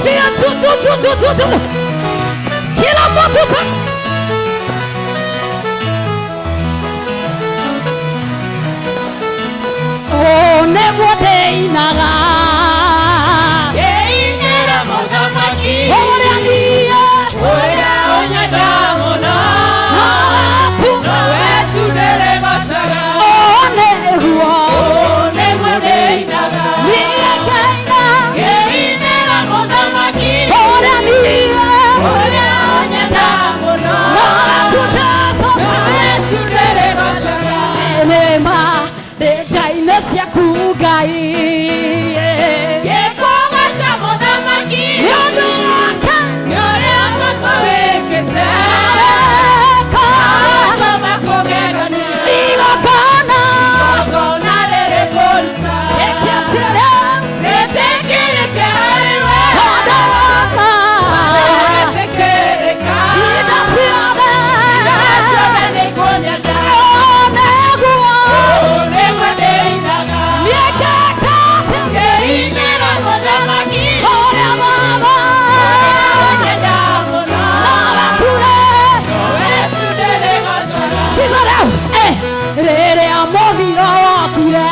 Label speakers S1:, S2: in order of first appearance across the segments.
S1: Kofia tu tu tu tu tu tu. Kila mtu tu. Oh, nĩguo ndĩinaga.
S2: Ngĩinĩra mũthamaki
S1: Ũrĩa niĩ
S2: ũrĩa ũnyenda mũno,
S1: nowe tu.
S2: Nowe tu ndĩrĩgocaga.
S1: Oh, nĩguo.
S2: Ũũ nĩguo ndĩinaga.
S1: Niĩ ngĩina.
S2: Ngĩinĩra mũthamaki
S1: Ũrĩa niĩ
S2: ũrĩa ũnyenda mũno,
S1: nowe tu Jesũ.
S2: Nowe tu ndĩrĩgocaga.
S1: Nĩma ndĩ nja-inĩ ciaku Ngai.
S2: Ngĩkũgoca mũthamaki
S1: Nĩ ũndũ wake
S2: nĩ ũrĩa baba wĩkĩte.
S1: weka.
S2: Maũndũ ma kũgegania.
S1: Igongona.
S2: Igongona rĩrĩ kũruta.
S1: Rĩkĩatĩrĩra.
S2: Rĩtĩkĩrĩke harĩ we.
S1: Hondona.
S2: Rĩtĩkĩrĩka.
S1: Ihinda ciothe.
S2: Ihinda ciothe nĩngũnyenda.
S1: Oh, nĩguo.
S2: Ũũ nĩguo ndĩinaga.
S1: Niĩ ngĩka atĩa?
S2: Ngĩinĩra mũthamaki
S1: Ũrĩa Baba.
S2: ũnyenda mũno.
S1: Nowe tu rĩ.
S2: Nowe tu ndĩrĩgocaga.
S1: Sikiza rĩu. Eh, rĩrĩa mũthiro wokire.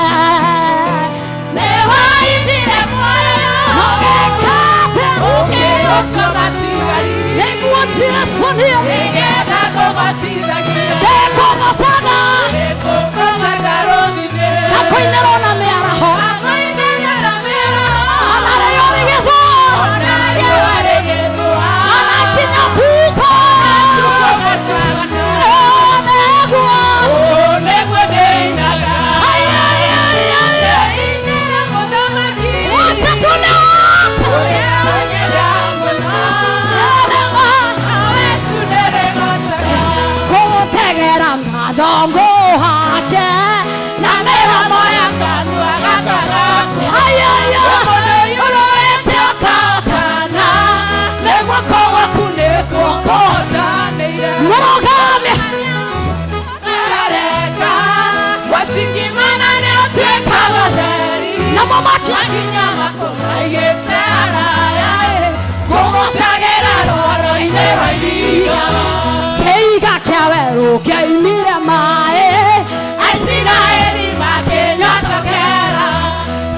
S2: Nĩwaithire muoyo.
S1: Ũgĩka atĩa?
S2: Ũkĩũtua matigari.
S1: Nĩguo Jesũ niĩ
S2: Nĩgetha ngũgocithagia.
S1: ndĩkũgocaga.
S2: Ndĩkũgocaga rũcinĩ.
S1: Na kũinĩrwo na mĩaraho.
S2: Na kũinĩrwo na mĩaraho.
S1: Ona rĩo rĩgĩthũa.
S2: Ona riũa rĩgĩthũa.
S1: Ona kinya huko.
S2: Tukũ gũtagata.
S1: Oh, nĩguo.
S2: Ũũ nĩguo ndĩinaga.
S1: Ai, ai, ai, ai.
S2: Ndĩinĩra mũthamaki.
S1: Wacha tuone wote.
S2: Ũrĩa ũnyenda mũno.
S1: Nĩguo.
S2: Nowe tu ndĩrĩgocaga.
S1: Kũgũtegera ngatho ngũhake. Na mĩromo
S2: ya kanua gaka gakwa.
S1: Ai, ai, ai.
S2: Mũndũ ũyũrũĩte ũkahotana. Nĩ guoko gwaku nĩkuo kũhotanĩire.
S1: Mũrũgamie.
S2: Arareka wacikimana nĩ ũtuĩkaga theri.
S1: Namo maki.
S2: Makinya maku maigĩte haraya ĩ, ngũgocagĩra rwaro-inĩ rwa ihiga.
S1: Kĩiga kĩa werũ kĩaimire maĩ.
S2: Aisiraeli makĩnyotokera,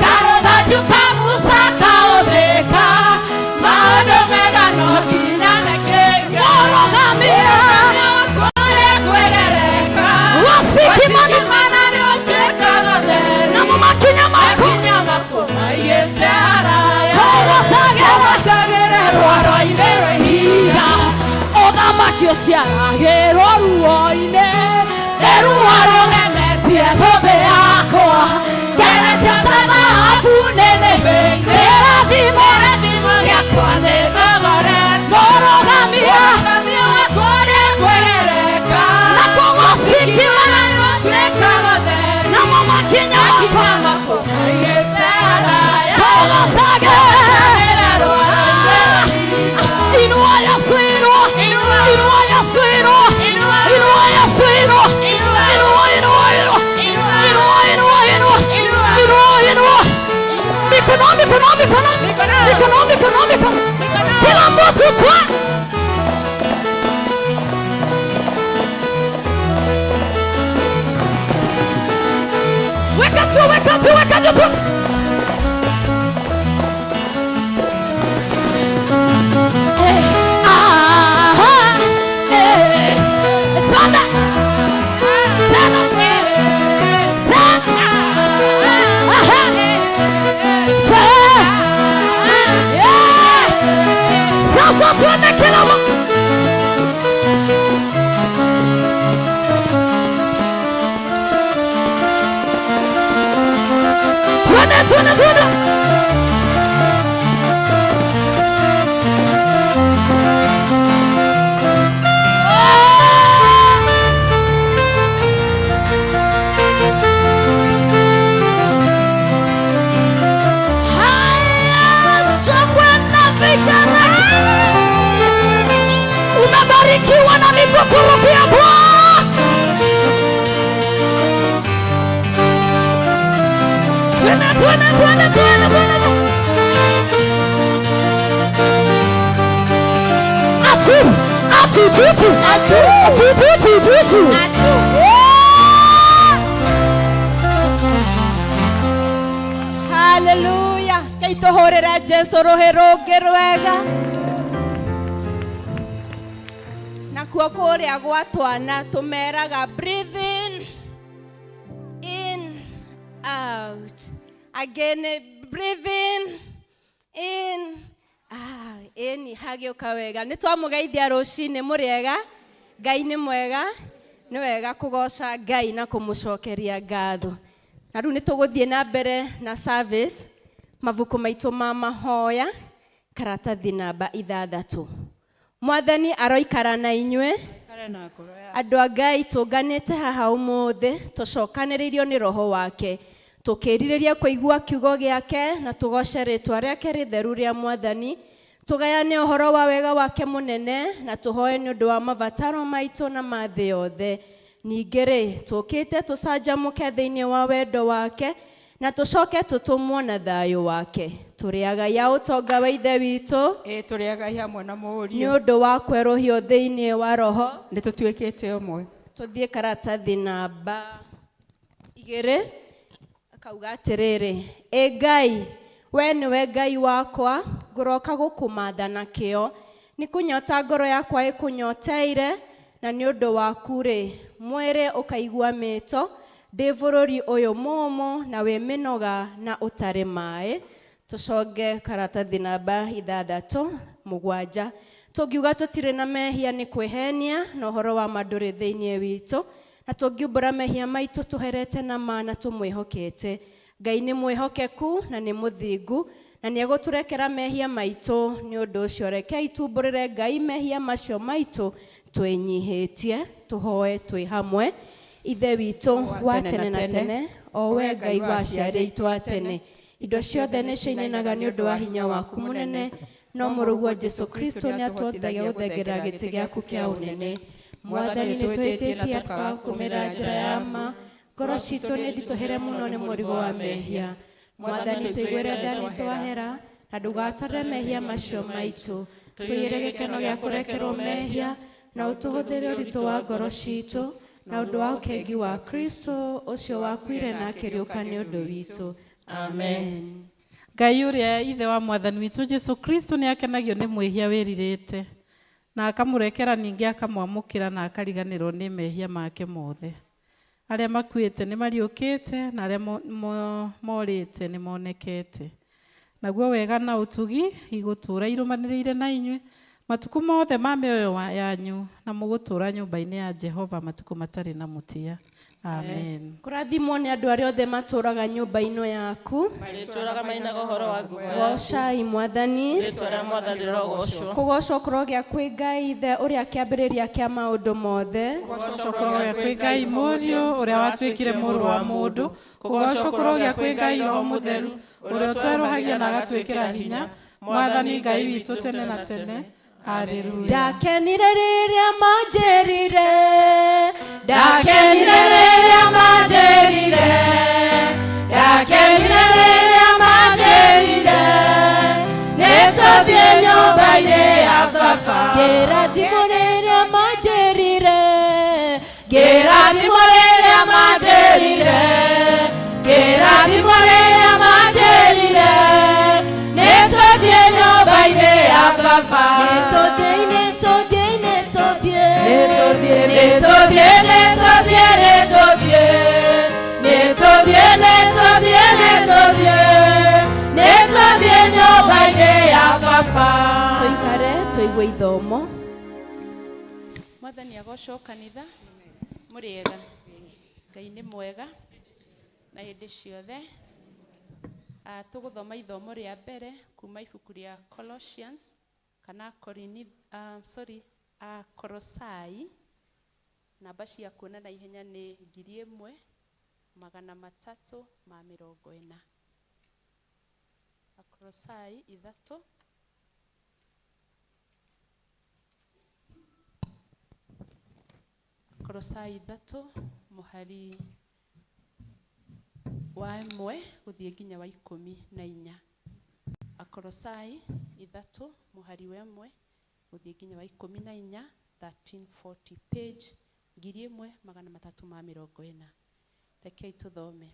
S2: karũthanju ka Musa kaũthĩka, maũndũ mega no nginya mekĩke.
S1: Mũrũgamie.
S2: Mũrũgamia wakwa ũrĩa kwĩrereka.
S1: Wacikimana.
S2: Wacikimana nĩ ũtuĩkaga theri.
S1: Namo makinya maku.
S2: Makinya maku maigĩte haraya.
S1: Kũgocagĩra.
S2: Ngũgocagĩra rwaro-inĩ rwa ihiga.
S1: Ũthamaki ũciaragĩrwo ruo-inĩ.
S2: Nĩ ruo rũgemetie thũmbĩ yakwa. Ngeretie ta thahabu nĩnĩmbĩire.
S1: Kĩrathimo.
S2: Kĩrathimo gĩakwa nĩ thogoretwo.
S1: Mũrũgamia.
S2: Mũrũgamia wakwa ũrĩa kwĩrereka.
S1: Na kũgocikimana.
S2: Wacikimana nĩ ũtuĩkaga theri.
S1: Namo makinya maku.
S2: Makinya maku maigĩte haraya.
S1: Kũgocagĩra.
S2: Ngũgocagĩra rwaro-inĩ rwa ihiga.
S1: Inua Yesu, inua.
S2: Inua.
S1: Inua Yesu, inua.
S2: Inua.
S1: Inua Yesu, inua.
S2: Inua.
S1: Inua, inua, inua.
S2: Inua.
S1: Inua, inua, inua.
S2: Inua.
S1: Inua, inua. Mikono, mikono, mikono.
S2: Mikono.
S1: Mikono, mikono, mikono.
S2: Mikono.
S1: Kila mtu twa. Weka tu, weka tu, weka tu, tu. Eh, ah, eh. Twende. Tena. Tena. Aha. Tena. Yeah. Sasa twende kila mtu. Twende, twende, twende. Haya, shangwe na vigelegele. Umebarikiwa na nikuturukia Bwana. Twende, twende, twende, twende, twende. Atu atu tutu atu tu tu tu.
S2: Haleluya kei tũhũrĩre Jesu rũhĩ rũngĩ rwega. Nakuo kũrĩa gwa twana tũmeraga breathe in, in, out. Again, breathe in, in, out. Ĩni hagĩũka wega. Nĩ twamũgeithia rũcinĩ. Mũrĩega? Ngai nĩ mwega. Nĩ wega kũgoca Ngai na kũmũcokeria ngatho. Na rĩu nĩ tũgũthiĩ na mbere na service. Mabuku maitũ ma mahoya, karatathi namba 6. Mwathani aroikara na inyuĩ. Andũ a Ngai, tũnganĩte haha ũmũthĩ tũcokanĩrĩirio nĩ Roho wake, tũkĩrirĩria kũigua kiugo gĩake na tũgoce rĩtwa rĩake rĩtheru rĩa Mwathani, tũgayane ũhoro wa wega wake mũnene na tũhoe nĩ ũndũ wa mabataro maitũ na ma thĩ yothe. Ningĩ rĩ, tũkĩte tũcanjamũke thĩinĩ wa wendo wake na tũcoke tũtũmwo na thayũ wake. Tũrĩ agai a ũtonga wa Ithe witũ.
S3: Ĩ tũrĩ agai hamwe na
S2: nĩ
S3: Mũriũ.
S2: Ũndũ wa kwerũhio thĩinĩ wa Roho.
S3: Nĩ tũtuĩkĩte ũmwe.
S2: Tũthiĩ karatathi namba 2. Akauga atĩrĩrĩ, ĩ Ngai, we nĩwe Ngai wakwa, ngũroka gũkũmatha na kĩo. Nĩ kũnyota ngoro yakwa ĩkũnyoteire, na nĩ ũndũ waku rĩ, mwĩrĩ ũkaigua mĩto ndĩ bũrũri ũyũ mũũmũ na wĩ mĩnoga na ũtarĩ maĩ. Tũconge karatathi namba 6 7. Tũngiuga tũtirĩ na mehia nĩ kwĩhenia, na ũhoro wa ma ndũrĩ thĩinĩ witũ. Na tũngiumbũra mehia maitũ, tũherete na ma na tũmwĩhokete. Ngai nĩ mwĩhokeku na nĩ mũthingu na nĩ egũtũrekera mehia maitũ. Nĩ ũndũ ũcio rekei tumbũrĩre Ngai mehia macio maitũ twĩnyihĩtie. Tũhoe twĩ hamwe. Ithe witũ wa tene na tene, o we Ngai wa aciari aitũ a tene, indo ciothe nĩ ciinainaga nĩ ũndũ wa hinya waku mũnene, no Mũrũguo Jesu Kristo nĩ atũhotithagia gũthengerera gĩtĩ gĩaku kĩa ũnene. Mwathani, nĩ twĩtĩtie tũkakũmĩra njĩra ya ma. Ngoro citũ nĩ nditũhĩre mũno nĩ mũrigo wa mehia. Mwathani, tũiguĩre tha nĩ twahera, na ndũgatwarĩre mehia macio maitũ. Tũiyĩre gĩkeno gĩa kũrekerwo mehia na ũtũhũthĩre ũritũ wa ngoro citũ na ũndũ wa ũkengi wa Kristo ũcio wakuire na akĩriũka nĩ ũndũ witũ. Amen.
S4: Ngai ũrĩa Ithe wa Mwathani witũ Jesu Kristo nĩ akenagio nĩ mwĩhia wĩrirĩte na akamũrekera, ningĩ akamwamũkĩra na akariganĩrwo nĩ mehia make mothe. Arĩa makuĩte nĩ mariũkĩte na arĩa morĩte nĩ monekete. Naguo wega na ũtugi igũtũũra irũmanĩrĩire na inyuĩ matukũ mothe ma mĩoyo yanyu, na mũgũtũũra nyũmba-inĩ ya Jehova matukũ matarĩ na mũtia. Amen.
S2: Kũrathimwo nĩ andũ arĩa othe matũũraga nyũmba ĩno yaku.
S5: Marĩtũũraga mainaga ũhoro wa ngumo yaku.
S2: Goocai Mwathani.
S5: Rĩĩtwa rĩa Mwathani rĩrogocwo.
S2: Kũgoocwo kũrogĩa kwĩ Ngai Ithe ũrĩa kĩambĩrĩria kĩa maũndũ mothe.
S4: Kũgocwo kũrogĩa kwĩ Ngai Mũriũ ũrĩa watuĩkire mũrũ wa mũndũ. Kũgocwo kũrogĩa kwĩ Ngai Roho Mũtheru ũrĩa ũtwerũhagia na agatwĩkĩra hinya. Mwathani Ngai witũ tene na tene. Haleluya.
S2: Ndakenire rĩrĩa manjĩrire, ndakenire rĩrĩa manjĩrire, ndakenire rĩrĩa manjĩrire, nĩtũthiĩ nyũmba-inĩ ya Baba. Ngĩrathimwo rĩrĩa manjĩrire, ngĩrathimwo rĩrĩa manjĩrire, ngĩrathimwo rĩrĩa manjĩrire, nĩtũthiĩ nyũmba-inĩ ya Baba. Nĩtũthiĩ, nĩtũthiĩ, nĩtũthiĩ, nĩtũthiĩ, nĩtũthiĩ, nĩtũthiĩ, nĩtũthiĩ, nĩtũthiĩ, nĩtũthiĩ, nĩtũthiĩ, nĩtũthiĩ nyũmba-inĩ ya Baba. Tũikare tũigue ithomo.
S6: Mwathani agocwo. Kanitha, mũrĩega? Ngai nĩ mwega na hĩndĩ ciothe. Tũgũthoma ithomo rĩa mbere kuma ibuku rĩa Colossians kana sorry, Kolosai. Namba cia kuona na ihenya nĩ 1340. Akolosai 3. Kolosai 3 mũhari wa 1 gũthiĩ nginya wa 14. Akolosai 3 mũhari wa 1. Gũthiĩ nginya wa 14, 1340 page 1340. Rekei tũthome.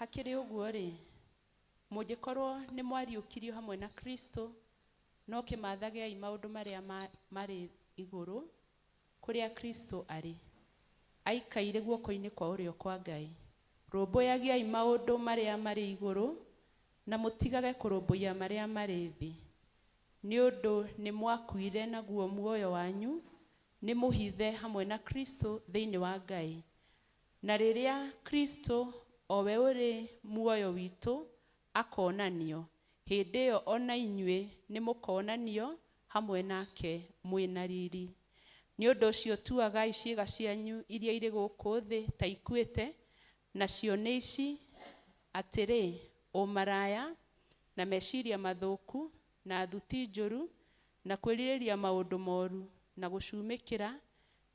S6: Hakĩrĩ ũguo-rĩ, mũngĩkorwo nĩ mwariũkirio hamwe na Kristo, no kĩmathagei maũndũ marĩa marĩ igũrũ, kũrĩa Kristo arĩ, aikaire guoko-inĩ kwa ũrĩo kwa Ngai. Rũmbũyagiai maũndũ marĩa marĩ igũrũ, na mũtigage kũrũmbũiya marĩa marĩ thĩ. Nĩ ũndũ nĩ mwakuire, naguo muoyo wanyu nĩ mũhithe hamwe na Kristo thĩinĩ wa Ngai. Na rĩrĩa Kristo, o we ũrĩ muoyo witũ, akonanio, hĩndĩ ĩyo o na inyuĩ nĩ mũkonanio hamwe nake mwĩ na riri. Nĩ ũndũ ũcio tuagai ciĩga cianyu iria irĩ gũkũ thĩ ta ikuĩte, nacio nĩ ici, atĩrĩ, ũmaraya, na meciria mathũku, na thuti njũru, na kwĩrirĩria maũndũ moru, na gũcumĩkĩra,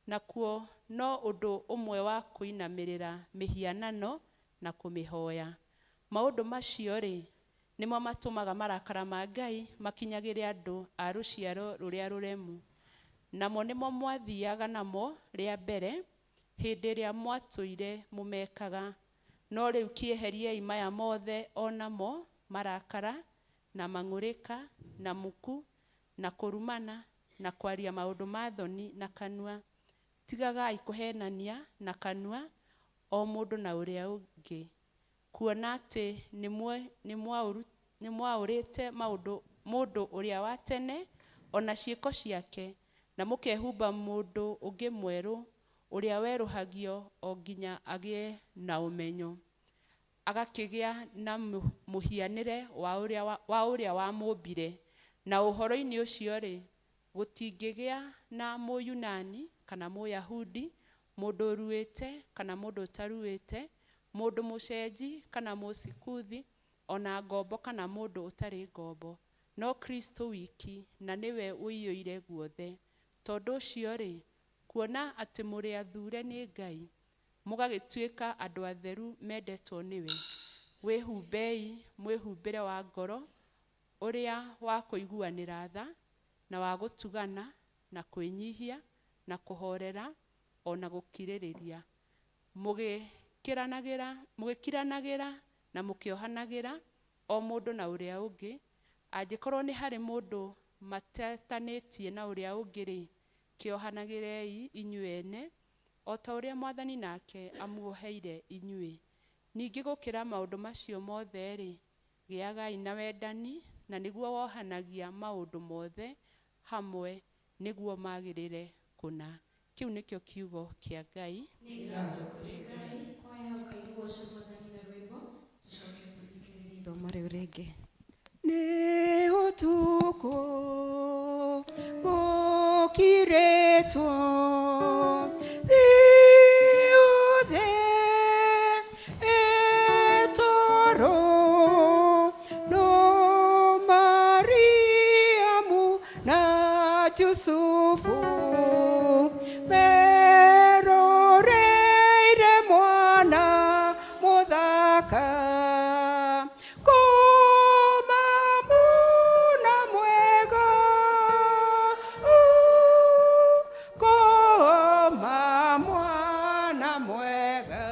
S6: nakuo no ũndũ ũmwe wa kũinamĩrĩra mĩhianano na kũmĩhoya. Maũndũ macio-rĩ, nĩmo matũmaga marakara ma Ngai makinyagĩre andũ a rũciaro rũrĩa rũremu. Namo nĩmo mwathiaga namo rĩa mbere hĩndĩ ĩrĩa mwatũire mũmekaga. No rĩu kĩeheriei maya mothe o namo, marakara, na mang'ũrĩka, na muku, na kũrumana, na kwaria maũndũ ma thoni na kanua. Tigagai kũhenania na kanua, o mũndũ na ũrĩa ũngĩ, kuona atĩ nĩ mwaũrĩte maũndũ mũndũ ũrĩa wa tene o na ciĩko ciake, na mũkehumba mũndũ ũngĩ mwerũ, ũrĩa werũhagio o nginya agĩe na ũmenyo, agakĩgĩa na mũhianĩre wa ũrĩa wamũmbire. Na ũhoro-inĩ ũcio-rĩ, gũtingĩgĩa na Mũyunani kana Mũyahudi, mũndũ ũruĩte kana mũndũ ũtaruĩte, mũndũ mũcenji kana Mũsikuthi, ona ngombo kana mũndũ ũtarĩ ngombo, no Kristo wiki, na nĩwe ũiyũire guothe. Tondũ ũcio-rĩ, kuona atĩ mũrĩ athure nĩ Ngai, mũgagĩtuĩka andũ atheru mendetwo nĩwe, wĩhumbei mwĩhumbĩre wa ngoro ũrĩa wa kũiguanĩra tha, na wa gũtugana, na kwĩnyihia, na kũhorera, o na gũkirĩrĩria, mũgĩkiranagĩra na mũkĩohanagĩra o mũndũ na ũrĩa ũngĩ. Angĩkorwo nĩ harĩ mũndũ matetanĩtie na ũrĩa ũngĩ-rĩ, kĩohanagĩrei inyuĩ ene, o ta ũrĩa Mwathani nake amuoheire inyuĩ. Ningĩ gũkĩra maũndũ macio mothe-rĩ, gĩagai na wendani, na nĩguo wohanagia maũndũ mothe hamwe nĩguo magĩrĩre kũna. Kĩu nĩkĩo kiugo kĩa Ngai.
S1: Nĩ ngatho kũrĩ Ngai. Kwaya ũkaigũoca Mwathani na rwĩmbo, tũcoke tũthikĩrĩrie ithomo rĩu rĩngĩ.
S3: Nĩ ũtukũ gũkirĩtwo, thĩ yothe ĩtoro, no Mariamu na Jusufu meroreire mwana mũthaka. Koma muna mwega, koma mwana mwega.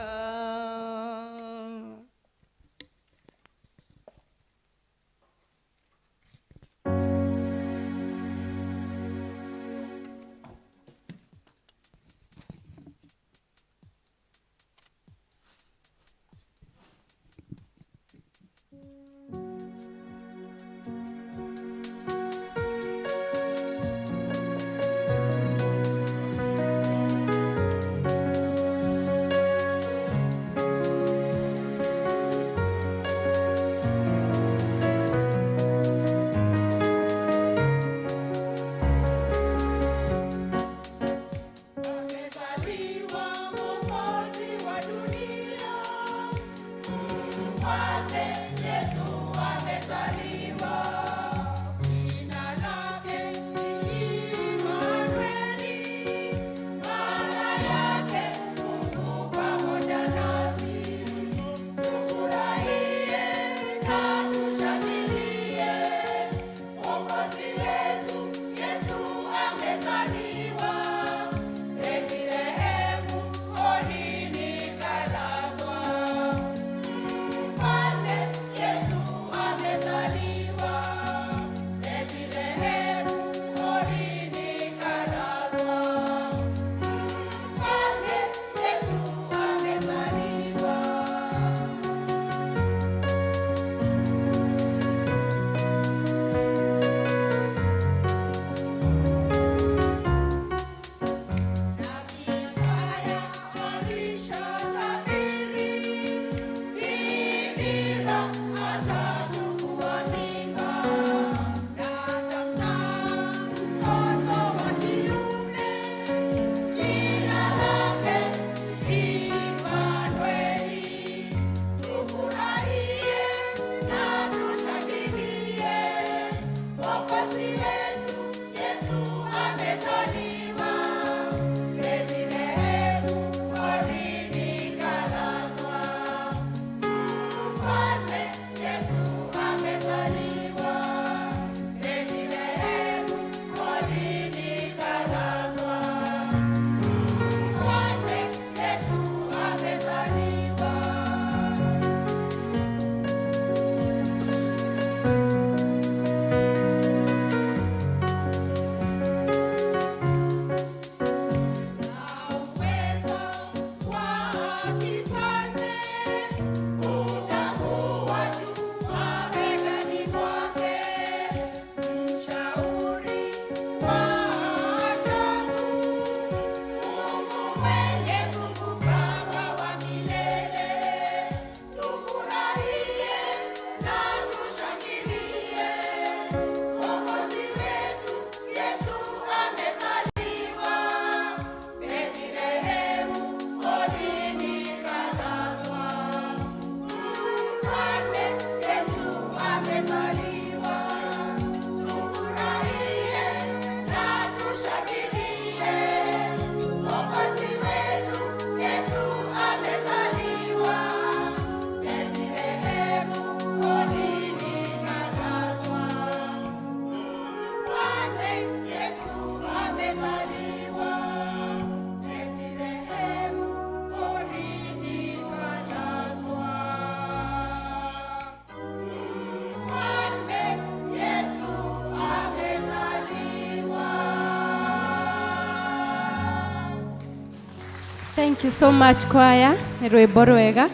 S2: Thank you so much choir. Nĩ rwĩmbo rwega.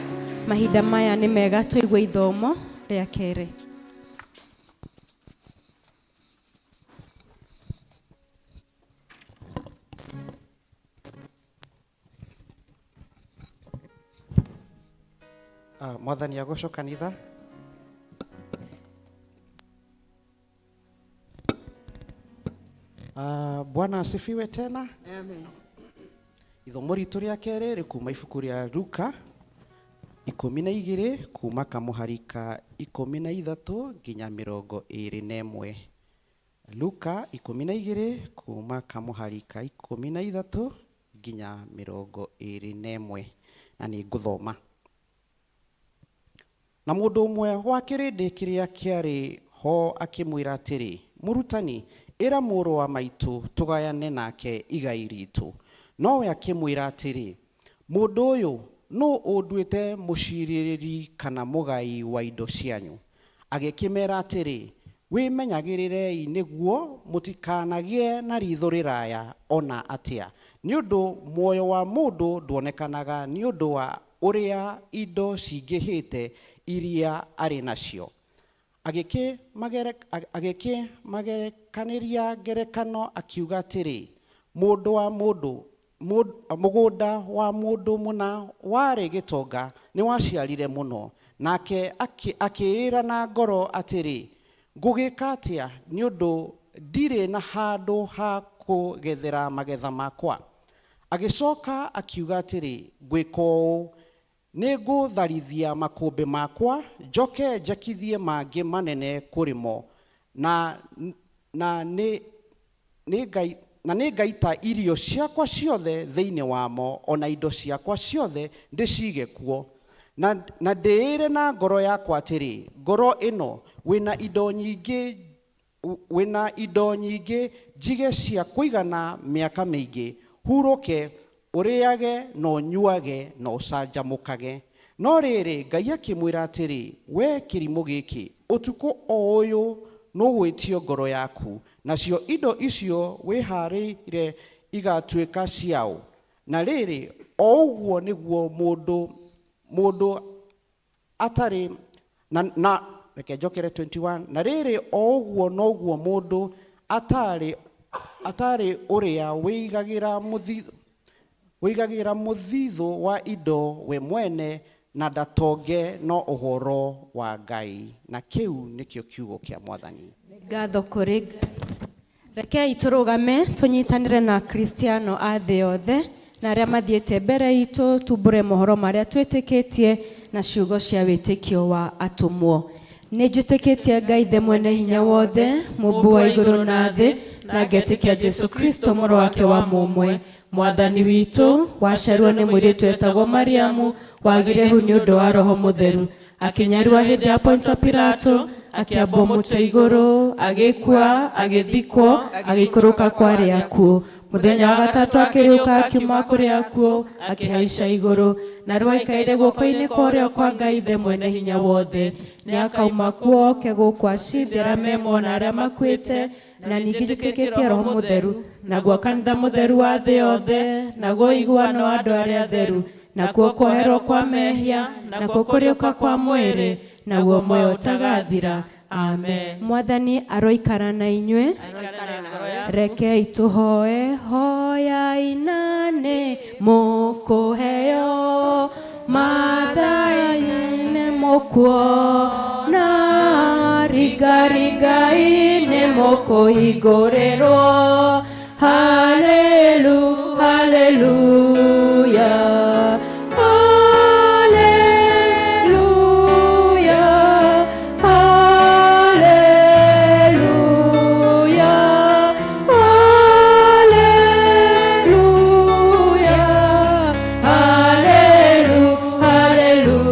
S2: Mahinda maya nĩ mega tũigue ithomo rĩa kerĩ.
S7: Mwathani agocwo kanitha. Bwana asifiwe tena.
S3: Amen.
S7: Ithomo ritũ rĩa kerĩ rĩkuma ibuku rĩa Luka 12 kuma kamũhari ka 13 nginya 21. Luka 12 kuma kamũhari ka 13 nginya 21, na nĩ ngũthoma. Na mũndũ ũmwe wa kĩrĩndĩ kĩrĩa kĩarĩ ho akĩmwĩra atĩrĩ, mũrutani, ĩra mũrũ wa maitũ tũgayane nake igai ritũ. Nowe akĩmwĩra atĩrĩ, mũndũ ũyũ nũ ũnduĩte mũcirĩrĩri kana mũgai wa indo cianyu? Agĩkĩmera atĩrĩ, wĩmenyagĩrĩrei nĩguo mũtikanagĩe na ritho rĩraya ona atĩa, nĩ ũndũ muoyo wa mũndũ nduonekanaga nĩ ũndũ wa ũrĩa indo cingĩhĩte iria arĩ nacio. Agĩkĩmagerekanĩria ngerekano akiuga atĩrĩ, mũgũnda wa mũndũ mũna warĩ gĩtonga nĩwaciarire mũno, nake akĩĩra na ngoro atĩrĩ, ngũgĩka atĩa nĩ ũndũ ndirĩ na handũ ha kũgethera magetha makwa. Agĩcoka akiuga atĩrĩ, ngwĩka ũũ, nĩngũtharithia makũmbĩ makwa, njoke njakithie mangĩ manene kũrĩ mo, na nĩngaita irio ciakwa ciothe thĩinĩ wamo, ona indo ciakwa ciothe ndĩcige kuo. Na ndĩĩre na ngoro yakwa atĩrĩ, ngoro ĩno wĩna indo nyingĩ njige cia kũigana mĩaka mĩingĩ, hurũke, ũrĩage na ũnyuage na ũcanjamũkage. No rĩrĩ, Ngai akĩmwĩra atĩrĩ, we kĩrimũ gĩkĩ, ũtukũ o ũyũ nũgwĩtio ngoro yaku, nacio indo icio wĩharĩire igatuĩka ciao. Na rĩrĩ, o ũguo nĩguo mũndũ atarĩ na reke njokere 21. Na rĩrĩ, o ũguo noguo mũndũ atarĩ ũrĩa wĩigagĩra mũthithũ wa indo we mwene na ndatonge no ũhoro wa Ngai. Na kĩu nĩkĩo kiugo kĩa Mwathani.
S2: Ngatho kũrĩ Ngai. Rekei tũrũgame tũnyitanĩre na Kristiano a thĩ yothe na arĩa mathiĩte mbere itũ, tumbũre mohoro marĩa twĩtĩkĩtie na ciugo cia wĩtĩkio wa atũmwo. Nĩ njĩtĩkĩtie Ngai Ithe mwene hinya wothe, mũmbi wa igũrũ na thĩ, na ngetĩkia Jesũ Kristo mũrũ wake wa mũmwe, Mwathani witũ, waciarirwo nĩ mũirĩtu wetagwo Mariamu, wagire hu nĩ ũndũ wa Roho Mũtheru, akĩnyarua hĩndĩ ya Pontio Pilato, akĩambwo mũtĩ igũrũ, agĩkua, agĩthikwo, agĩikũrũka kwa arĩa akuũ. Mũthenya wa gatatũ akĩriũka akiuma kũrĩ akuũ, akĩhaica igũrũ, na rĩu aikaire guoko-inĩ kwa ũrĩo kwa Ngai Ithe mwene hinya wothe. Nĩakauma kuo oke gũkũ acithe arĩa me muoyo na arĩa makuĩte, na ningĩ njĩtĩkĩtie Roho Mũtheru, naguo kanitha mũtheru wa thĩ yothe, naguo ũiguano wa andũ arĩa atheru, nakuo kuoherwo kwa mehia, nakuo kũriũka kwa mwĩrĩ, naguo muoyo ũtagathira. Amen. Mwathani aroikara na inyuĩ. Rekei tũhoe. Hoyai na nĩ mũkũheo, mathai nĩ mũkuona, ringaringai nĩ mũkũhingũrĩrwo. Hallelu, hallelujah. Hallelujah, hallelujah, hallelujah,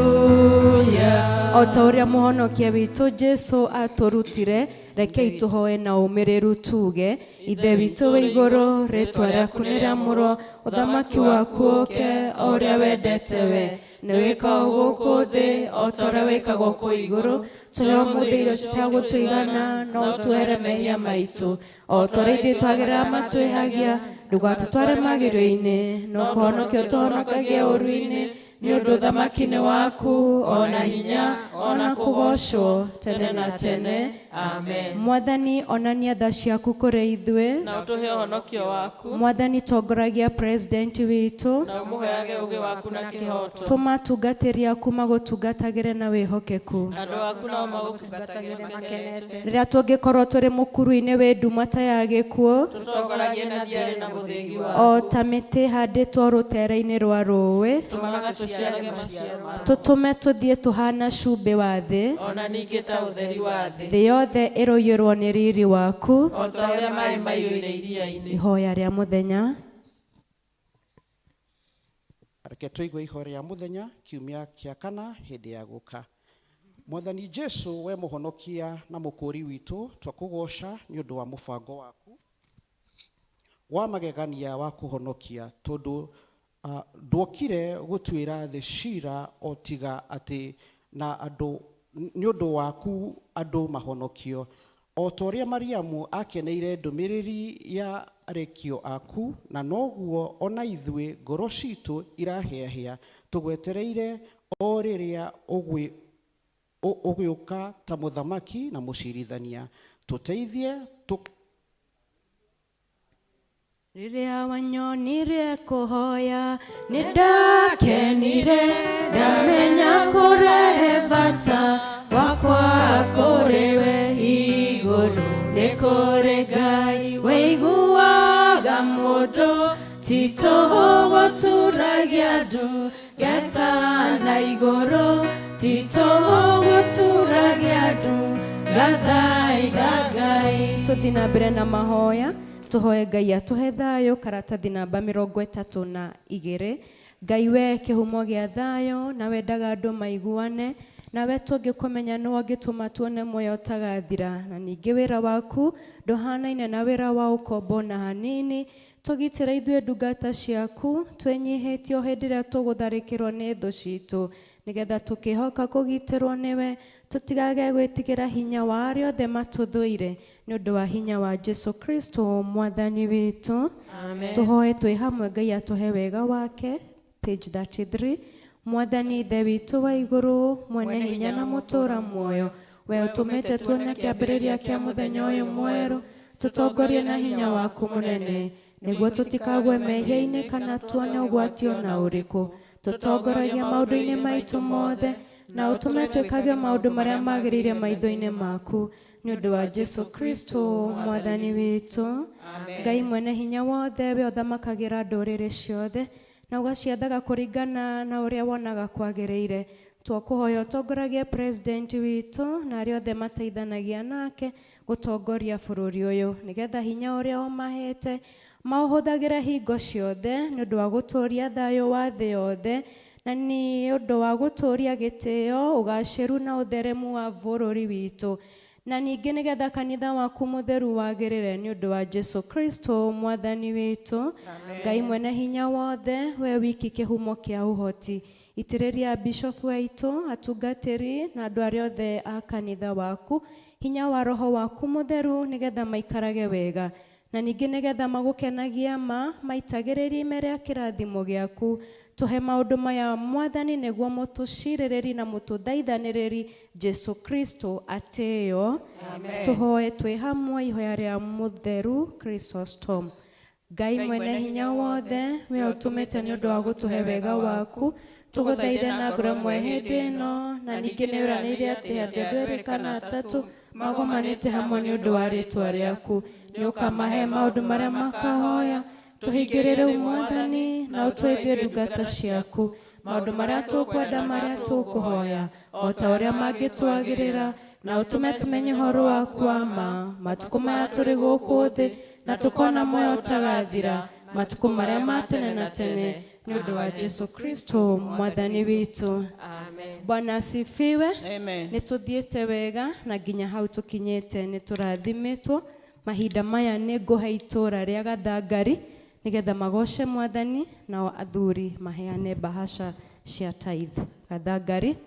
S2: hallelujah. O ta ũrĩa mũhonokia witũ Jesũ atũrutire, rekei tũhoe na ũmĩrĩru tuge, Ithe witũ wĩ igũrũ, rĩtwa rĩaku nĩ rĩamũrwo, ũthamaki waku ũke, o ũrĩa wendete we, nĩ wĩkagwo gũkũ thĩ o ta ũrĩa wĩkagwo kũu igũrũ. Tũhe ũmũthĩ irio cia gũtũigana, na ũtuohere mehia maitũ o ta ũrĩa ithuĩ twagĩrĩra matwĩhagia, Ndũgatũtware magerio-inĩ, no kũhonokia ũtũhonokagie ũũru-inĩ, nĩ ũndũ ũthamaki nĩ waku, o na hinya, o na kũgoocwo tene na tene.
S5: Amen.
S2: Mwathani, onania tha ciaku kũrĩ ithuĩ.
S5: Na ũtũhe ũhonokio waku.
S2: Mwathani, tongoragia president witũ.
S5: Na ũmũheage ũũgĩ waku na kĩhooto.
S2: Tũma atungatĩri aku magũtungatagĩre na wĩhokeku.
S5: Na andũ aku nao magũtungatagĩre makenete.
S2: Rĩrĩa tũngĩkorwo tũrĩ mũkuru-inĩ wĩ nduma ta ya gĩkuũ,
S5: Tũtongoragie na thiarĩ na mũthĩgi
S2: o
S5: waku.
S2: ta mĩtĩ ĩhandĩtwo rũtere-inĩ rwa rũũĩ,
S5: Tũmaga tũciarage maciaro ma
S2: tũtũme tũthiĩ tũhana cumbĩ wa thĩ.
S5: O na ningĩ ta ũtheri wa thĩ.
S2: Thĩ yothe ĩroiyũrwo nĩ riri waku.
S5: O ta ũrĩa maaĩ maiyũire iria-inĩ.
S2: Ihoya rĩa mũthenya.
S7: Reke tũigue ihoya rĩa mũthenya kiumia kĩa kana hĩndĩ ya gũka. Mwathani Jesu, we mũhonokia na mũkũũri witũ, twakũgooca nĩ ũndũ wa mũbango waku wa magegania wa kũhonokia, tondũ ndwokire gũtuĩra thĩ cira o tiga atĩ na andũ nĩ ũndũ waku andũ mahonokio. O ta ũrĩa Mariamu akeneire ndũmĩrĩri ya arekio aku, na noguo ona ithuĩ ngoro citũ irahĩahĩa tũgwetereire o rĩrĩa ũgĩũka ta mũthamaki na mũcirithania. Tũteithie
S2: Rĩrĩa wanyonire kũhoya, nĩ ndakenire, ndamenya kũrehe bata wakwa kũrĩ we igũrũ. Nĩ kũrĩ Ngai wĩiguaga mũndũ, ti tũhũ gũturagia ndu ngeta na igũrũ, ti tũhũ gũturagia ndu ngathaitha Ngai. Tũthiĩ na mbere na mahoya, tũhoe Ngai atũhe thayũ. Karatathi namba 32. Ngai we kĩhumo gĩa thayũ, na wendaga andũ maiguane, nawe tũngĩkũmenya nĩwe ũngĩtũma tuone muoyo ũtagathira. Na ningĩ wĩra waku ndũhanaine na wĩra wa ũkombo na hanini. Tũgitĩre ithuĩ ndungata ciaku, twĩnyihĩtie o hĩndĩ ĩrĩa tũgũtharĩkĩrwo nĩ thũ citũ, nĩgetha tũkĩhoka kũgitĩrwo nĩwe, tũtigage gwĩtigĩra hinya wa arĩa othe matũthũire, nĩ ũndũ wa hinya wa Jesu Kristo mwathani witũ.
S5: Amen.
S2: Tũhoe twĩ hamwe Ngai atũhe wega wake. Page 33. Mwathani Ithe witũ wa igũrũ, mwene hinya na mũtũũra muoyo, we ũtũmĩte tuone kĩambĩrĩria kĩa mũthenya ũyũ mwerũ, tũtongorie na hinya waku mũnene, nĩguo tũtikagwe mehia-inĩ kana tuone ũgwati ona ũrĩkũ. Tũtongoragie maũndũ-inĩ maitũ mothe, na ũtũme twĩkage maũndũ marĩa magĩrĩire maitho-inĩ maku, nĩ ũndũ wa Jesu Kristo mwathani witũ. Ngai mwene hinya wothe, we ũthamakagĩra ndũrĩrĩ ciothe na ũgaciathaga kũringana na ũrĩa wonaga kwagĩrĩire, twakũhoya ũtongoragie president witũ na arĩa othe mateithanagia nake gũtongoria bũrũri ũyũ, nĩgetha hinya ũrĩa ũmahete maũhũthagĩre hingo ciothe nĩ ũndũ wa gũtũũria thayũ wa thĩ yothe, na nĩ ũndũ wa gũtũũria gĩtĩo, ũgacĩru na ũtheremu wa bũrũri witũ, na ningĩ nĩgetha kanitha waku mũtheru wagĩrĩre nĩ ũndũ wa Jesu Kristo mwathani witũ. Ngai mwene hinya wothe, we wiki kĩhumo kĩa ũhoti, itĩrĩria bishofu aitũ, atungatĩri na andũ arĩa othe a kanitha waku hinya wa roho waku mũtheru, nĩgetha maikarage wega, na ningĩ nĩgetha magũkenagia ma maitagĩrĩrie ime rĩa kĩrathimo gĩaku. Tũhe maũndũ maya mwathani, nĩguo mũtũcirĩrĩri na mũtũthaithanĩrĩri Jesu Kristo atĩo. Tũhoe twĩ hamwe ihoya rĩa mũtheru Chrysostom. Ngai mwene hinya wothe, we ũtũmĩte nĩ ũndũ wa gũtũhe wega waku, tũgũthaithe na ngoro ĩmwe hĩndĩ ĩno, na ningĩ nĩ ũranĩire atĩ andũ erĩ kana atatũ magomanĩte hamwe nĩ ũndũ wa rĩĩtwa rĩaku, nĩ ũkamahe maũndũ marĩa makahoya. Tũhingĩrie rĩu mwathani, na ũtũhe ithuĩ ndungata ciaku maũndũ marĩa tũkwenda, marĩa tũkũhoya, o ta ũrĩa mangĩtwagĩrĩra, na ũtũme tũmenye ũhoro waku wa ma matukũ maya tũrĩ gũkũ thĩ, na tũkona muoyo ũtagathira matukũ marĩa ma tene na tene, nĩ ũndũ wa Jesu Kristo mwathani witũ. Bwana asifiwe.
S5: Amen.
S2: Nĩ tũthiĩte wega na nginya hau tũkinyĩte nĩ tũrathimĩtwo. Mahinda maya nĩ ngũhe itũũra rĩa Gathangari nĩgetha magoce mwathani, nao athuri maheane bahasha cia tithe. Gathangari.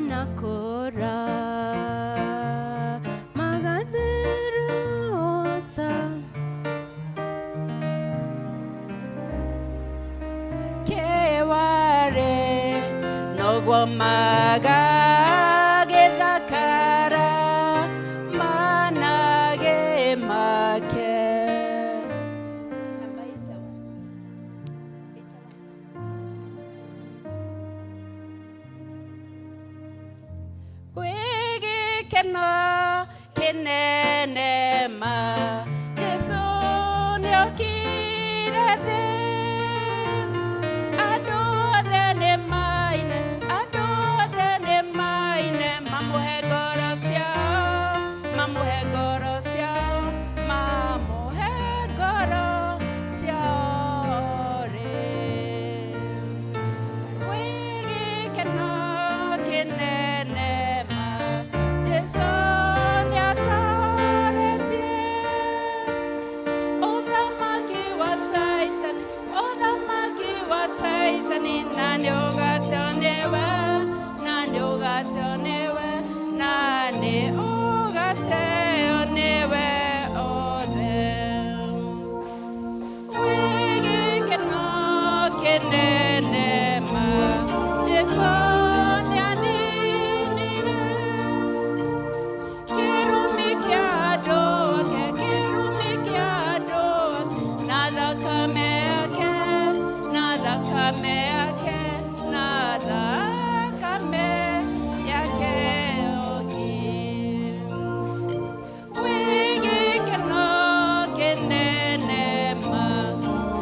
S2: Manakũra magathera ota keware noguo magagĩthakara manage make. Gwĩ gĩkeno kĩnene ma Jesũ nĩokire thĩ. Andũ othe nĩmaine, andũ othe nĩmaine, mamũhe ngoro ciao, mamũhe ngoro ciao, mamũhe ngoro ciao rĩ. Gwĩ gĩkeno kĩnene ma Jesũ nĩatoretie ũthamaki wa Caitani, ũthamaki wa Caitani, na nĩũgateo nĩwe, na nĩũgateo nĩwe, na nĩũgateo nĩwe othe. Gwĩ gĩkeno kĩnene ma Jesũ nĩaninire kĩrumi kĩa andũ ake, kĩrumi kĩa andũ ake, na thakame yake, na thakame yake, na thakame yake yoki. Gwĩ gĩkeno kĩnene ma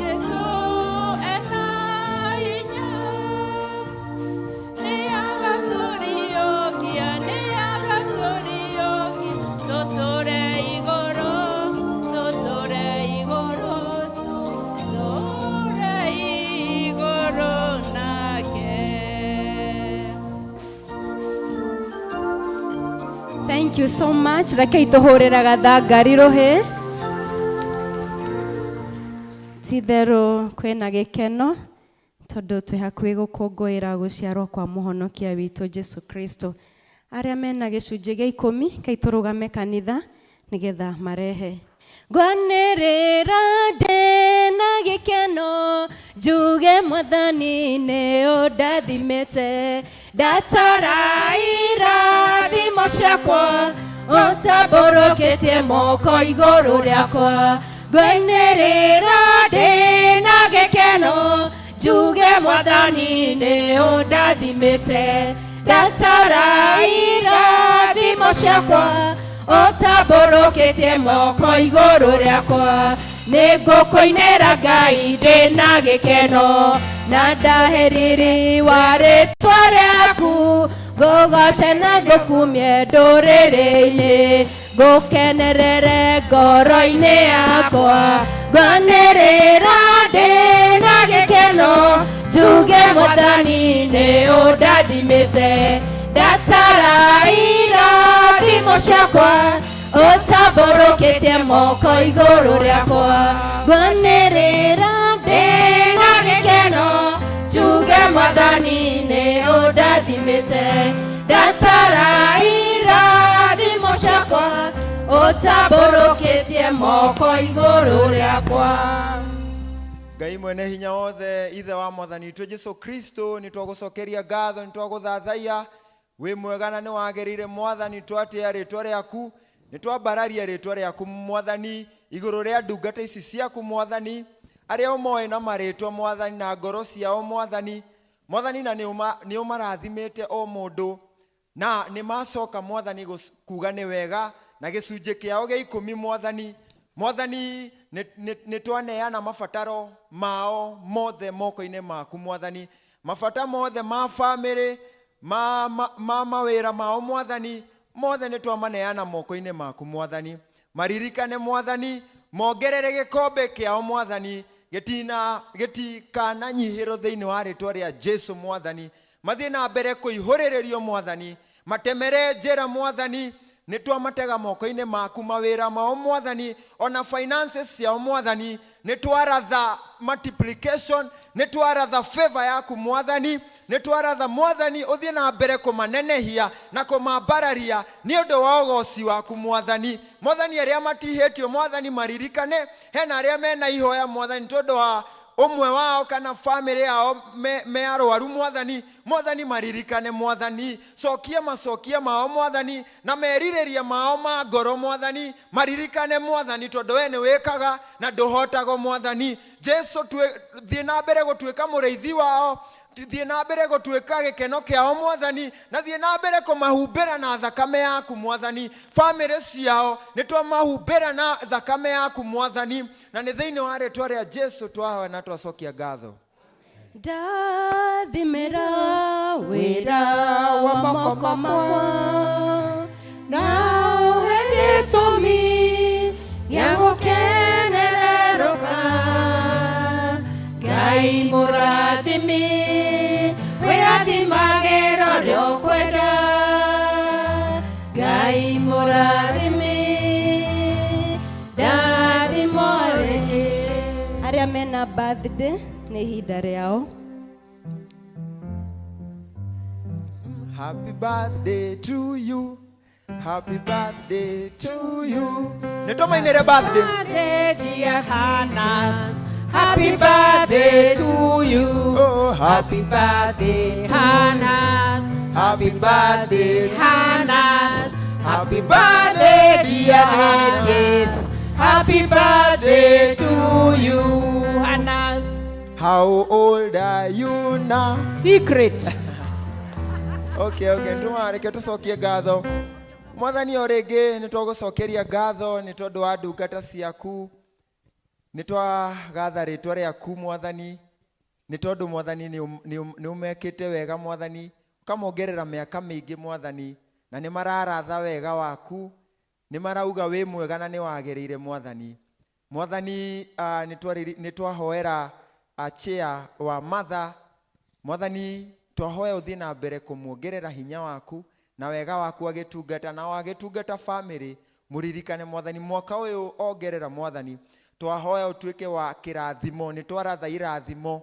S2: Jesũ ena hinya. Nĩagatũriũkia, nĩagatũriũkia, tũtũre igũrũ, tũtũre igũrũ, tũtũre igũrũ nake. Thank you so much. Rekei tũhũrĩra gathangari rũhĩ. Ti-itherũ kwĩna gĩkeno tondũ twĩ hakuhĩ gũkũngũĩra gũciarwo kwa mũhonokia witũ Jesu Kristo. Arĩa mena gĩcunjĩ gĩa ikũmi, kei tũrũgame kanitha nĩgetha marehe. Ngwanĩrĩra ndĩna gĩkeno njuge mwathani nĩ ũndathimĩte, ndatara irathimo ciakwa ũtambũrũkĩtie moko igũrũ rĩakwa. Ngwanĩrĩra ndĩna gĩkeno njuge mwathani nĩ ũndathimĩte, ndatara irathimo ciakwa ũtambũrũkĩtie moko igũrũ rĩakwa. Nĩngũkũinĩra Ngai ndĩna gĩkeno na ndahe riri wa rĩtwa rĩaku, ngũgoce na ngũkumie ndũrĩrĩ-inĩ, ngũkenerere ngoro-inĩ yakwa. Ngwanĩrĩra ndĩna gĩkeno njuge mwathani nĩ ũndathimĩte, ndatara irathimo ciakwa ũtambũrũkĩtie moko igũrũ rĩakwa. Ngwanĩrĩra ndĩna gĩkeno njuge mwathani nĩ ũndathimĩte, ndatara irathimo ciakwa ũtambũrũkĩtie moko igũrũ rĩakwa.
S8: Ngai mwene hinya wothe, ithe wa mwathani witũ Jesu Kristo, nĩ twagũcokeria ngatho, nĩ twagũthathaiya. Wĩ mwega na nĩ wagĩrĩire mwathani, twatĩa rĩtwa rĩaku, nĩ twambararia rĩtwa rĩaku mwathani igũrũ rĩa ndungata ici ciaku mwathani, arĩa ũmoĩ na marĩtwa mwathani na ngoro ciao mwathani, mwathani na nĩ ũmarathimĩte o mũndũ, na nĩ macoka mwathani kuga nĩ wega na gĩcunjĩ kĩao gĩa ikũmi mwathani. Mwathani nĩ twaneana mabataro mao mothe moko-inĩ maku mwathani, mabata mothe ma bamĩrĩ, ma mawĩra mao mwathani, mothe nĩ twamaneana moko-inĩ maku mwathani. Maririkane mwathani, mongerere gĩkombe kĩao mwathani, gĩtikananyihĩrwo thĩinĩ wa rĩtwa rĩa Jesu mwathani. Mathiĩ na mbere kũihũrĩrĩrio mwathani, matemere njĩra mwathani, nĩ twamatega moko-inĩ maku mawĩra mao mwathani, ona finances ciao mwathani, nĩ twaratha multiplication, nĩ twaratha favor yaku mwathani, Nĩ twaratha Mwathani ũthiĩ na mbere kũmanenehia na kũmambararia nĩ ũndũ wa ũgoci waku Mwathani. Mwathani arĩa matihĩtio Mwathani maririkane, hena arĩa mena ihoya Mwathani tondũ wa ũmwe wao kana famĩlĩ yao me arwaru Mwathani. Mwathani maririkane Mwathani, cokia macokia mao Mwathani na merirĩria mao ma ngoro Mwathani maririkane Mwathani, tondũ we nĩ wĩkaga na ndũhotagwo Mwathani. Jesu thiĩ na mbere gũtuĩka mũrĩithi wao, thiĩ na mbere gũtuĩka gĩkeno kĩao Mwathani, na thiĩ na mbere kũmahumbĩra na thakame yaku Mwathani. Famĩlĩ ciao nĩ twamahumbĩra na thakame yaku Mwathani, na nĩ thĩinĩ wa rĩtwa rĩa Jesu twahoya na twacokia ngatho.
S2: Ndathimĩra wĩra wa moko makwa na ũhe gĩtũmi gĩa gũkenererũka. Ngai mũrathimi wĩrathimagĩra ũrĩa ũkwenda. Ngai mũrathimi ndathimo rĩngĩ. Arĩa mena birthday nĩ ihinda rĩao.
S8: Happy birthday to you. Happy birthday to you. Nĩ tũmainĩre birthday.
S3: Birthday, dear Hannahs. Happy birthday to you.
S8: Oh,
S3: happy birthday, Hannahs.
S8: Happy birthday to
S3: Hannahs.
S8: Happy birthday, dear Hannahs.
S3: Happy birthday to you, Hannahs.
S8: How old are you now?
S3: Secret.
S8: Okay, ndũmareke tũcokie ngatho. Mwathani o rĩngĩ nĩ twagũcokeria ngatho nĩ tondũ wa ndungata ciaku. Nĩ twagatha rĩtwa rĩaku Mwathani, nĩ tondũ Mwathani nĩ ũmekĩte wega Mwathani, ũkamongerera mĩaka mĩingĩ Mwathani, na nĩ mararatha wega waku, nĩ marauga wĩ mwega na nĩ wagĩrĩire Mwathani. Mwathani nĩ twahoera chair wa mother Mwathani, twahoya ũthiĩ na mbere kũmuongerera hinya waku na wega waku agĩtungata na wagĩtungata famĩlĩ. Mũririkane Mwathani mwaka ũyũ ongerera Mwathani, twahoya ũtuĩke wa kĩrathimo. Nĩ twaratha irathimo,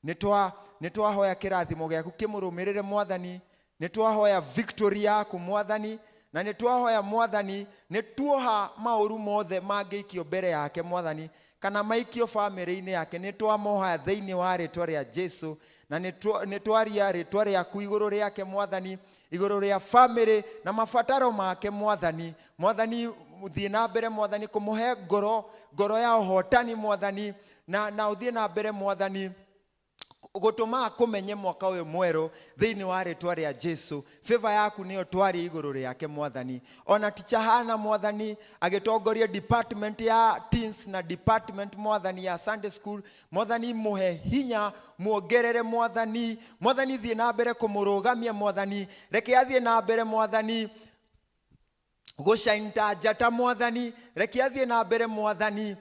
S8: nĩ twahoya kĩrathimo gĩaku kĩmũrũmĩrĩre Mwathani, nĩ twahoya victory yaku Mwathani, na nĩ twahoya Mwathani nĩ tuoha maũru mothe mangĩikio mbere yake Mwathani kana maikio famĩlĩ-inĩ yake, nĩ twamoha thĩinĩ wa rĩtwa rĩa Jesu, na nĩ twaria rĩtwa rĩaku igũrũ rĩake Mwathani, igũrũ rĩa famĩlĩ na mabataro make Mwathani. Mwathani thiĩ na mbere Mwathani kũmũhe ngoro ya ũhotani Mwathani, na ũthiĩ na mbere Mwathani gũtũma kũmenye mwaka ũyũ mwerũ thĩinĩ wa rĩtwa rĩa Jesu. Favor yaku nĩyo twaria igũrũ rĩake Mwathani. Ona ticha Hana Mwathani agĩtongoria department ya teens na department Mwathani ya Sunday school, Mwathani mũhe hinya, muongerere Mwathani. Mwathani thiĩ na mbere kũmũrũgamia Mwathani, reke athiĩ na mbere Mwathani gũcaina ta njata Mwathani, reke athiĩ na mbere Mwathani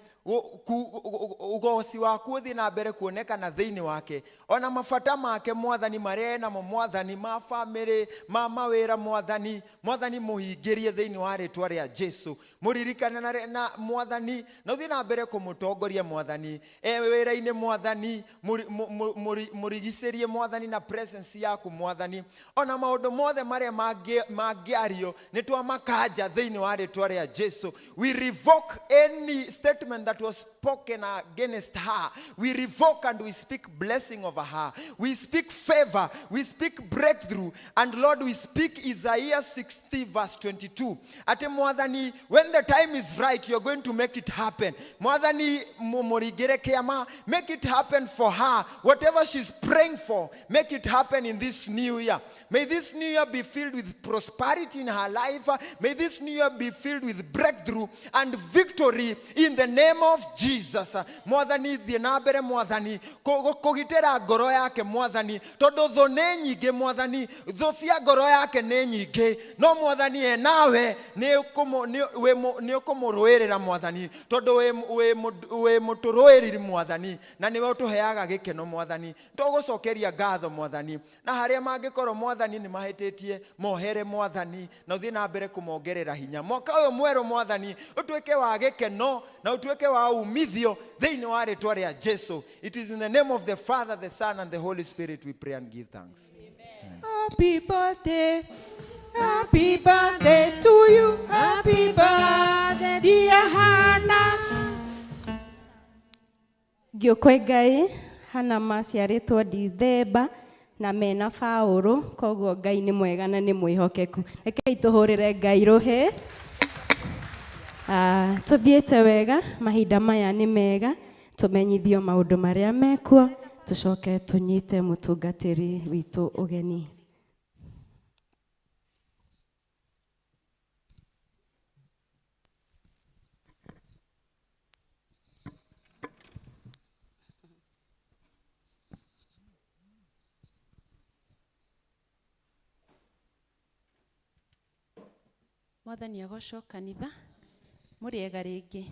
S8: ugoci waku ũthiĩ na mbere kuonekana thĩinĩ wake, ona mabata make Mwathani marĩa enamo Mwathani, ma famĩlĩ, ma mawĩra Mwathani. Mwathani mũhingĩrie thĩinĩ wa rĩtwa rĩa Jesu. Mũririkane na Mwathani na ũthiĩ na mbere kũmũtongoria Mwathani e wĩra-inĩ Mwathani, mũrigicĩrie Mwathani na presence yaku Mwathani. Ona maũndũ mothe marĩa mangĩario nĩ twamakanja thĩinĩ wa rĩtwa rĩa Jesu. We revoke any statement that was spoken against her. We revoke and we speak blessing over her. We speak favor. We speak breakthrough. And Lord, we speak Isaiah 60 verse 22. Ate Mwathani, when the time is right, you're going to make it happen. Mwathani mũrigĩre kĩama, make it happen for her. Whatever she's praying for, make it happen in this new year. May this new year be filled with prosperity in her life. May this new year be filled with breakthrough and victory in the name of Jesus. Mwathani thiĩ na mbere Mwathani kũgitĩra ngoro yake Mwathani, tondũ thũ nĩ nyingĩ Mwathani, thũ cia ngoro yake nĩ nyingĩ, no Mwathani e nawe nĩ ũkũmũrũĩrĩra Mwathani, tondũ wĩ mũtũrũĩrĩri Mwathani, na nĩwe ũtũheaga gĩkeno Mwathani. Tũgũcokeria ngatho Mwathani, na harĩa mangĩkorwo Mwathani nĩ mahĩtĩtie mohere Mwathani, na ũthiĩ na mbere kũmongerera hinya. Mwaka ũyũ mwerũ Mwathani ũtuĩke wa gĩkeno na ũtuĩke wa umithio thĩinĩ wa rĩtwa rĩa Jesu. It is in the name of the Father, the Son and the Holy Spirit we pray and give thanks.
S3: Happy birthday, happy birthday to you, happy birthday, dear Hannah.
S2: Ngĩũkwe Ngai hana maciarĩtwo Dithemba na mena baũrũ, koguo Ngai nĩ mwega na nĩ mwĩhokeku. Rekei tũhũrĩre Ngai rũhĩ. Tũthiĩte wega, mahinda maya nĩ mega, tũmenyithio maũndũ marĩa mekuo, tũcoke tũnyite mũtungatĩri witũ ũgeni.
S6: Mwathani agocwo kanitha mũrĩega rĩngĩ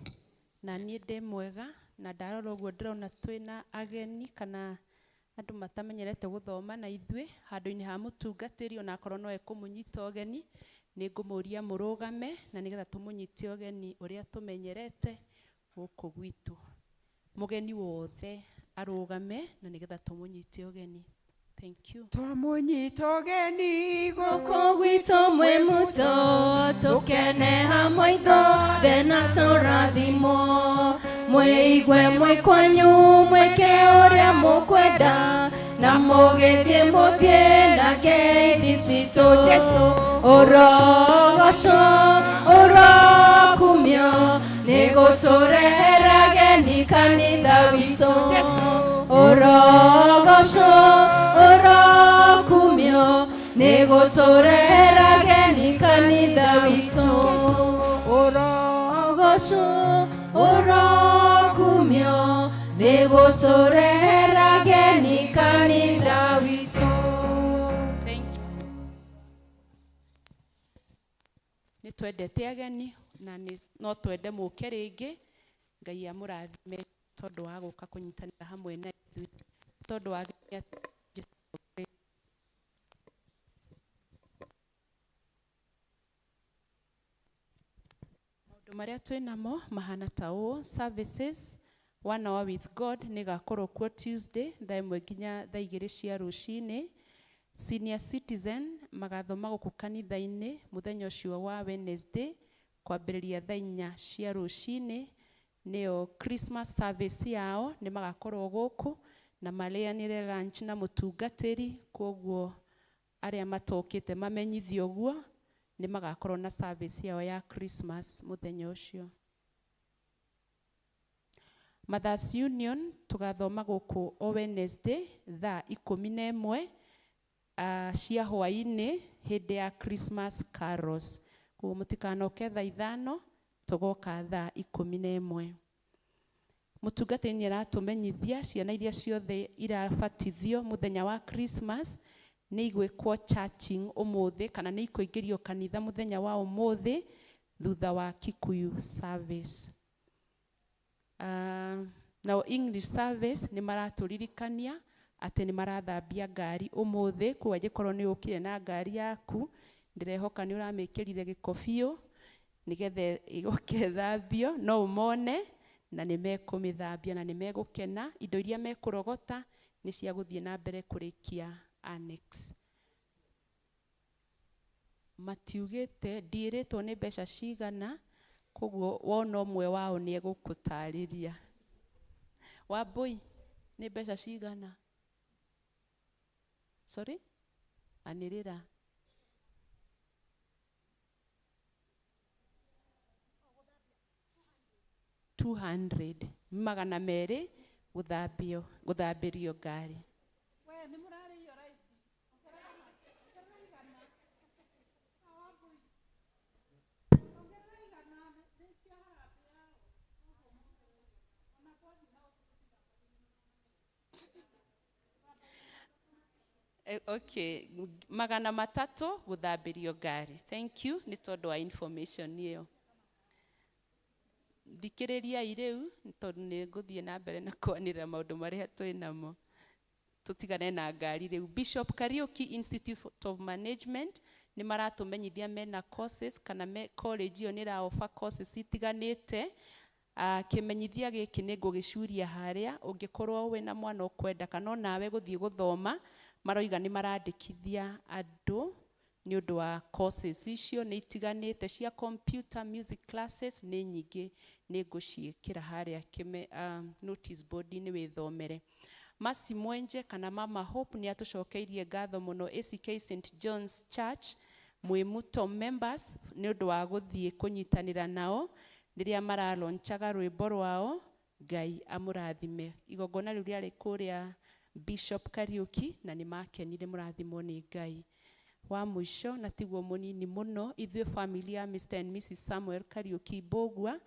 S6: na niĩ ndĩ mwega na ndarora ũguo ndĩrona twĩna ageni kana andũ matamenyerete gũthoma na ithuĩ handũ-inĩ ha mũtungatĩri onakorwo no ekũmũnyita ũgeni nĩ ngũmũria mũrũgame na nĩgetha tũmũnyite ũgeni ũrĩa tũmenyerete gũkũ gwitũ. Mũgeni wothe arũgame na nĩgetha tũmũnyite ũgeni. Thank you.
S3: Twamunyita ũgeni
S2: gũkũ gwitũ mwĩ mũto tũkene hamwe ithuothe na tũrathimwo mwĩigue mwĩ kwanyu mwĩke ũrĩa mũkwenda na mũgĩthiĩ mũthiĩ na ngeithi citũ Jesũ ũrogocwo ũrokumio nĩ gũtũrehera ageni kanitha witũ ũrogocwo ũrokumio nĩ gũtũrehera ageni kanitha witũ ũrogocwo ũrokumio nĩ gũtũrehera ageni kanitha witũ.
S6: Thank you. Nĩ twendete ageni na no twende mũke rĩngĩ. Ngai amũrathime tondũ wa gũka kũnyitanĩra hamwe na ithuĩ tondũ wa ageni maũndũ marĩa twĩ namo mahana ta ũũ. Services One Hour with God nĩ ĩgakorwo kuo Tuesday thaa 1 nginya thaa 2 cia rũcinĩ. Senior Citizen magathoma gũkũ kanitha-inĩ mũthenya ũcio wa Wednesday kwambĩrĩria thaa 4 cia rũcinĩ. Nĩyo Christmas service yao nĩ magakorwo gũkũ na marĩanĩre lunch na mũtungatĩri, koguo arĩa matokĩte mamenyithio ũguo nĩ magakorwo na service yao ya Christmas mũthenya ũcio. Mothers Union tũgathoma gũkũ o Wednesday thaa 11 cia hwaĩ-inĩ hĩndĩ ya Christmas carols. Koguo mũtikanoke thaa 5 tũgoka thaa 11. Mũtungatĩri nĩ aratũmenyithia ciana iria ciothe irabatithio mũthenya wa Christmas nĩ igwĩkwo churching ũmũthĩ kana nĩ ikũingĩrio kanitha mũthenya wa ũmũthĩ thutha wa Kikuyu service. Nao English service nĩ maratũririkania atĩ nĩ marathambia ngari ũmũthĩ, koguo angĩkorwo nĩ ũkire na ngari yaku ndĩrehoka nĩ ũramĩkĩrire gĩko biũ nĩgetha ĩgoke ĩthambio, no ũmone na nĩ mekũmĩthambia na nĩ megũkena. Indo iria mekũrogota nĩ cia gũthiĩ na mbere kũrĩkia annex. Matiugĩte ndiĩrĩtwo nĩ mbeca cigana, koguo wona ũmwe wao nĩ egũkũtarĩria. Wambui nĩ mbeca cigana? Sorry? Anĩrĩra. 200 200 gũthambio gũthambĩrio ngari. Okay, 300 gũthambĩrio ngari. Thank you nĩ tondũ wa information ĩyo. Thikĩrĩriai rĩu tondũ nĩ ngũthiĩ na mbere na kwanĩrĩra maũndũ marĩa twĩ namo. Tũtigane na ngari rĩu. Bishop Kariuki Institute of Management nĩ maratũmenyithia mena courses kana me college ĩyo nĩ ĩra offer courses itiganĩte. Kĩmenyithia gĩkĩ nĩ ngũgĩcuria harĩa ũngĩkorwo wĩna mwana ũkwenda kana onawe gũthiĩ gũthoma, maroiga nĩ marandĩkithia andũ nĩ ũndũ wa courses icio nĩ itiganĩte cia computer, music classes nĩ nyingĩ, nĩ ngũciĩkĩra harĩa notice board-inĩ wĩthomere. Mercy Mwenje kana Mama Hope nĩ atũcokeirie ngatho mũno ACK St John's Church Mwimuto members nĩ ũndũ wa gũthiĩ kũnyitanĩra nao rĩrĩa maralonchaga rwĩmbo rwao. Ngai amũrathime. Igongona rĩu rĩarĩ kũrĩa Bishop Kariuki na nĩ makenire, mũrathimwo nĩ Ngai. Wa mũico na tiguo mũnini mũno, ithuĩ family ya Mr and Mrs Samuel Kariuki Mbũgua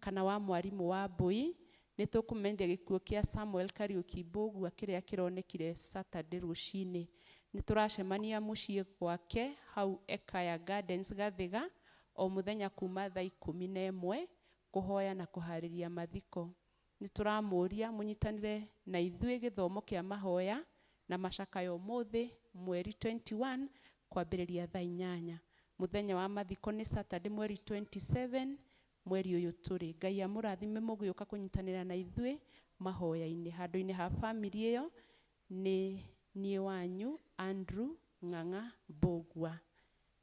S6: kana wa mwarimũ wa Mbui, nĩ tũkũmenyithia gĩkuũ kĩa Samuel Kariuki Mbũgua kĩrĩa kĩronekire Saturday rũcinĩ. Nĩ tũracemania mũciĩ gwake hau Ekaya Gardens Gathiga o mũthenya kuma thaa 11 kũhoya na kũharĩria mathiko. Nĩ tũramũria mũnyitanĩre na ithuĩ gĩthomo kĩa mahoya na macakaya ũmũthĩ mweri 21 kwambĩrĩria thaa 8. Mũthenya wa mathiko nĩ Saturday mweri 27 mweri ũyũ tũrĩ. Ngai amũrathime mũgĩũka kũnyitanĩra na ithuĩ mahoya-inĩ. Handũ-inĩ ha family ĩyo nĩ niĩ wanyu Andrew Ng'ang'a Mbũgua.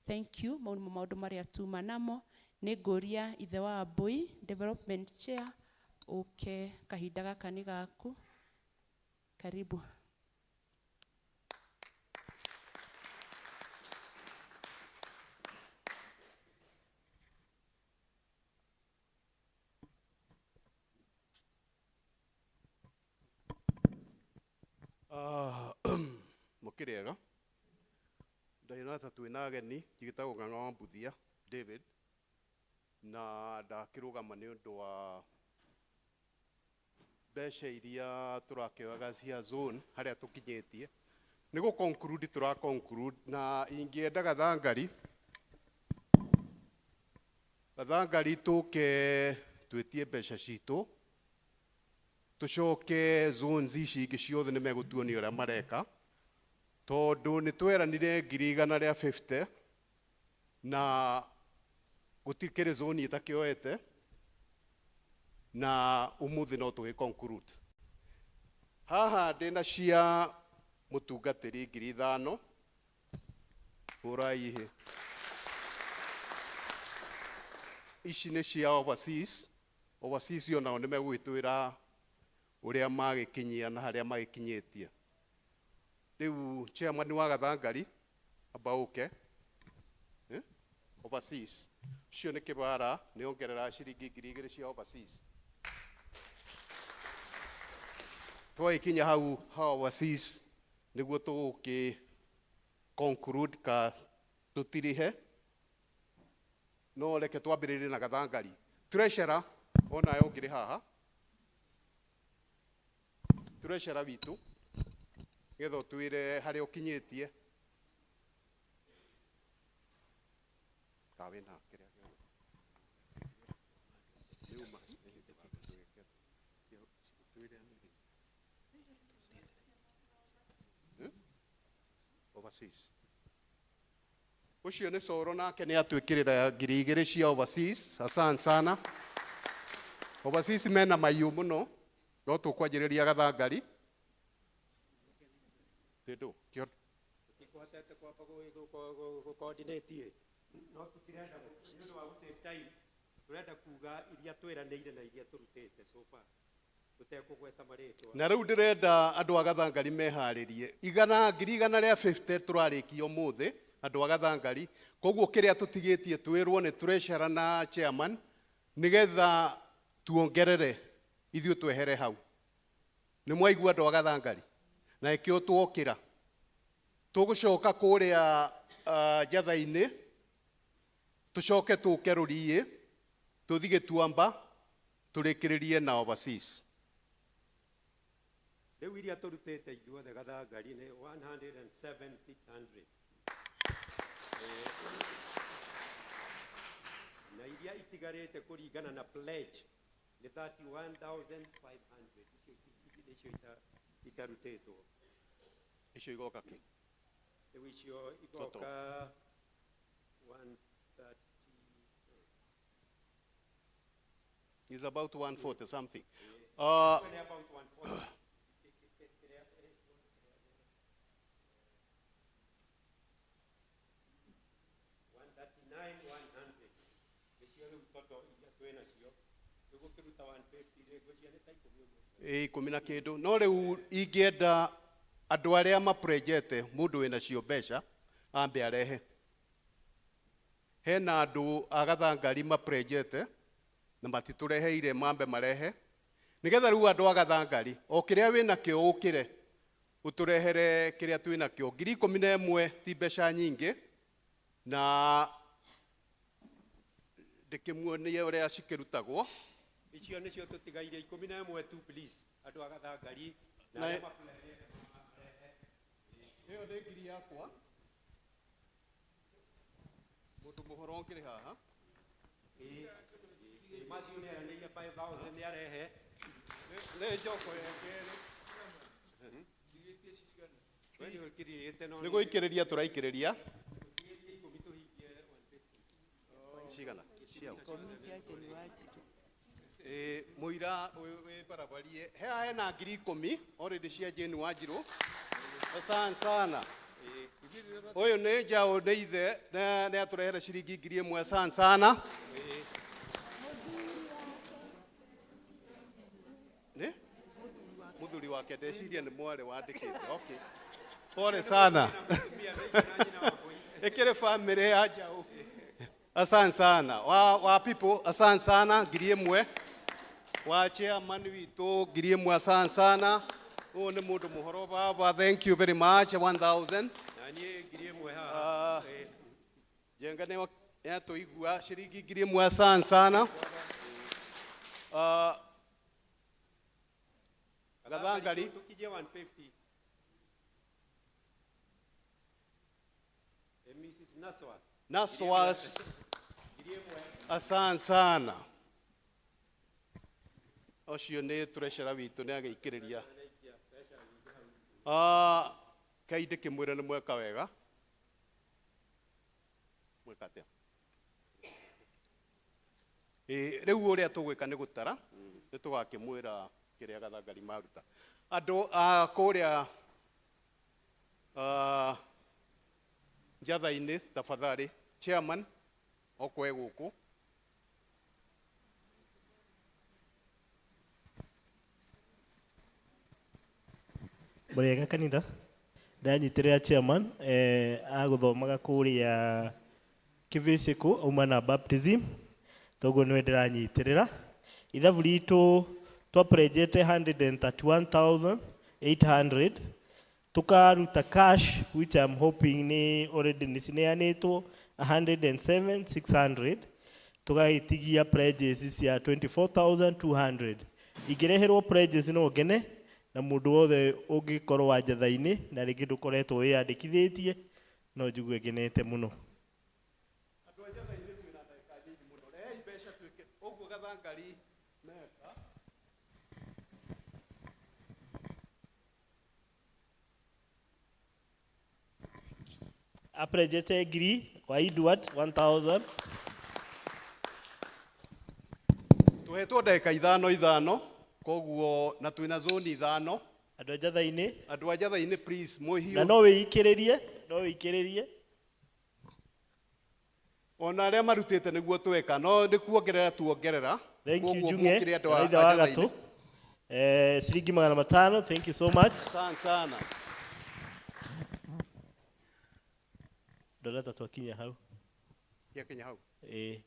S6: Thank you. Mau nĩmo maũndũ marĩa tuma namo. Nĩ ngũria ithe wa Mbui development chair ũke kahinda gaka nĩ gaku. Karibu.
S9: Mũkĩrĩega ndahĩna ta twĩna ageni njĩtagwo Ng'ang'a wa Mbuthia David na ndakĩrũgama nĩ ũndũ wa mbeca iria tũrakĩoyaga cia zone harĩa tũkinyĩtie nĩ gũ conclude tũra conclude na ingĩenda gathangari gathangari tũke twĩtie mbeca citũ tũcoke zones ici ingĩ ciothe nĩ megũtuonia ũrĩa mareka tondũ nĩ tweranire 150,000 na gũtikĩrĩ zone ĩtakĩoete na ũmũthĩ no tũgĩ conclude. Haha ndĩna cia mũtungatĩri 5,000 hũrai ihĩ. Ici nĩ cia overseas. Overseas onao nĩ megũgĩtwĩra ũrĩa magĩkinyia na harĩa magĩkinyĩtie. Rĩu chairman wa Gathangari amba ũke. Overseas ũcio nĩ kĩbara nĩ ongerera ciringi 2,000 cia overseas. Twagĩkinya hau ha overseas nĩguo tũgũkĩ conclude ka tũtirihe no reke twambĩrĩrie na Gathangari. Treasurer onawe ũngĩrĩ haha treasurer witũ nĩgetha ũtwĩre harĩa ũkinyĩtie ka wĩna kĩrĩa gĩothe nĩuma twĩre overseas ũcio nĩ Coro nake nĩ atwĩkĩrĩra 2,000 cia overseas. Asante sana. Overseas mena maiyũ mũno no tũkwanjĩrĩria Gathangari tĩndũ kĩo
S10: Tũtikũhotete kwamba gũ-coordinate no tũtirenda nĩ ũndũ wa gũ save time tũrenda kuga iria twĩranĩire na iria tũrutĩte so far tũtekũgweta marĩtwa.
S9: Na rĩu ndĩrenda andũ a Gathangari meharĩrie 150,000 tũrarĩkia ũmũthĩ andũ a Gathangari koguo kĩrĩa tũtigĩtie twĩrwo nĩ treasurer na chairman nĩgetha tuongerere ithuĩ twehere hau. Nĩ mwaigua andũ a Gathangari na ĩkĩo tuokĩra tũgũcoka kũrĩa njatha-inĩ tũcoke tũke rũriĩ tũthiĩ Gĩtuamba tũrĩkĩrĩrie na overseas.
S10: Rĩu iria tũrutĩte ithuothe Gathangari nĩ 107,600 na iria itigarĩte kũringana na pledge nĩ 31,500 icio nĩcio itarutĩtwo.
S9: Icio igoka kĩ?
S10: Rĩu icio igoka 130.
S9: Is about 140 something.
S10: Nĩ about 140. Nĩcio rĩu tondũ iria twĩ nacio tũgũkĩruta 150 rĩ, ngwĩciria nĩ ta ikũmi ũguo.
S9: Ĩ ikũmi na kĩndũ. No rĩu ingĩenda andũ arĩa maprejete mũndũ wĩna cio mbeca ambe arehe. Hena andũ a Gathangari maprejete na matitũreheire, mambe marehe nĩgetha rĩu andũ a Gathangari o kĩrĩa wĩnakĩo ũkĩre ũtũrehere kĩrĩa twĩnakĩo. 11,000 ti mbeca nyingĩ, na ndĩkĩmuonie ũrĩa cikĩrutagwo.
S10: Icio nĩcio tũtigaire 11 tu, please, andũ a Gathangari na
S9: Na-
S10: arĩa maprejete marehe.
S9: Ĩyo nĩ ngiri yakwa mũndũ mũhoro ũngĩrĩ haha.
S10: Ĩĩ, macio nĩ eranĩire 5000 nĩ arehe.
S9: Nĩ njoko ya kerĩ.
S10: We nĩ ũkirĩte no
S9: Nĩ gũikĩrĩria tũraikĩrĩria. Cigana? Ciao. Ĩ, mũira wĩ barabarie he hena 10,000 already cia Jane Wanjirũ. Asante sana. Ũyũ nĩ njaũ nĩ ithe nĩ atũrehere ciringi 1,000. Asante sana. Nĩ mũthuri wake, ndeciria nĩ mwarĩ wandĩkĩte. Okay. Pole sana. Ĩkĩrĩ family ya njaũ. Asante sana. Wa people, asante sana 1,000. Wa chairman witũ 1,000, asante sana. Ũyũ nĩ mũndũ mũhoro baba, thank you very much, 1000.
S10: Na niĩ 1,000 haha.
S9: Njenga nĩ atũigua ciringi 1,000, asante sana. Gathangari
S10: tũkinyie 150. Mrs. Naswa.
S9: Naswas. Asante sana. Ũcio nĩ treasurer witũ nĩ agĩikĩrĩria. Kai ndĩkĩmwĩre nĩ mweka wega. Mweka atĩa? Ĩ, rĩu ũrĩa tũgwĩka nĩ gũtara, nĩ tũgakĩmwĩra kĩrĩa Gathangari maruta. Andũ a kũrĩa njatha-inĩ, tafadhali, chairman, okorwo e gũkũ.
S11: Mũrĩega kanitha, ndanyitĩrĩra chairman agũthomaga kũrĩa Kĩvĩcĩkũ auma na baptism, toguo nĩwe ndĩranyitĩrĩra. Ithabu ritũ twaprejete 131,800 tukaruta cash, which I'm hoping ni already nĩcineanĩtwo 107,600, tũgagĩtigia pledges cia 24,200. Ingĩreherwo pledges no ngene, na mũndũ wothe ũngĩkorwo wa njatha-inĩ na rĩngĩ ndũkoretwo wĩyandĩkithĩtie no njigue ngenete mũno.
S9: Andũ a njatha-inĩ twĩna ndagĩka nyinyi mũno, rehei mbeca twĩke ũguo Gathangari meka.
S11: Aprejete ngiri kwa Edward 1000.
S9: Tũhetwo ndagĩka ithano ithano, koguo na twĩna zone ithano.
S11: Andũ a njatha-inĩ.
S9: Andũ a njatha-inĩ please mwĩhiũ.
S11: Na no wĩikĩrĩrie, no wĩikĩrĩrie.
S9: Ona arĩa marutĩte nĩguo tweka, no nĩ kuongerera tuongerera.
S11: Thank you,
S9: Koguo
S11: Junge.
S9: mũkĩre andũ a
S11: Ithe wa
S9: njatha-inĩ.
S11: gatũ. Ciringi 500, thank you so much.
S9: Asante sana.
S11: Ndona ta twakinya hau.
S9: Yakinya hau.
S11: Ĩĩ.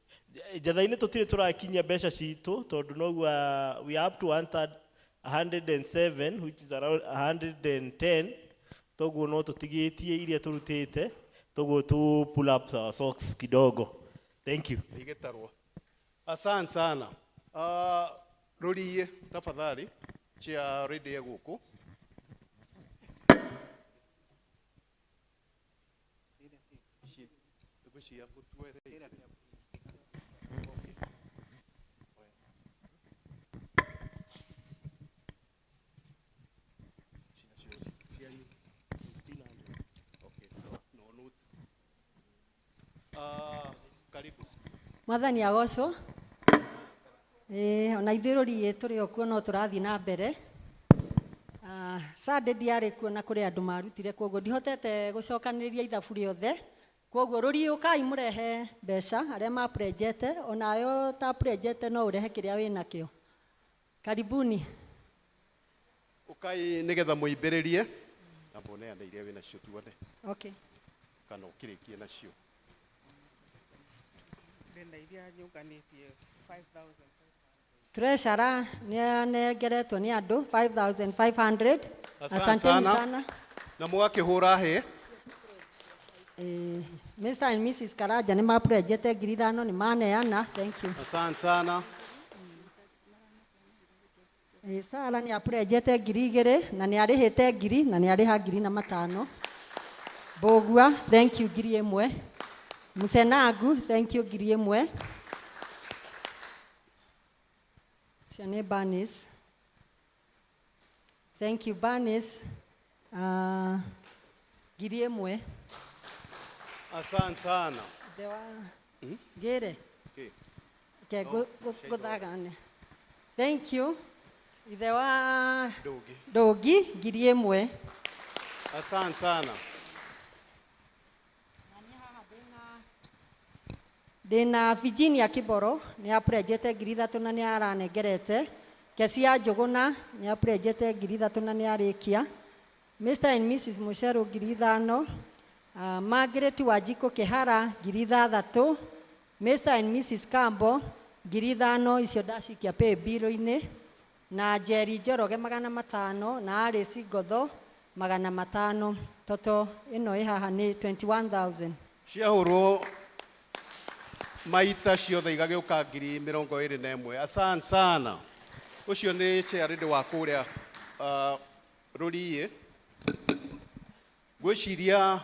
S11: Njatha-inĩ tũtirĩ tũrakinyia mbeca citũ tondũ noguo we are up to one third, 107, which is around 110, toguo no tũtigĩtie iria tũrutĩte, toguo tu pull up our socks kidogo. Thank you.
S9: Igĩtarwo. Asante sana. Rũriĩ tafadhali cia radio gũkũ. Ici ngwĩciria mũtuere. Okay. Okay, no note. Karibu.
S12: Mwathani agocwo. Ĩĩ, ona ithuĩ rũriĩ tũrĩ o kuo no tũrathiĩ na mbere. Sunday ndiarĩ kuo na kũrĩ andũ marutire, koguo ndihotete gũcokanĩrĩria ithabu rĩothe. Koguo rũriĩ ũkai mũrehe mbeca arĩa maprenjete, onawe ũtaprenjete no ũrehe kĩrĩa wĩnakĩo. Karibuni.
S9: Ũkai nĩgetha mũimbĩrĩrie na mũneane iria wĩnacio tuone.
S12: Okay.
S9: Kana ũkĩrĩkie nacio.
S3: Ndĩna iria nyũnganĩtie 5,000.
S12: Treasurer nĩ anengeretwo nĩ andũ 5,500.
S9: Asante
S12: Asanteni
S9: sana.
S12: sana.
S9: Na mũgakĩhũra hĩ.
S12: Mr. and Mrs. Karanja nĩ maprenjete 5,000 nĩ maneana. Thank you.
S9: Asante sana.
S12: Sara nĩ aprenjete 2,000 na nĩ arĩhĩte 1,000 na nĩ arĩha 1,500. Mbũgua, thank you 1,000. Musenangu, thank you 1,000. Ũcio nĩ Bernice. Thank you Bernice. 1,000.
S9: Asante sana.
S12: Ithe wa ngĩre.
S9: Okay.
S12: Ke
S9: No,
S12: ngũthagane. Thank you. Ithe wa
S9: Ndũngĩ.
S12: Ndũngi 1,000.
S9: Asante sana.
S12: Ndĩna Virginia Kiboro nĩ aprenjete 3,000 na nĩ aranengerete. Kesia Njũgũna nĩ aprenjete 3,000 na nĩ arĩkia. Mr. and Mrs. Mucheru 5,000. Margaret Wanjikũ Kĩhara 6,000. Mr. and Mrs. Kambo 5,000 icio ndacikia pay bill-inĩ. Na Njeri Njoroge 500 na Alice Ngotho 500. Toto ĩno ĩ haha nĩ 21,000.
S9: Ciahũrwo maita ciothe igagĩũka 21,000. Asante sana. Ũcio nĩ chairlady wa kũrĩa rũriĩ. Ngwĩciria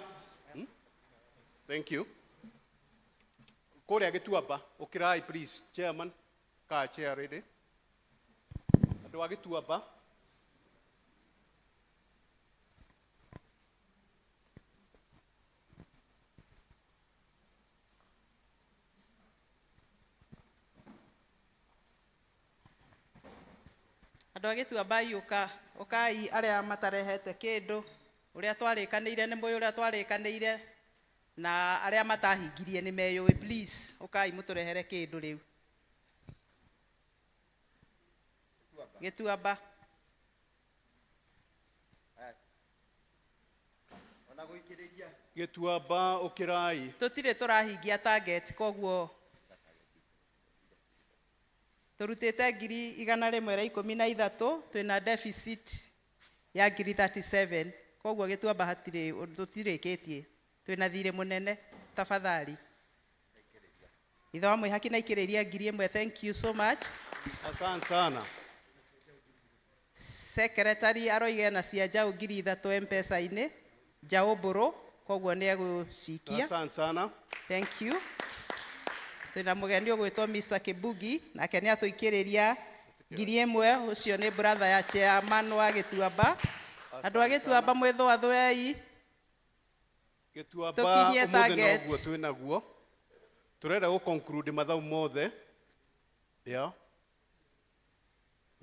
S9: Thank you. Kũrĩa Gĩtuamba, ũkĩrai please chairman ka chairlady. Andũ a Gĩtuamba.
S3: Andũ a Gĩtuamba ũka, ũkai arĩa matarehete kĩndũ, ũrĩa twarĩkanĩire nĩ mũĩ ũrĩa twarĩkanĩire, na arĩa matahingirie nĩ meyũĩ, please, ũkai mũtũrehere kĩndũ rĩu. Gĩtuamba.
S9: Gĩtuamba ũkĩrai.
S3: Tũtirĩ tũrahingia target, koguo tũrutĩte 113,000, twĩna deficit ya 37,000, koguo Gĩtuamba hatirĩ tũtirĩkĩtie, twĩna thirĩ mũnene tafadhali. Ithe wa mwĩhaki na ikĩrĩria 1,000, thank you so much.
S9: Asante sana.
S3: Secretary aroiga ena cia njaũ 3,000 M-Pesa-inĩ, njaũ mbũrũ, koguo nĩ egũcikia.
S9: Asante sana.
S3: Thank you. Twĩna mũgeni ũgwĩtwo Mr. Kibugi, nake nĩ atũikĩrĩria 1,000, ũcio nĩ brother ya chairman wa Gĩtuamba. Andũ a Gĩtuamba mwĩthũathũei.
S9: Gĩtuamba
S3: Tũkinyie
S9: ũmũthĩ
S3: target.
S9: noguo twĩnaguo. Tũrenda gũ conclude mathabu mothe. Yeah.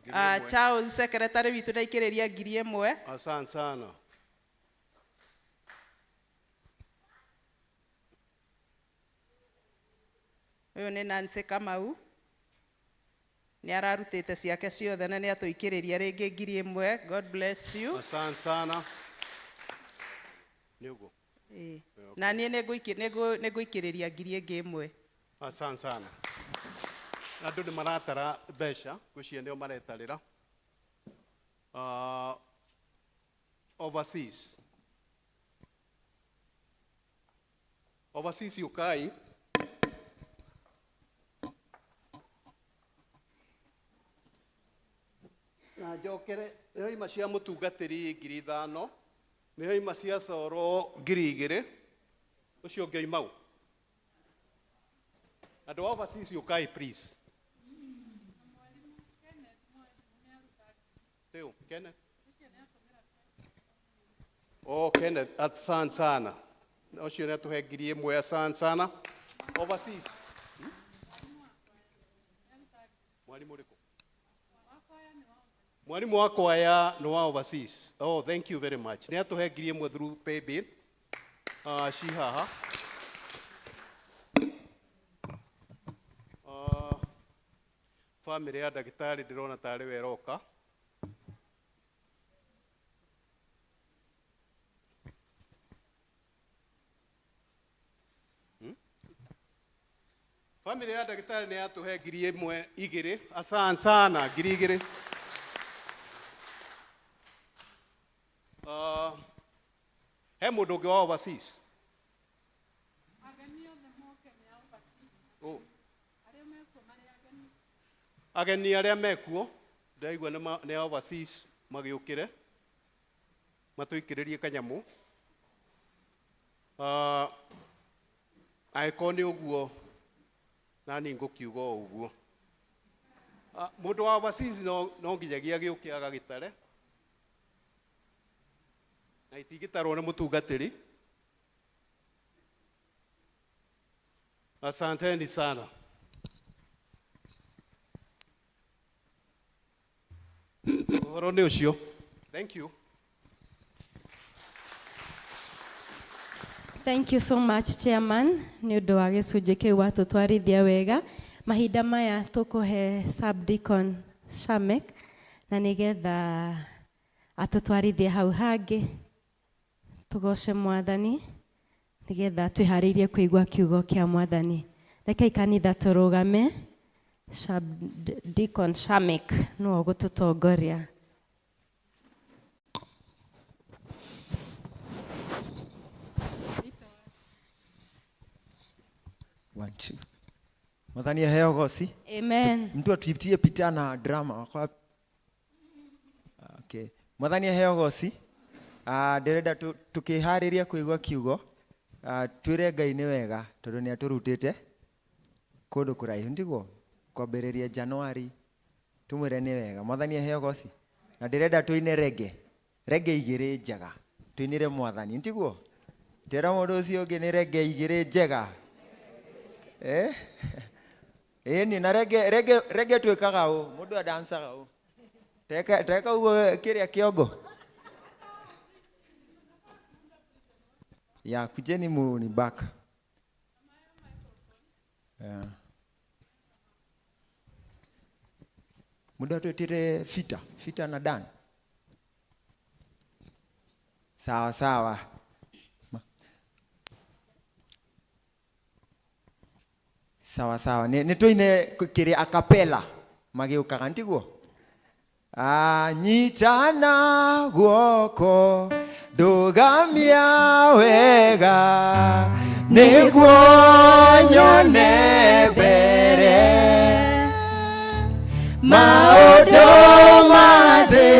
S9: 1,000.
S3: Charles secretary witũ ndaikĩrĩria 1,000.
S9: Asante sana.
S3: Ũyũ nĩ Nancy Kamau. Nĩ ararutĩte ciake ciothe na nĩ atũikĩrĩria rĩngĩ 1,000. God bless you.
S9: Asante sana. Nĩ ũguo.
S3: Ĩĩ. Na niĩ nĩ ngũikĩrĩria 1,000.
S9: Asante sana. Andũ nĩ maratara mbeca, ngwĩciria nĩo maretarĩra. Overseas. Overseas ũkai. Na njokere, nĩho ima cia mũtungatĩri 5,000, nĩho ima cia coro 2,000, ũcio ũngĩ oima ũ? Andũ a overseas ũkai please. Teo, Kenneth. Oh, Kenneth, asante sana. Ũcio nĩ atũhe 1,000, asante sana. Overseas. Mwalimu ũrĩkũ? Mwalimu wa kwaya nĩ wa overseas. Oh, thank you very much. Nĩ atũhe 1000 through paybill. Ci haha. Family ya ndagĩtarĩ ndĩrona tarĩ we ĩroka. Family ya ndagĩtarĩ nĩ yatũhe 1000 igĩrĩ. Asante sana, 2000. He mũndũ ũngĩ wa overseas? Oh. Ageni arĩa mekuo ndaigua nĩ a overseas magĩũkĩre matũikĩrĩrie kanyamũ. Angĩkorwo nĩ ũguo nani ngũkiuga o ũguo. Mũndũ wa overseas no nginyagia agĩũke agagĩtare na itingĩtarwo nĩ mũtungatĩri. Asanteni sana. Ũhoro nĩ ũcio. Thank you.
S2: Thank you so much, Chairman, nĩ ũndũ wa gĩcunjĩ kĩu watũtwarithia wega. Mahinda maya tũkũhe Subdeacon Shamek na nĩgetha atũtwarithie hau hangĩ. Tũgoce Mwathani nĩgetha twĩharĩirie kũigua kiugo kĩa Mwathani. Rekei kanitha tũrũgame. Subdeacon Shamek nĩwe ũgũtũtongoria.
S8: One, two. Mwathani aheo goci.
S2: Amen.
S8: Mtu atuitie pita na drama wakwa. Okay. Mwathani aheo goci. Ndĩrenda tukĩharĩria kũigua kiugo, twĩre Ngai nĩ wega tondũ nĩ atũrutĩte kũndũ kũraihu, ndiguo? Kwambĩrĩria January tumwĩre nĩ wega. Mwathani aheo goci. Na ndĩrenda tũine rege. Rege igĩrĩ njega. Tũinĩre Mwathani, ndiguo? Tera mũndũ ũcio ũngĩ nĩ rege igĩrĩ njega. Ĩni na rege rege rege twĩkaga ũ, mũndũ adancaga ũ. Teka teka ũguo kĩrĩa kĩongo. Ya kujeni mu ni back. Yeah. Mũndũ atwĩtire Fita, Fita na Dan. Sawa sawa. Sawa sawa. Nĩ tũine kĩrĩa acapella magĩũkaga ntiguo? Anyitana guoko ndũgamia wega nĩguo nyone mbere maũndũ ma thĩ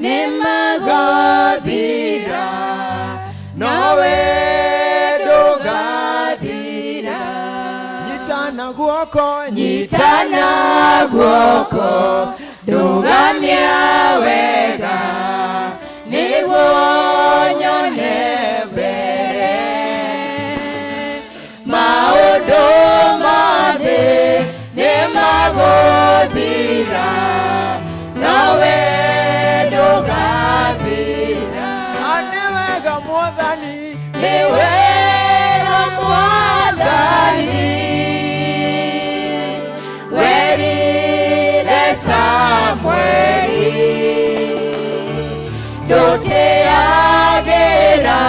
S8: nĩmagathira nowe ndũgathira. Nyitana guoko, nyitana guoko ndũgamia wega nĩguo nyone mbere maũndũ ma thĩ nĩmagũthira nowe ndũgathira. Nĩ wega Mwathani, nĩ wega Mwathani, werire Samueli ndũteagĩra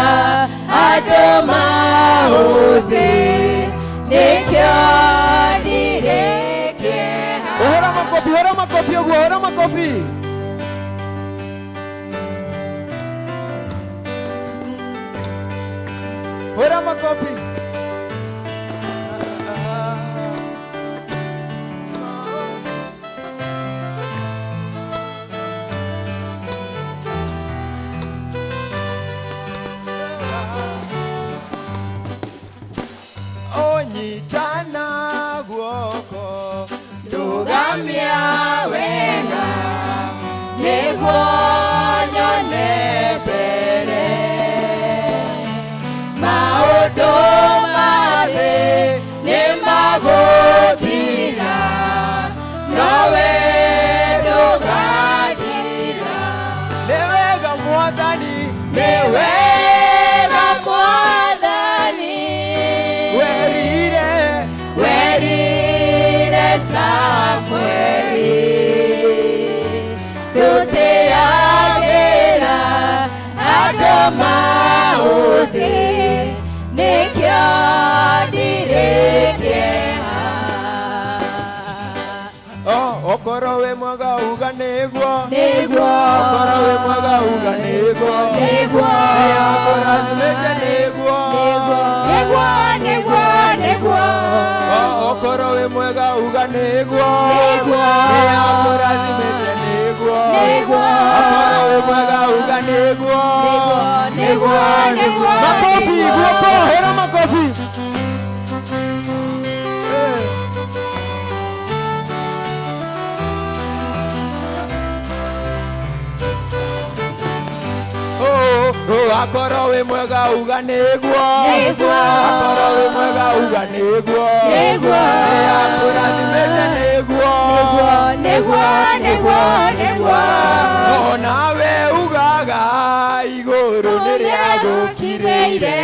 S8: andũ maũthĩ nĩkĩo ndirĩ kĩeha. Hũra makobi, hũra makobi ũguo, hũra makobi. Hũra makobi. Onyitana guoko ndũgamia wega nĩguo nyone mbere maũndũ ma thĩ nĩmagũthira nowe ndũgathira.
S13: Andũ maũthĩ nĩkĩo ndirĩ kĩeha.
S8: Oh, okorwo wĩ mwega uga nĩguo.
S13: Nĩguo.
S8: Okorwo wĩ mwega uga nĩguo.
S13: Nĩguo.
S8: Nĩakũrathimĩte nĩguo.
S13: Nĩguo, nĩguo, nĩguo.
S8: Oh, okorwo wĩ mwega uga nĩguo.
S13: Nĩguo.
S8: Nĩakũrathimĩte nĩguo.
S13: Nĩguo.
S8: Okorwo wĩ mwega uga nĩguo.
S13: Nĩguo, nĩguo,
S8: Makofi, guoko, hera makofi. Eh. Oh, oh, akorwo wĩ mwega uga nĩguo.
S13: Nĩguo.
S8: Akorwo wĩ mwega uga nĩguo.
S13: Nĩguo.
S8: Nĩakũrathimĩte nĩguo.
S13: Nĩguo, nĩguo, nĩguo.
S8: O nawe ugaga igũrũ nĩrĩagũkirĩire.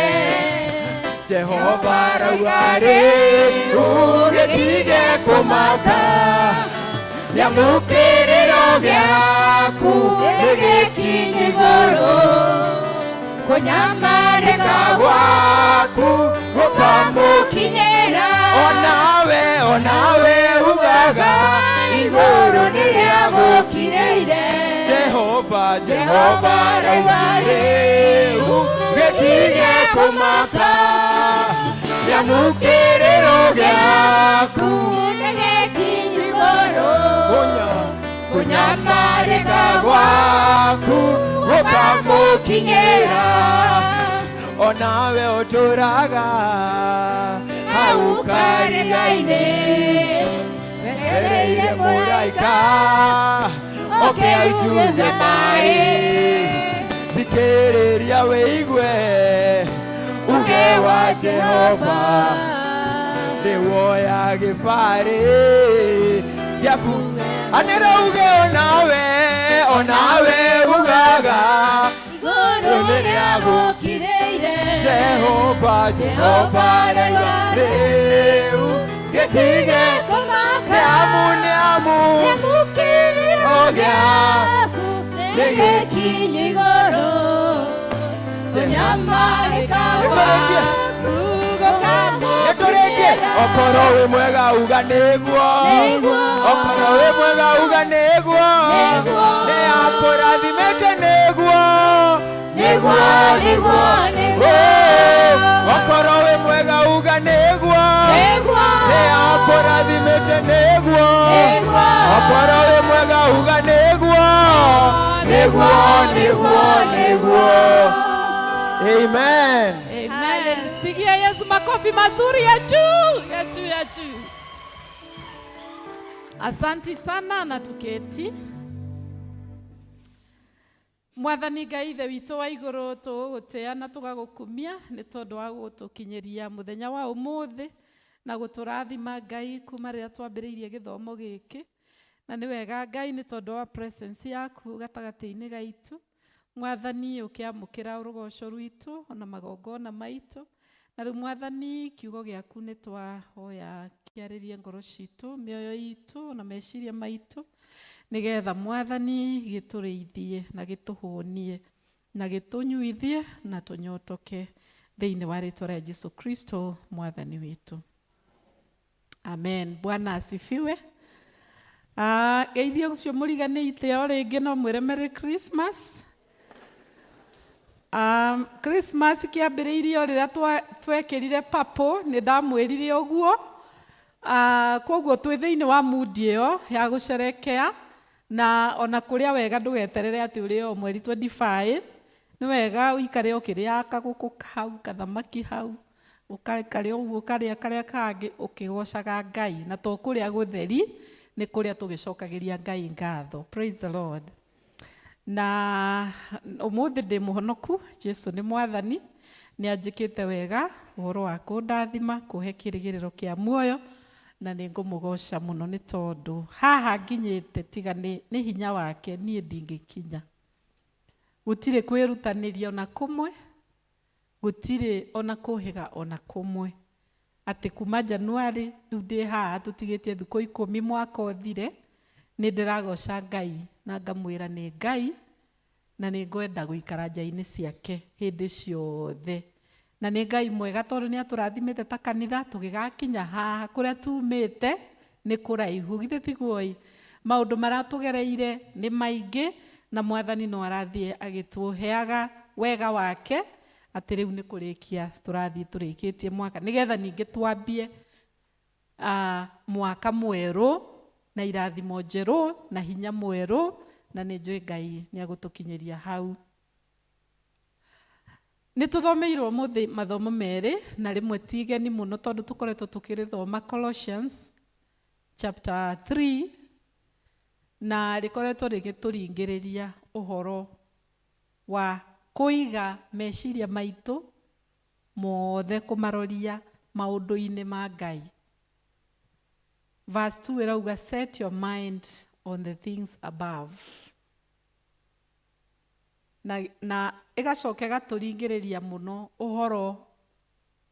S8: Jehova rauga rĩu gĩtige kũmaka. Nĩamu kĩrĩro gĩaku
S13: nĩgĩkinyu igũrũ. Kũnyamarĩka
S8: gwaku
S13: gũkamũkinyĩra.
S8: Onawe, onawe ugaga
S13: igũrũ nĩrĩagũkirĩire.
S8: Jehova, Jehova rauga rĩu gĩtige kũmaka. Nĩamu kĩrĩro gĩaku
S13: Nĩgĩkinyu igũrũ.
S8: Kũnyamarĩka gwaku gũkamũkinyĩra. Onawe ũtũraga hau karia-inĩ wetereire mũraika oke aituge maĩ. Thikĩrĩria wĩigue uge wa Jehova rĩu oya gĩbarĩ gĩaku anĩra uge onawe onawe ugaga
S13: Igũrũ nĩrĩagũkirĩire.
S8: Jehova Jehova rauga rĩu gĩtige
S13: Kũmaka.
S8: nĩamu nĩamu
S13: Nĩamu kĩrĩro
S8: gĩaku
S13: nĩgĩkinyu igũrũ. Kũnyamarĩka
S8: Nĩtũrĩkie.
S13: gwaku gũkamũkinyĩra.
S8: Nĩtũrĩkie. Okorwo wĩ mwega uga nĩguo.
S13: Nĩguo.
S8: Okorwo wĩ mwega uga nĩguo.
S13: Nĩguo.
S8: Nĩakũrathimĩte nĩguo.
S13: Nĩguo, nĩguo, nĩguo.
S8: Oh, okorwo wĩ mwega uga nĩguo.
S13: Nĩguo.
S8: Nĩakũrathimĩte nĩguo.
S13: Nĩguo.
S8: Okorwo wĩ mwega uga nĩguo. Nĩguo, nĩguo, nĩguo. Amen.
S4: Amen. Pigia Yesu makofi mazuri ya juu, ya juu, ya juu. Asanti sana na tuketi. Mwathani Ngai ithe witũ wa igũrũ tũgũgũtĩa na tũgagũkumia nĩ tondũ wa gũtũkinyĩria mũthenya wa ũmũthĩ na gũtũrathima Ngai kuma rĩrĩa twambĩrĩirie gĩthomo gĩkĩ. Na nĩ wega Ngai nĩ tondũ wa presence yaku gatagatĩ-inĩ gaitũ. Mwathani ũkĩamũkĩra rũgoco rwitũ ona magongona maitũ. Na rĩu Mwathani kiugo gĩaku nĩ twahoya kĩarĩrie ngoro citũ, mĩoyo itũ na meciria maitũ nĩgetha Mwathani gĩtũrĩithie na gĩtũhũnie na gĩtũnyuithie na tũnyotoke thĩinĩ wa rĩtwa rĩa Jesu Kristo Mwathani witũ. Amen. Bwana asifiwe. Geithio ũcio mũriganĩte o rĩngĩ no mwĩre Merry Christmas. Christmas kĩambĩrĩirie o rĩrĩa twekĩrire purple, nĩ ndamwĩrire ũguo. Koguo twĩ thĩinĩ wa mood ĩyo ya gũcerekea na ona kũrĩa wega ndũgeterere atĩ ũrĩe o mweri 25. Nĩ wega ũikare ũkĩrĩaga kagũkũ hau, kathamaki hau, ũkarĩa ũguo ũkarĩa karĩa kangĩ ũkĩgocaga Ngai. Na to kũrĩa gũtheri, nĩ kũrĩa tũgĩcokagĩria Ngai ngatho. Praise the Lord. Na ũmũthĩ ndĩ mũhonoku, Jesu nĩ mwathani, nĩ anjĩkĩte wega ũhoro wa kũndathima, kũhe kĩrĩgĩrĩro kĩa muoyo, na nĩ ngũmũgoca mũno nĩ tondũ haha nginyĩte tiga nĩ hinya wake niĩ ndingĩkinya. Gũtirĩ kwĩrutanĩria ona kũmwe, gũtirĩ ona kũhĩga ona kũmwe. Atĩ kuma January rĩu ndĩ haha tũtigĩtie thikũ 10 mwaka ũthire, nĩ ndĩragoca Ngai na ngamwĩra nĩ Ngai Na nĩ ngwenda gũikara nja-inĩ ciake hĩndĩ ciothe. Na nĩ Ngai mwega tondũ nĩ atũrathimĩte ta kanitha tũgĩgakinya haha kũrĩa tumĩte nĩ kũraihu. Githĩ tiguo ĩ? Maũndũ marĩa tũgereire nĩ maingĩ na mwathani no arathiĩ agĩtũheaga wega wake atĩ rĩu nĩ kũrĩkia tũrathiĩ tũrĩkĩtie mwaka nĩgetha ningĩ twambie mwaka mwerũ na irathimo njerũ na hinya mwerũ na nĩ njũĩ Ngai nĩ agũtũkinyĩria hau. Nĩ tũthomeirwo ũmũthĩ mathomo merĩ na rĩmwe ti igeni mũno tondũ tũkoretwo tũkĩrĩthoma Colossians chapter 3 na rĩkoretwo rĩgĩtũringĩrĩria ũhoro wa kũiga meciria maitũ mothe kũmaroria maũndũ-inĩ ma Ngai. Verse 2 ĩrauga set your mind on the things above. Na ĩgacoka ĩgatũringĩrĩria mũno ũhoro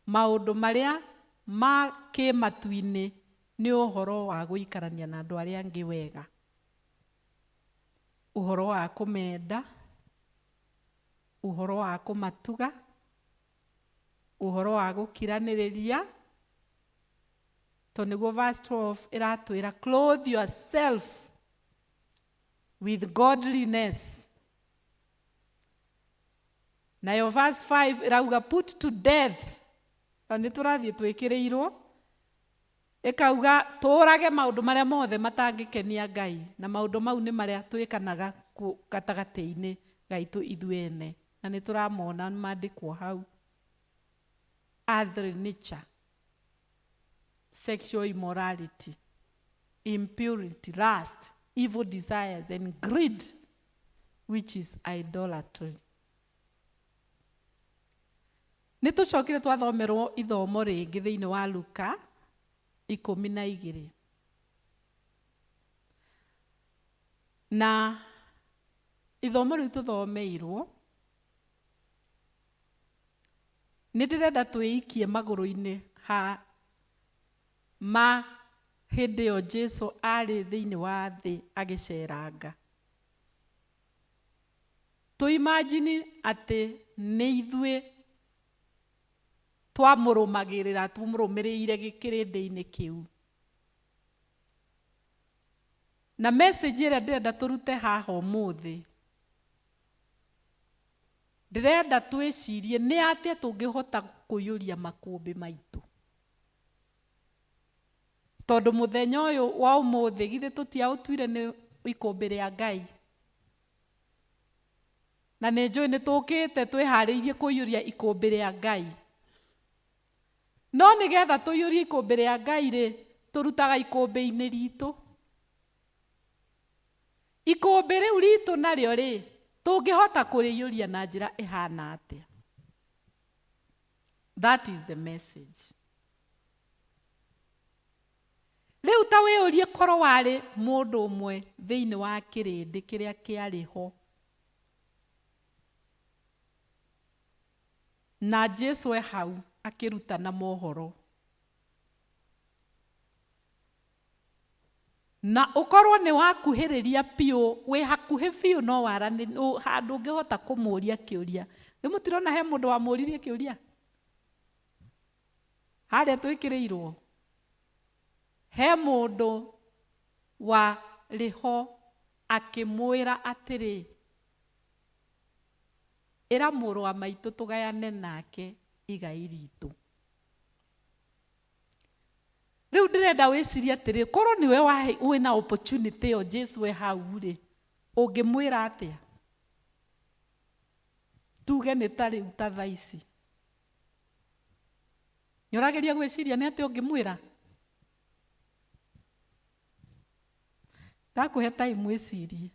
S4: maũndũ marĩa ma kĩmatu-inĩ nĩ ũhoro wa gũikarania na andũ arĩa angĩ wega. Ũhoro wa kũmenda, ũhoro wa kũmatuga, ũhoro wa gũkiranĩrĩria, tondũ nĩguo verse 12 ĩratwĩra clothe yourself with godliness. Nayo verse 5 ĩrauga put to death. Na nĩ tũrathiĩ twĩkĩrĩirwo ĩkauga tũrage maũndũ marĩa mothe matangĩkenia Ngai na maũndũ mau nĩ marĩa twĩkanaga gatagatĩ-inĩ gaitũ ithuĩ ene na nĩ tũramona mandĩkwo hau. Earthly nature, sexual immorality, impurity, lust, evil desires and greed, which is idolatry. Nĩ tũcokire twathomerwo ithomo rĩngĩ thĩinĩ wa Luka 12. Na ithomo rĩu tũthomeirwo nĩ ndĩrenda twĩikie magũrũ-inĩ ha ma hĩndĩ ĩyo Jesu arĩ thĩinĩ wa thĩ agĩceranga. Tũimagine atĩ nĩ ithuĩ twamũrũmagĩrĩra tũmũrũmĩrĩire kĩrĩndĩ-inĩ kĩu. Na message ĩrĩa ndĩrenda tũrute haha ũmũthĩ, ndĩrenda twĩcirie nĩ atĩa tũngĩhota kũiyũria makũmbĩ maitũ. Tondũ mũthenya ũyũ wa ũmũthĩ githĩ tũtiaũtuire nĩ ikũmbĩ rĩa Ngai. Na nĩ njũĩ nĩ tũkĩte twĩharĩirie kũiyũria ikũmbĩ rĩa Ngai. No nĩgetha tũiyũrie ikũmbĩ rĩa Ngai rĩ, tũrutaga ikũmbĩ-inĩ ritũ. Ikũmbĩ rĩu ritũ narĩo rĩ, tũngĩhota kũrĩiyũria na njĩra ĩhana atĩa? That is the message. Rĩu ta wĩyũrie korwo warĩ mũndũ ũmwe thĩinĩ wa kĩrĩndĩ kĩrĩa kĩarĩ ho. Na Jesu e hau akĩrutana mohoro. Na ũkorwo nĩ wakuhĩrĩria biũ, wĩ hakuhĩ biũ no warani, handũ ũngĩhota kũmũria kĩũria. Nĩ mũtirona he mũndũ wamũririe kĩũria? Harĩa twĩkĩrĩirwo. He mũndũ warĩ ho akĩmwĩra atĩrĩ, ĩra mũrũ wa maitũ tũgayane nake igai ritũ. Rĩu ndĩrenda wĩcirie atĩrĩ, korwo nĩwe wĩna opportunity ĩyo Jesu e hau rĩ, ũngĩmwĩra atĩa? Tuge nĩ ta rĩu ta thaa ici. Nĩ ũrageria gwĩciria nĩ atĩa ũngĩmwĩra? Ndakũhe time wĩcirie.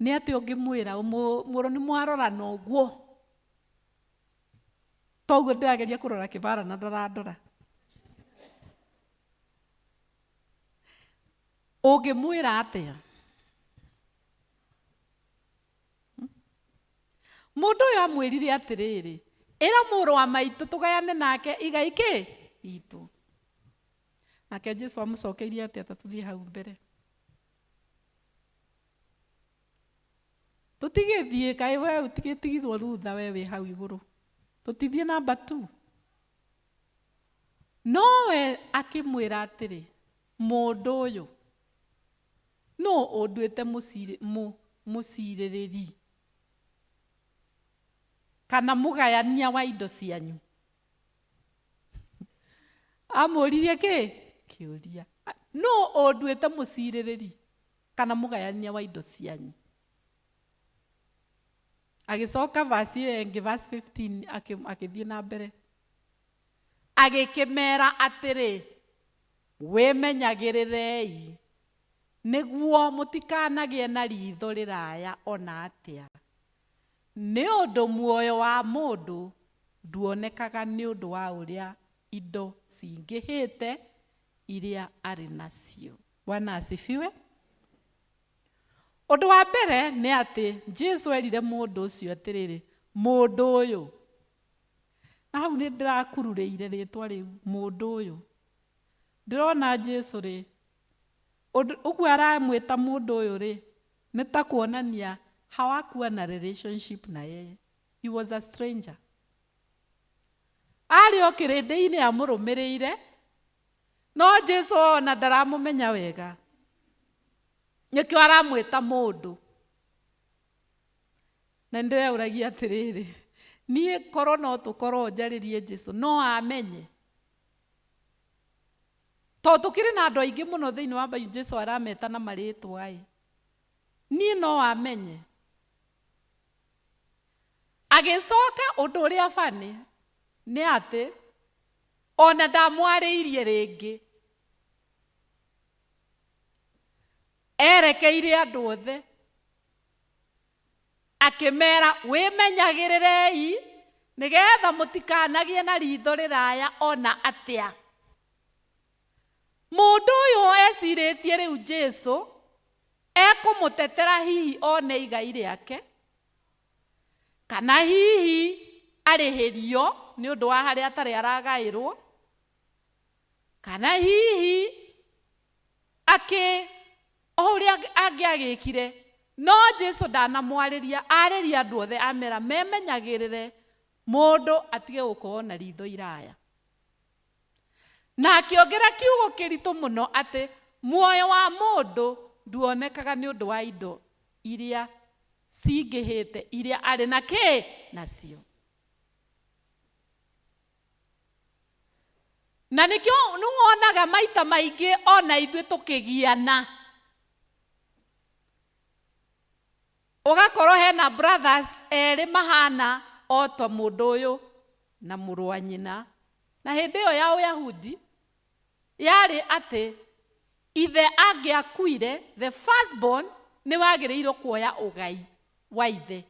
S4: Nĩ atĩa ũngĩmwĩra? Mũrũ nĩ mwarorana ũguo. Toguo ndĩrageria kũrora kĩbara na ndarandora. Ũngĩmwĩra atĩa? Mũndũ ũyũ amwĩrire atĩrĩrĩ, ĩra mũrũ wa maitũ tũgayane nake igai kĩ? Itũ. Nake Jesu amũcokeirie atĩa? Ta tũthiĩ hau mbere. Tũtigĩthiĩ kaĩ we ũtigĩtigithwo thutha we wĩ hau igũrũ. Tũtithiĩ namba 2. Nowe akĩmwĩra atĩrĩ, mũndũ ũyũ nũ ũnduĩte mũcirĩrĩri kana mũgayania wa indo cianyu? Amũririe kĩ kĩũria, nũ ũnduĩte mũcirĩrĩri kana mũgayania wa indo cianyu? Agĩcoka verse ĩyo ĩngĩ, verse 15, akĩthiĩ na mbere agĩkĩmera atĩrĩ, wĩmenyagĩrĩrei nĩguo mũtikanagĩe na ritho rĩraya ona atĩa, nĩ ũndũ muoyo wa mũndũ nduonekaga nĩ ũndũ wa ũrĩa indo cingĩhĩte iria arĩ nacio. Bwana asifiwe. Ũndũ wa mbere nĩ atĩ Jesu erire mũndũ ũcio atĩrĩrĩ, mũndũ ũyũ, na hau nĩ ndĩrakururĩire rĩtwa rĩu mũndũ ũyũ. Ndĩrona Jesu rĩ, ũguo aramwĩta mũndũ ũyũ rĩ, nĩ ta kuonania hawakuwa na relationship na yeye. He was a stranger. Arĩ o kĩrĩndĩ-inĩ amũrũmĩrĩire, no Jesu ona ndaramũmenya wega, nĩkĩo aramwĩta mũndũ. Na nĩndĩreũragia atĩrĩrĩ, niĩ korwo no tũkorwo njarĩrie Jesu no amenye, tondũ tũkĩrĩ na andũ aingĩ mũno thĩinĩ wa Bible Jesu arameta na marĩtwa ĩ, niĩ no amenye. Agĩcoka ũndũ ũrĩa bani nĩ atĩ ona ndamwarĩirie rĩngĩ, erekeire andũ othe akĩmera, wĩmenyagĩrĩrei nĩgetha mũtikanagĩe na ritho rĩraya ona atĩa. Mũndũ ũyũ ecirĩtie rĩu Jesu ekũmũtetera hihi one igai rĩake, kana hihi arĩhĩrio nĩ ũndũ wa harĩa atarĩ aragaĩrwo, kana hihi akĩ o ũrĩa angĩagĩkire. No Jesu ndanamwarĩria, arĩria andũ othe amera memenyagĩrĩre mũndũ atige gũkorwo na ritho iraya. Na akĩongera kiugo kĩritũ mũno atĩ muoyo wa mũndũ nduonekaga nĩ ũndũ wa indo iria cingĩhĩte iria arĩ na kĩ nacio. Na nĩkĩo nĩwonaga maita maingĩ ona ithuĩ tũkĩgiana, ũgakorwo hena brothers erĩ mahana o ta mũndũ ũyũ na mũrũ wa nyina. Na hĩndĩ ĩyo ya Ũyahudi yarĩ atĩ ithe angĩakuire, the firstborn nĩ wagĩrĩirwo kuoya ũgai wa ithe,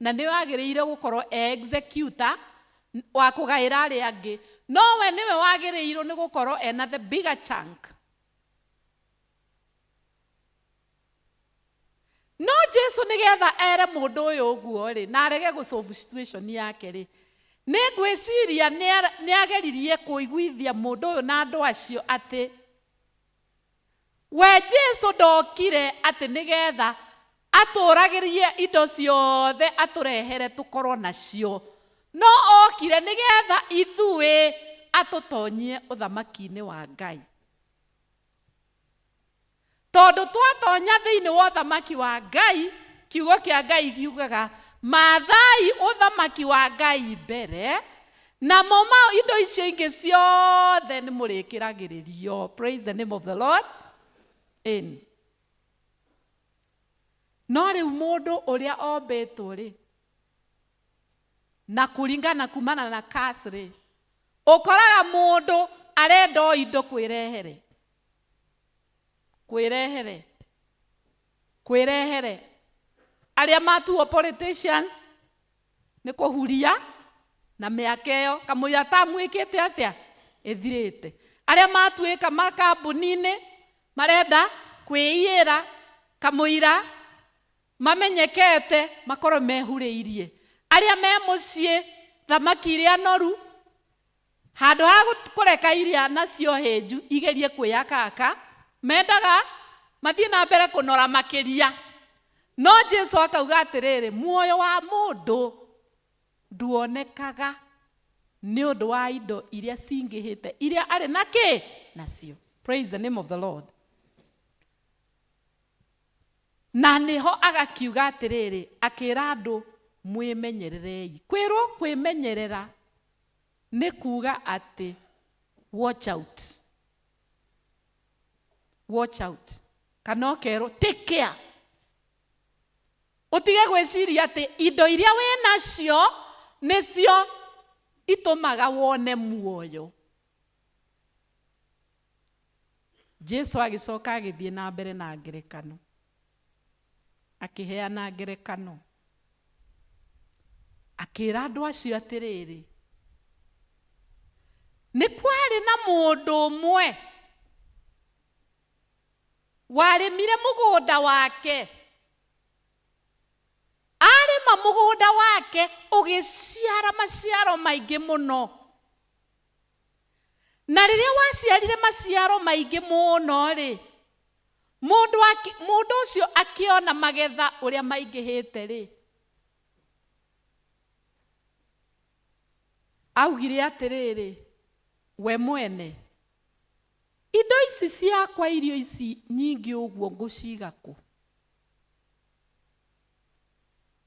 S4: na nĩ wagĩrĩire gũkorwo e executor wa kũgaĩra arĩa angĩ, no we nĩwe wagĩrĩirwo nĩ gũkorwo ena the bigger chunk. No Jesu nĩgetha ere mũndũ ũyũ ũguo rĩ, na arege gũsolve situation yake rĩ, nĩ ngwĩciria nĩ ageririe kũiguithia mũndũ ũyũ na andũ acio atĩ we Jesu ndokire atĩ nĩgetha atũragĩrie indo ciothe atũrehere tũkorwo nacio, no okire nĩgetha ithuĩ atũtonyie ũthamaki-inĩ wa Ngai. Tondũ twatonya thĩinĩ wa ũthamaki wa Ngai, kiugo kĩa Ngai kiugaga mathai ũthamaki wa Ngai mbere, namo indo icio ingĩ ciothe nĩ mũrĩkĩragĩrĩrio. Praise the name of the Lord. Amen. No rĩu mũndũ ũrĩa ombĩtwo rĩ, na kũringana kumana na curse rĩ, ũkoraga mũndũ arenda o indo kwĩrehere, kwĩrehere, kwĩrehere. Arĩa matuo politicians nĩ kũhuria na mĩaka ĩyo kamũira tamwĩkĩte atĩa ĩthirĩte. Arĩa matuĩka makambuni-inĩ marenda kwĩiyĩra kamũira mamenyekete makorwo mehurĩirie. Arĩa me mũciĩ thamaki iria noru, handũ ha kũreka iria nacio hĩnju igerie kwĩyakaka, mendaga mathiĩ na mbere kũnora makĩria. No Jesu akauga atĩrĩrĩ, muoyo wa mũndũ nduonekaga nĩ ũndũ wa indo iria cingĩhĩte iria arĩ na kĩ nacio. Praise the name of the Lord. Na nĩho agakiuga atĩrĩrĩ, akĩra andũ mwĩmenyererei. Kwĩrwo kwĩmenyerera nĩ kuga atĩ watch out. Watch out. Kana ũkerwo take care. Ũtige gwĩciria atĩ indo iria wĩ nacio nĩcio itũmaga wone muoyo. Jesu agĩcoka agĩthiĩ na mbere na ngerekano, akĩheana ngerekano, akĩra andũ acio atĩrĩrĩ, nĩ kwarĩ na mũndũ ũmwe warĩmire mũgũnda wake. Arĩma mũgũnda wake ũgĩciara maciaro maingĩ mũno, na rĩrĩa waciarire maciaro maingĩ mũno rĩ, mũndũ ũcio akĩona magetha ũrĩa maingĩhĩte rĩ, augire atĩrĩrĩ, we mwene, indo ici ciakwa, irio ici nyingĩ ũguo ngũciga kũ?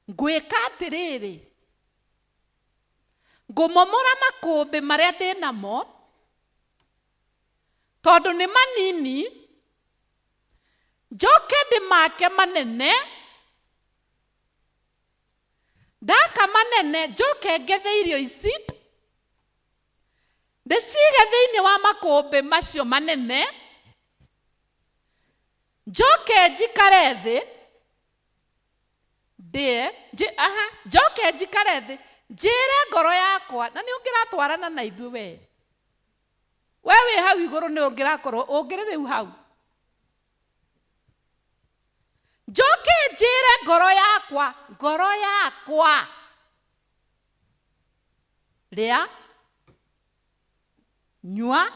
S4: Ngwĩka atĩrĩrĩ, ngũmomora makũmbĩ marĩa ndĩ namo, tondũ nĩ manini, njoke ndĩmake manene, ndaka manene njoke ngethe irio ici, ndĩcige thĩinĩ wa makũmbĩ macio manene, njoke njikare thĩ ndĩe, njoke njikare thĩ njĩre ngoro yakwa, na nĩ ũngĩratwarana na ithuĩ we. We wĩ hau igũrũ nĩ ũngĩrakorwo ũngĩrĩ rĩu hau. Njoke njĩre ngoro yakwa, ngoro yakwa, rĩa, nyua,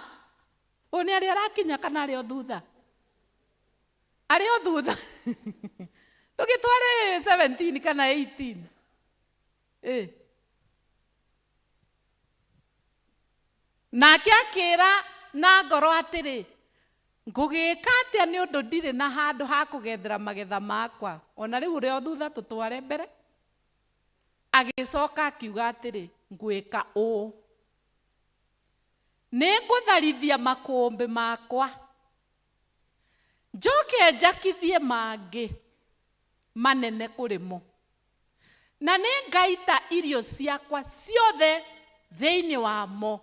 S4: ũyũ nĩ arĩa arakinya kana arĩ o thutha? Arĩ o thutha. Ndũgĩtware 17 kana 18. Nake akĩra na ngoro atĩrĩ, ngũgĩka atĩa nĩ ũndũ ndirĩ na handũ ha kũgethera magetha makwa, ona rĩu ũrĩ o thutha tũtware mbere. Agĩcoka akiuga atĩrĩ, ngwĩka ũũ, nĩ ngũtharithia makũmbĩ makwa, njoke njakithie mangĩ manene kũrĩ mo, na nĩ ngaita irio ciakwa ciothe thĩinĩ wamo,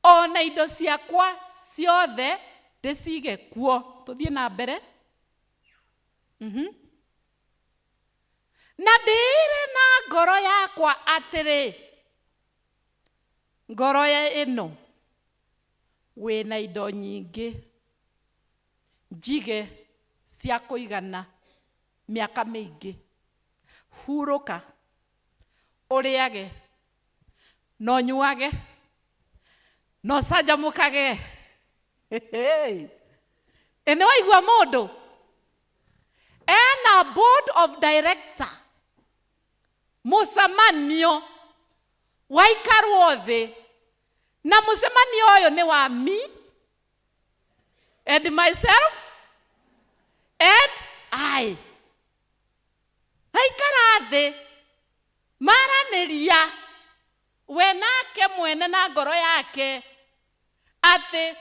S4: ona indo ciakwa ciothe ndĩcige kuo. Tũthiĩ na mbere. Na ndĩĩre na ngoro yakwa atĩrĩ, ngoro ya ĩno wĩna indo nyingĩ njige cia kũigana mĩaka mĩingĩ, hurũka, ũrĩage, na ũnyuage, na ũcanjamũkage. Ĩ nĩ waigua mũndũ ena board of director, mũcemanio waikarwo thĩ, na mũcemanio ũyũ nĩ wa me and myself and I. Aikara thĩ maranĩria we nake mwene na ngoro yake atĩ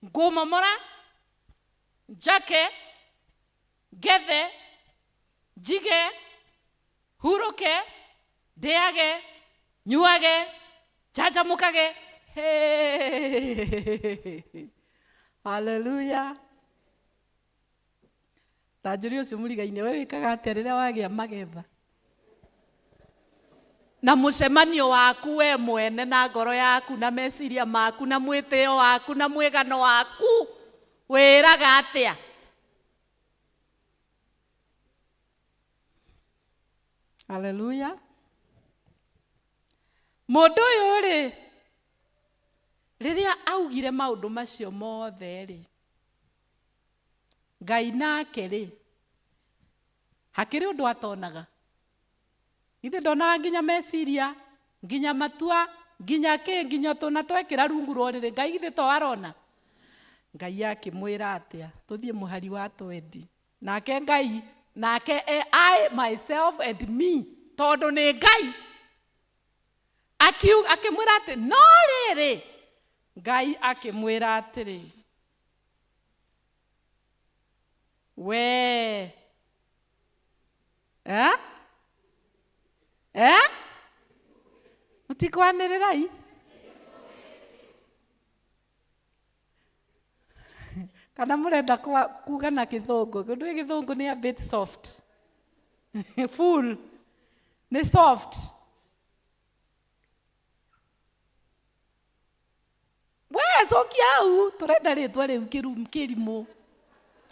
S4: ngũmomora, njake, ngethe, njige, hurũke, ndĩage, nyuage, njanjamũkage. Hallelujah. Ta njũrie ũcio mũrigaine, we wĩkaga atĩa rĩrĩa wagĩa magetha? Na mũcemanio waku we mwene na ngoro yaku na meciria maku na mwĩtĩo waku na mwĩgano waku wĩraga atĩa? Hallelujah. Mũndũ ũyũ rĩ, rĩrĩa augire maũndũ macio mothe rĩ, Ngai nake rĩ, Hakĩrĩ ũndũ atonaga. Githĩ ndonaga nginya meciria, nginya matua, nginya kĩ, nginya tũna twekĩra rungu rwa ũrĩrĩ, Ngai githĩ to arona? Ngai akĩmwĩra atĩa? Tũthiĩ mũhari wa twendi. Nake Ngai, nake e I myself and me, tondũ nĩ Ngai. Akiuga, akĩmwĩra atĩ, no rĩrĩ, Ngai akĩmwĩra atĩrĩ, wee eh? Eh? Mũtikwanĩrĩrai kana mũrenda kuga na gĩthũngũ? Kĩndũ gĩthũngũ nĩ a bit soft. Full nĩ soft. We cokia hau, tũrenda rĩtwa rĩu kĩrimũ.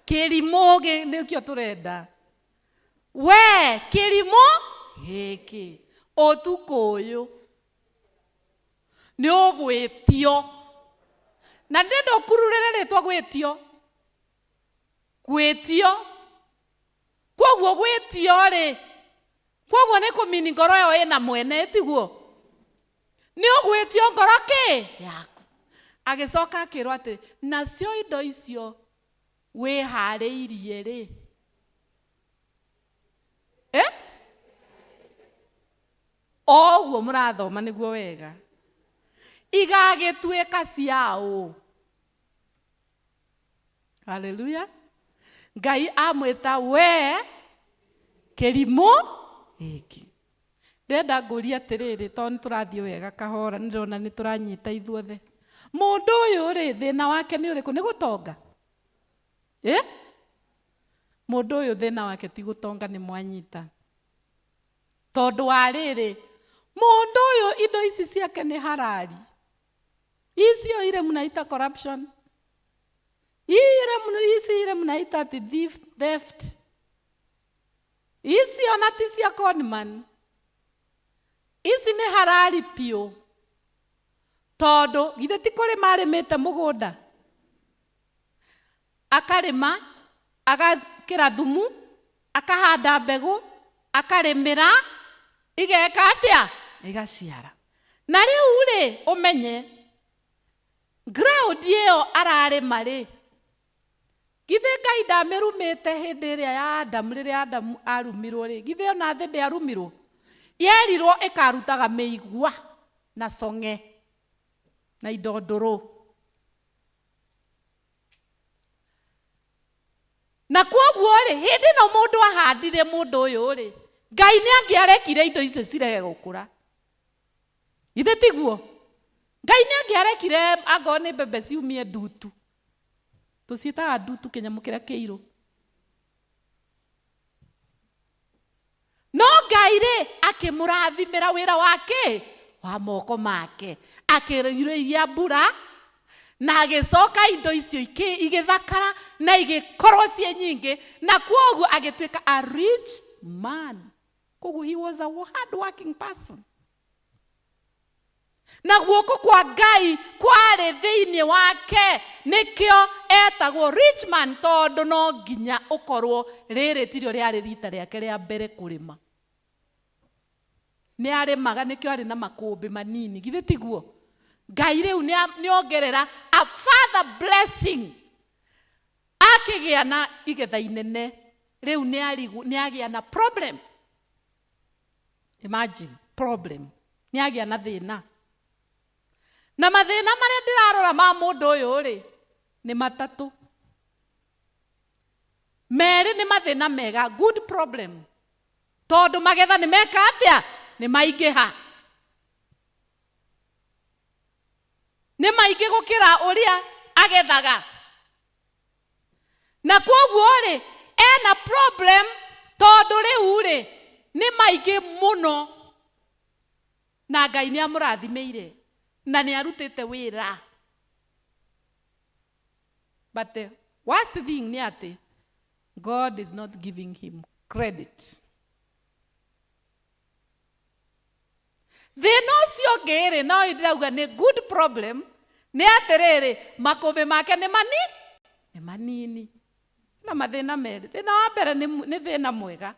S4: Kĩrimũ nĩkĩo tũrenda. We kĩrimũ gĩkĩ, ũtukũ ũyũ nĩ ũgwĩtio. Na ndĩrenda ũkururĩre rĩtwa gwĩtio. Gwĩtio. Kwoguo gwĩtio rĩ, kwoguo nĩ kũmini ngoro ĩyo ĩna mwene, tiguo? Nĩ ũgwĩtio ngoro kĩ? Yaku. Agĩcoka akĩrwo atĩ, nacio indo icio wĩharĩirie rĩ, eh? O ũguo mũrathoma nĩguo wega. Igagĩtuĩka cia ũ? Haleluya. Ngai amwĩta we kĩrimũ gĩkĩ. Ndĩrenda ngũrie atĩrĩrĩ, tondũ nĩ tũrathiĩ wega kahora, nĩ ndĩrona nĩ tũranyita ithuothe. Mũndũ ũyũ rĩ, thĩna wake nĩ ũrĩkũ? Nĩ gũtonga? Ĩ? Mũndũ ũyũ thĩna wake ti gũtonga, nĩ mwanyita. Tondũ wa rĩrĩ, mũndũ ũyũ indo ici ciake nĩ harari. Icio ile mnaita corruption. Ici ile mnaita ati theft. Icio na ti cia conman. Ici nĩ harari piũ. Tondũ githĩ ti kũrĩma arĩmĩte mũgũnda? Akarĩma, agakĩra thumu, akahanda mbegũ, akarĩmĩra, igeka atĩa? Igaciara. Na rĩu rĩ, ũmenye, ground ĩyo ararĩma rĩ, githĩ Ngai ndamĩrumĩte hĩndĩ ĩrĩa ya Adamu, rĩrĩa Adamu arumirwo rĩ, githĩ ona thĩ ndĩarumirwo? Yerirwo ĩkarutaga mĩigua na cong'e na indo ndũrũ. Na kwoguo rĩ, hĩndĩ ĩno mũndũ ahandire mũndũ ũyũ rĩ, Ngai nĩ angĩarekire indo icio cirege gũkũra. Githĩ tiguo? Ngai nĩ angĩarekire angorwo nĩ mbembe ciumie ndutu. Tũciĩtaga ndutu kĩnyamũ kĩrĩa kĩirũ. No Ngai rĩ, akĩmũrathimĩra wĩra wake wa moko make, akĩrĩia mbura na agĩcoka indo icio igĩthakara na igĩkorwo ciĩ nyingĩ, na kwoguo agĩtuĩka a rich man. Koguo he was a hard working person. Na guoko kwa Ngai kwarĩ thĩinĩ wake, nĩkĩo etagwo rich man, tondũ no nginya ũkorwo rĩrĩ tirio rĩarĩ rita rĩake rĩa mbere kũrĩma. Nĩ arĩmaga, nĩkĩo arĩ na makũmbĩ manini, githĩ tiguo? Ngai rĩu nĩ ongerera a further blessing, akĩgĩa na igetha inene, rĩu nĩ agĩa na problem. Imagine, problem. Nĩ agĩa na thĩna. Na mathĩna marĩa ndĩrarora ma mũndũ ũyũ rĩ, nĩ matatũ. Merĩ nĩ mathĩna mega, good problem. Tondũ magetha nĩ meka atĩa? Nĩ maingĩha. Nĩ maingĩ gũkĩra ũrĩa agethaga. Na kwoguo rĩ, ena problem tondũ rĩu rĩ, nĩ maingĩ mũno. Na Ngai nĩ amũrathimĩire na nĩ arutĩte wĩra. But the worst thing nĩ atĩ God is not giving him credit. Thĩna ũcio ũngĩ rĩ, no ndĩrauga nĩ good problem, nĩ atĩrĩrĩ, makũmbĩ make nĩ mani, nĩ manini. Na mathĩna merĩ. Thĩna wa mbere nĩ thĩna mwega.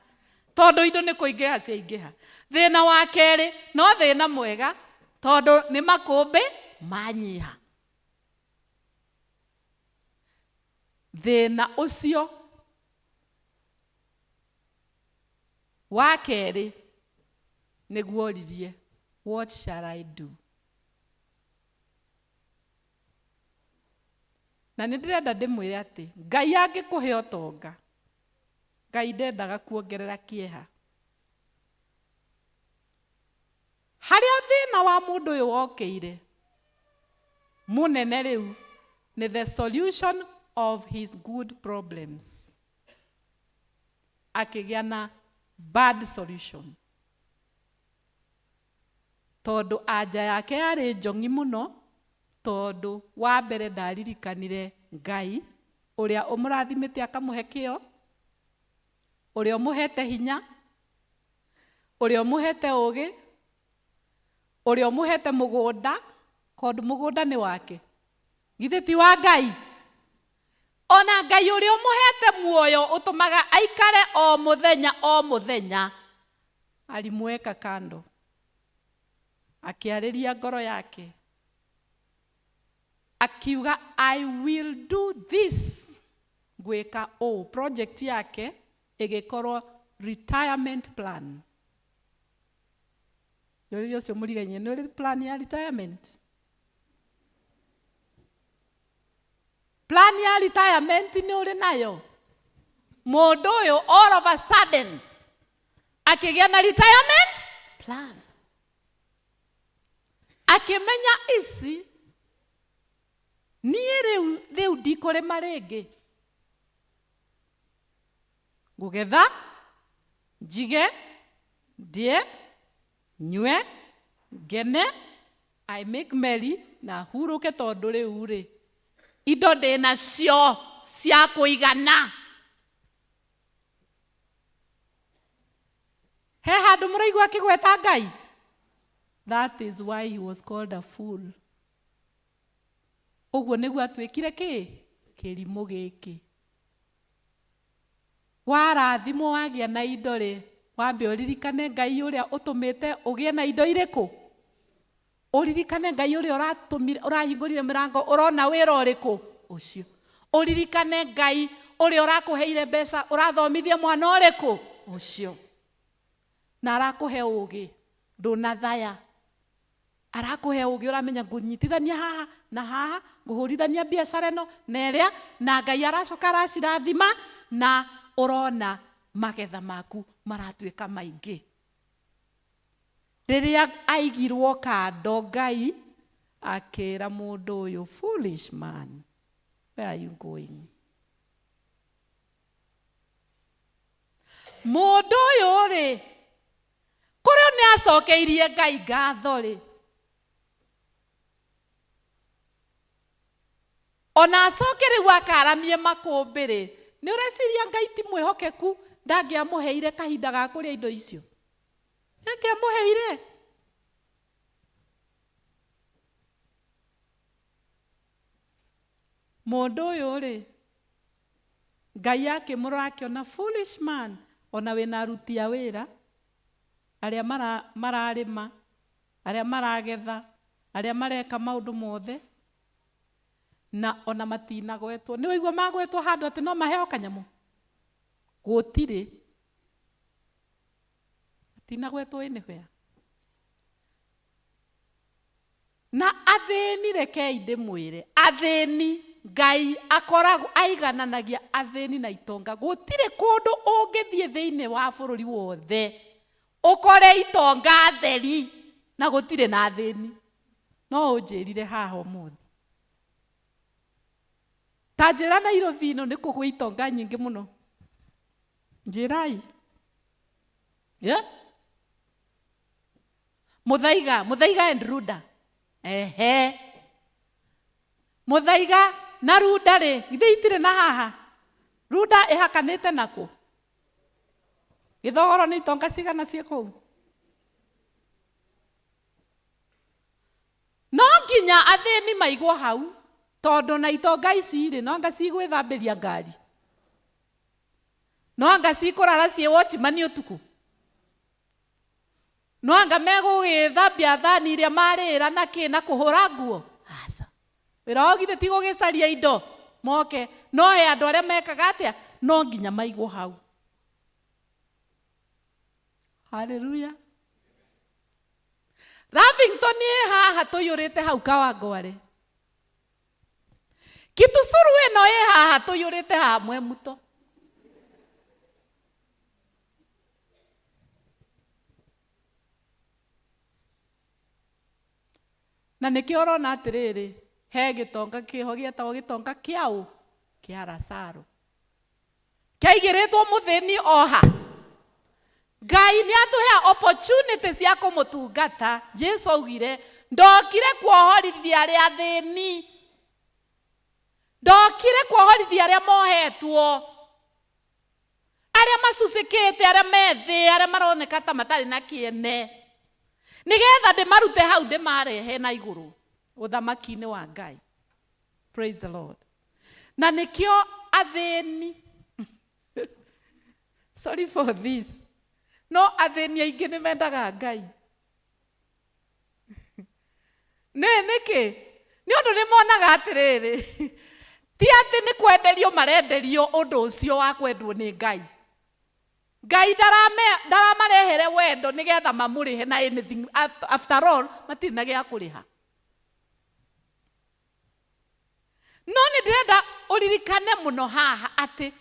S4: Tondũ indo nĩ kũingĩha ciaingĩha. Thĩna wa kerĩ no thĩna mwega tondũ nĩ makũmbĩ manyiha. Thĩna ũcio wa kerĩ nĩguo oririe, what shall I do? Na nĩ ndĩrenda ndĩmwĩre atĩ Ngai angĩkũhe ũtonga, Ngai ndendaga kuongerera kĩeha. Harĩa thĩna wa mũndũ ũyũ wokĩire mũnene rĩu nĩ the solution of his good problems. Akĩgĩa na bad solution. Tondũ anja yake yarĩ njong'i mũno, tondũ wa mbere ndaririkanire Ngai ũrĩa ũmũrathimĩte akamũhe kĩo, ũrĩa ũmũhete hinya, ũrĩa ũmũhete ũgĩ, ũrĩa ũmũhete mũgũnda, tondũ mũgũnda nĩ wake. Githĩ ti wa Ngai? Ona Ngai ũrĩa ũmũhete muoyo ũtũmaga aikare o mũthenya o mũthenya, alimweka kando, akĩarĩria ngoro yake, akiuga I will do this, ngwĩka ũũ. Project yake ĩgĩkorwo retirement plan. Njũrĩria ũcio mũrigainie, nĩ ũrĩ plan ya retirement? Plan ya retirement nĩ ũrĩ nayo? Mũndũ ũyũ all of a sudden akĩgĩa na retirement plan, akĩmenya ici niĩ rĩu rĩu ndikũrĩma rĩngĩ, ngũgetha njige ndĩe nyue ngene, I make merry na hurũke, tondũ rĩu rĩ indo ndĩnacio cia kũigana. He handũ mũraigua akĩgweta Ngai? That is why he was called a fool. Ũguo nĩguo atuĩkire kĩ kĩrimũ gĩkĩ. Warathimwo wagĩa na indo rĩ, wambe ũririkane Ngai ũrĩa ũtũmĩte ũgĩe na indo irĩkũ, ũririkane Ngai ũrĩa ũratũmire ũrahingũrire mĩrango ũrona wĩra ũrĩkũ ũcio, ũririkane Ngai ũrĩa ũrakũheire mbeca ũrathomithia mwana ũrĩkũ ũcio, na arakũhe ũgĩ ndũnathaya, arakũhe ũgĩ ũramenya ngũnyitithania haha na haha, ngũhũrithania biacara ĩno na ĩrĩa, na Ngai aracoka aracirathima na ũrona magetha maku maratuĩka maingĩ. Rĩrĩa aigirwo kando, Ngai akĩra mũndũ ũyũ, foolish man, where are you going? Mũndũ ũyũ rĩ, kũrĩa nĩ acokeirie Ngai ngatho rĩ, ona acoke rĩu akaramie makũmbĩ rĩ, nĩ ũreciria Ngai ti mwĩhokeku ndangĩamũheire kahinda ga kũrĩa indo icio? Nĩangĩamũheire. Mũndũ ũyũ rĩ, Ngai akĩmũrora akĩona foolish man, ona wĩna aruti a wĩra arĩa mararĩma, arĩa maragetha, arĩa mareka maũndũ mothe, na ona matinagwetwo. Nĩ waigua magwetwo handũ atĩ no maheo kanyamũ? Gũtirĩ. Matinagwetwo anywhere. Na athĩni, rekei ndĩmwĩre, athĩni Ngai akoragwo aigananagia athĩni na itonga. Gũtirĩ kũndũ ũngĩthiĩ thĩinĩ wa bũrũri wothe ũkore itonga theri na gũtirĩ na athĩni. No ũnjĩrire haha ũmũthĩ, ta njĩra Nairobi ĩno nĩ kũ gwĩ itonga nyingĩ mũno? Njĩrai. Yeah? Muthaiga, Muthaiga and Runda. Ehe. Muthaiga na Runda rĩ, githĩ itirĩ na haha? Runda ĩhakanĩte na kũ? Gĩthogoro nĩ itonga cigana ciĩ kũu? No nginya athĩni maigwo hau, tondũ na itonga ici rĩ, no anga cigwĩthambĩria ngari, no anga cikũrara ciĩ watchman ũtukũ. No anga megũgĩthambia thani iria marĩra na kĩ na kũhũra nguo? Aca. Wĩra wao githĩ ti gũgĩcaria indo moke? No he andũ arĩa mekaga atĩa? No nginya maigwo hau. Haleluya. Lavington ĩ haha tũiyũrĩte hau Kawangware. Kitusuru ĩno ĩ haha tũiyũrĩte haha Mwemuto. Na nĩkĩo ũrona atĩrĩrĩ, he gĩtonga kĩho gĩetagwo gĩtonga kĩaũ? Kĩa Lazaro. Kĩaigĩrĩtwo mũthĩni oha. Ngai nĩ atũhea opportunity cia kũmũtungata. Jesu augire, ndokire kuohorithia arĩa athĩni. Ndokire kuohorithia arĩa mohetwo. Arĩa macucĩkĩte, arĩa methĩ, arĩa maroneka ta matarĩ na kĩene. Nĩgetha ndĩmarute hau ndĩmarehe na igũrũ ũthamaki-inĩ wa Ngai. Praise the Lord. Na nĩkĩo athĩni, sorry for this, no athĩni aingĩ nĩ mendaga Ngai. Nĩ nĩkĩ? Nĩ ũndũ nĩ monaga atĩrĩrĩ, ti atĩ nĩ kwenderio marenderio ũndũ ũcio wa kwendwo nĩ Ngai. Ngai ndaramarehere wendo nĩgetha mamũrĩhe na anything. After all, matirĩ na gĩa kũrĩha. No nĩ ndĩrenda ũririkane mũno haha atĩ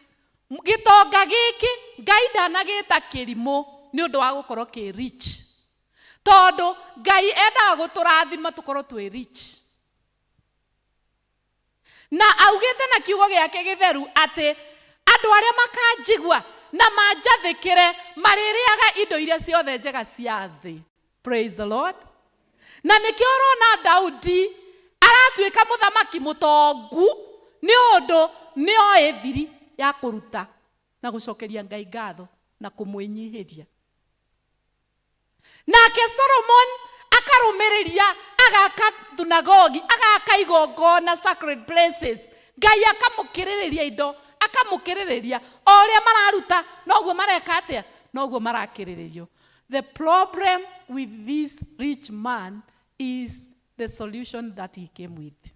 S4: gĩtonga gĩkĩ Ngai ndanagĩta kĩrimũ nĩ ũndũ wa gũkorwo kĩ rich. Tondũ Ngai endaga gũtũrathima tũkorwo twĩ rich. Na augĩte na kiugo gĩake gĩtheru atĩ andũ arĩa makanjigua na manjathĩkĩre marĩrĩaga indo iria ciothe njega cia thĩ. Praise the Lord. Na nĩkĩo ũrona Daudi aratuĩka mũthamaki mũtongu nĩ ũndũ nĩ oĩ thiri ya kũruta na gũcokeria Ngai ngatho na kũmwĩnyihĩria. Nake Solomon akarũmĩrĩria agaka thunagogi, agaka igongona sacred places. Ngai akamũkĩrĩrĩria indo, akamũkĩrĩrĩria o ũrĩa mararuta noguo mareka atĩa, noguo marakĩrĩrĩrio. The problem with this rich man is the solution that he came with.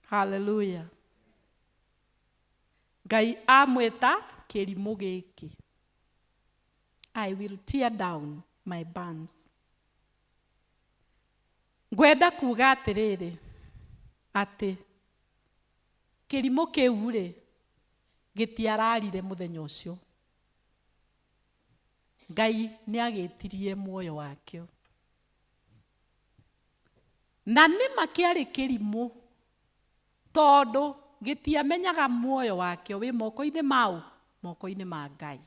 S4: Hallelujah. Ngai amwĩta kĩrimũ gĩkĩ. I will tear down my barns. Ngwenda kuga atĩrĩrĩ, atĩ kĩrimũ kĩu rĩ, gĩtiararire mũthenya ũcio. Ngai nĩ agĩtirie muoyo wakĩo. Na nĩma kĩarĩ kĩrimũ tondũ gĩtiamenyaga muoyo wakĩo wĩ moko-inĩ mau, moko-inĩ ma Ngai.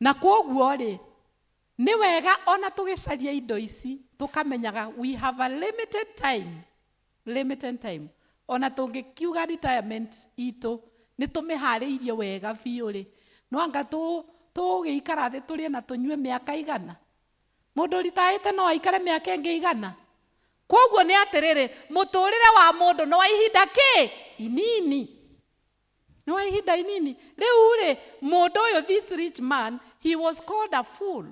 S4: Na kwoguo rĩ, nĩ wega ona tũgĩcaria indo ici tũkamenyaga we have a limited time, limited time. Ona tũngĩkiuga retirement itũ nĩ tũmĩharĩirie wega biũ rĩ, no anga tũgĩikara thĩ tũrĩe na tũnyue mĩaka igana. Mũndũ ũritaĩte no aikare mĩaka ĩngĩ igana. Kwoguo nĩ atĩrĩrĩ, mũtũrĩre wa mũndũ nĩ wa ihinda kĩ? Inini. Nĩ wa ihinda inini. Rĩu rĩ, mũndũ ũyũ, this rich man, he was called a fool.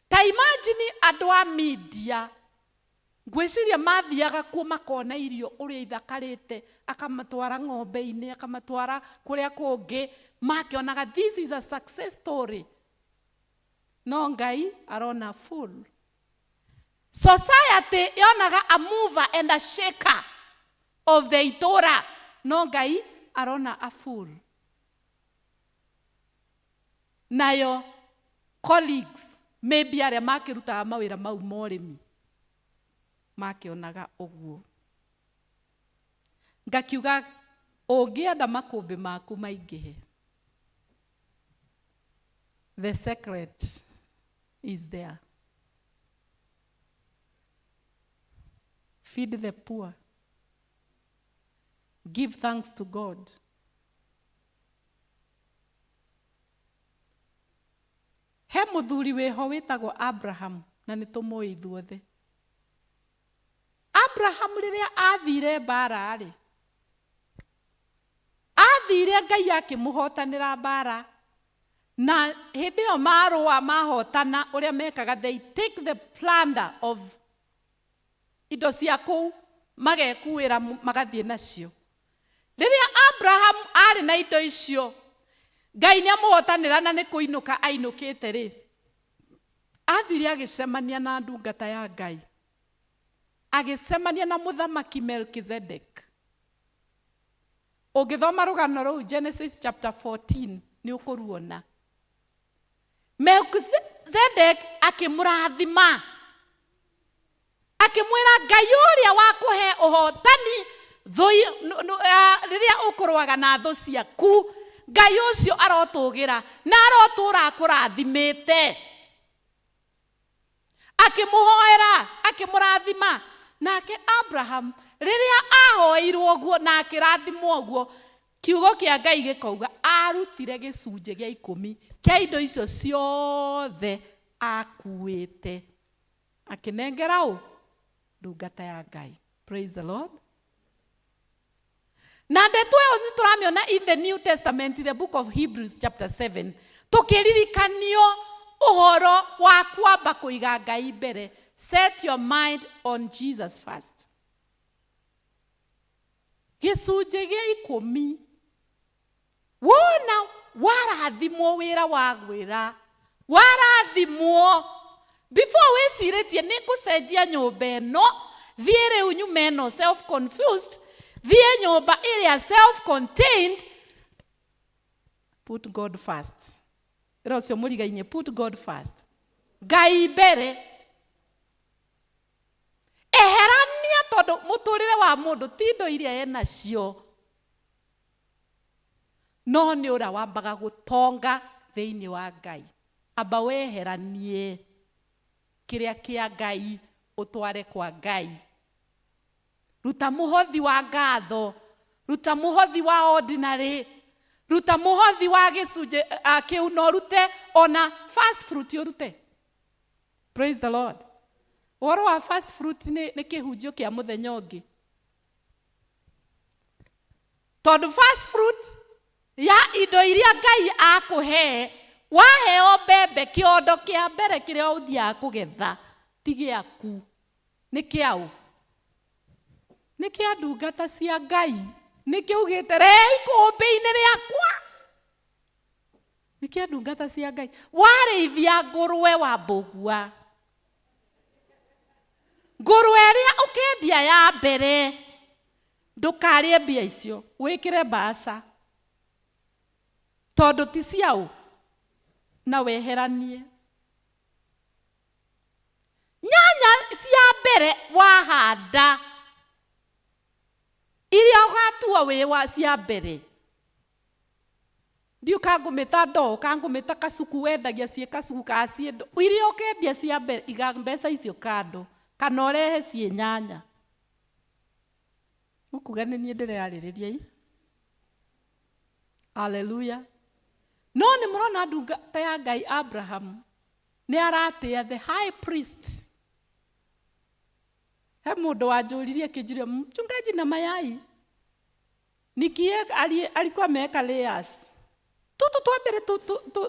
S4: Ta imagine andũ a media, ngwĩciria mathiaga kuo makona irio ũrĩa ithakarĩte, akamatwara ng'ombe-inĩ, akamatwara kũrĩa kũngĩ, makĩonaga this is a success story. No Ngai arona fool. Society yonaga a mover and a shaker of the itũra, no Ngai arona a fool. Nayo colleagues maybe arĩa makĩrutaga mawĩra mau ma ũrĩmi makĩonaga ũguo. Ngakiuga ũngĩenda makũmbĩ maku maingĩhe, the secret is there. Feed the poor. Give thanks to God. He mũthuri wĩho wĩtagwo Abraham na nĩ tũmũĩ ithuothe. Abraham rĩrĩa athire mbara rĩ, Athire Ngai akĩmũhotanĩra mbara na hĩndĩ ĩyo marũa mahotana ũrĩa mekaga, they take the plunder of indo cia kũu magekuĩra magathiĩ nacio. Rĩrĩa Abraham arĩ na indo icio, Ngai nĩ amũhotanĩra na nĩ kũinũka ainũkĩte rĩ, athire agĩcemania na ndungata ya Ngai, agĩcemania na mũthamaki Melkizedek. Ũngĩthoma rũgano rũu Genesis chapter 14 nĩ ũkũruona. Melkizedek akĩmũrathima, akĩmwĩra Ngai ũrĩa wakũhe ũhotani rĩrĩa ũkũrũaga na thũ ciaku, Ngai ũcio arotũgĩra na arotũra akũrathimĩte. Akĩmũhoera, akĩmũrathima. Nake Abraham rĩrĩa ahoeirwo ũguo na akĩrathimwo ũguo, kiugo kĩa Ngai gĩkauga arutire gĩcunjĩ gĩa ikũmi kĩa indo icio ciothe akuĩte, akĩnengera ũ? Ndungata ya Ngai. Praise the Lord. Na ndeto ĩyo nĩ tũramĩona in the New Testament, the book of Hebrews chapter 7, tũkĩririkanio ũhoro wa kwamba kũiga Ngai mbere. Set your mind on Jesus first. Gĩcunjĩ gĩa ikũmi, wona warathimwo wĩra wa gwĩra warathimwo, before wĩcirĩtie nĩ ngũcenjia nyũmba ĩno, thiĩ rĩu nyume ĩno self confused, thiĩ nyũmba ĩrĩa self contained, put God first. Ĩra ũcio mũrigainie, put God first, Ngai mbere. Eherania, tondũ mũtũrĩre wa mũndũ ti indo iria enacio, no nĩ ũrĩa wambaga gũtonga thĩinĩ wa Ngai. Amba weheranie kĩrĩa kĩa Ngai ũtware kwa Ngai. Ruta mũhothi wa ngatho, ruta mũhothi wa ordinary, ruta mũhothi wa gĩcunjĩ kĩu, na ũrute ona first fruit ũrute. Praise the Lord. Ũhoro wa first fruit nĩ kĩhunjio kĩa mũthenya ũngĩ, tondũ first fruit ya indo iria Ngai akũhe, waheo mbembe, kĩondo kĩa mbere kĩrĩa ũthiaga kũgetha ti gĩaku. Nĩ kĩaũ? Nĩ kĩa ndungata cia Ngai. Nĩ kĩaugĩte rehe ikũmbĩ-inĩ rĩakwa. Nĩ kĩa ndungata cia Ngai. Warĩithia ngũrwe wa mbũgua, ngũrwe ĩrĩa ũkendia ya mbere, ndũkarĩe mbia icio, wĩkĩre mbaca, tondũ ti ciaũ, na weheranie nyanya cia mbere wahanda iria ũgatua wĩ wa cia mbere. Ndiũ kangũmĩta ndoo, kangũmĩta kacuku, wendagia ciĩ kacuku kana ciĩ ndoo, iria ũkendia cia mbere, iga mbeca icio kando kana ũrehe ciĩ nyanya. Mũkuga nĩ niĩ ndĩreyarĩrĩria i. Haleluya. No nĩ mũrona ndungata ya Ngai Abraham nĩ aratĩa the high priest. He mũndũ wanjũririe akĩnjũria, mchungaji, na mayai nikie alikuwa ameweka layers tutu twa mbere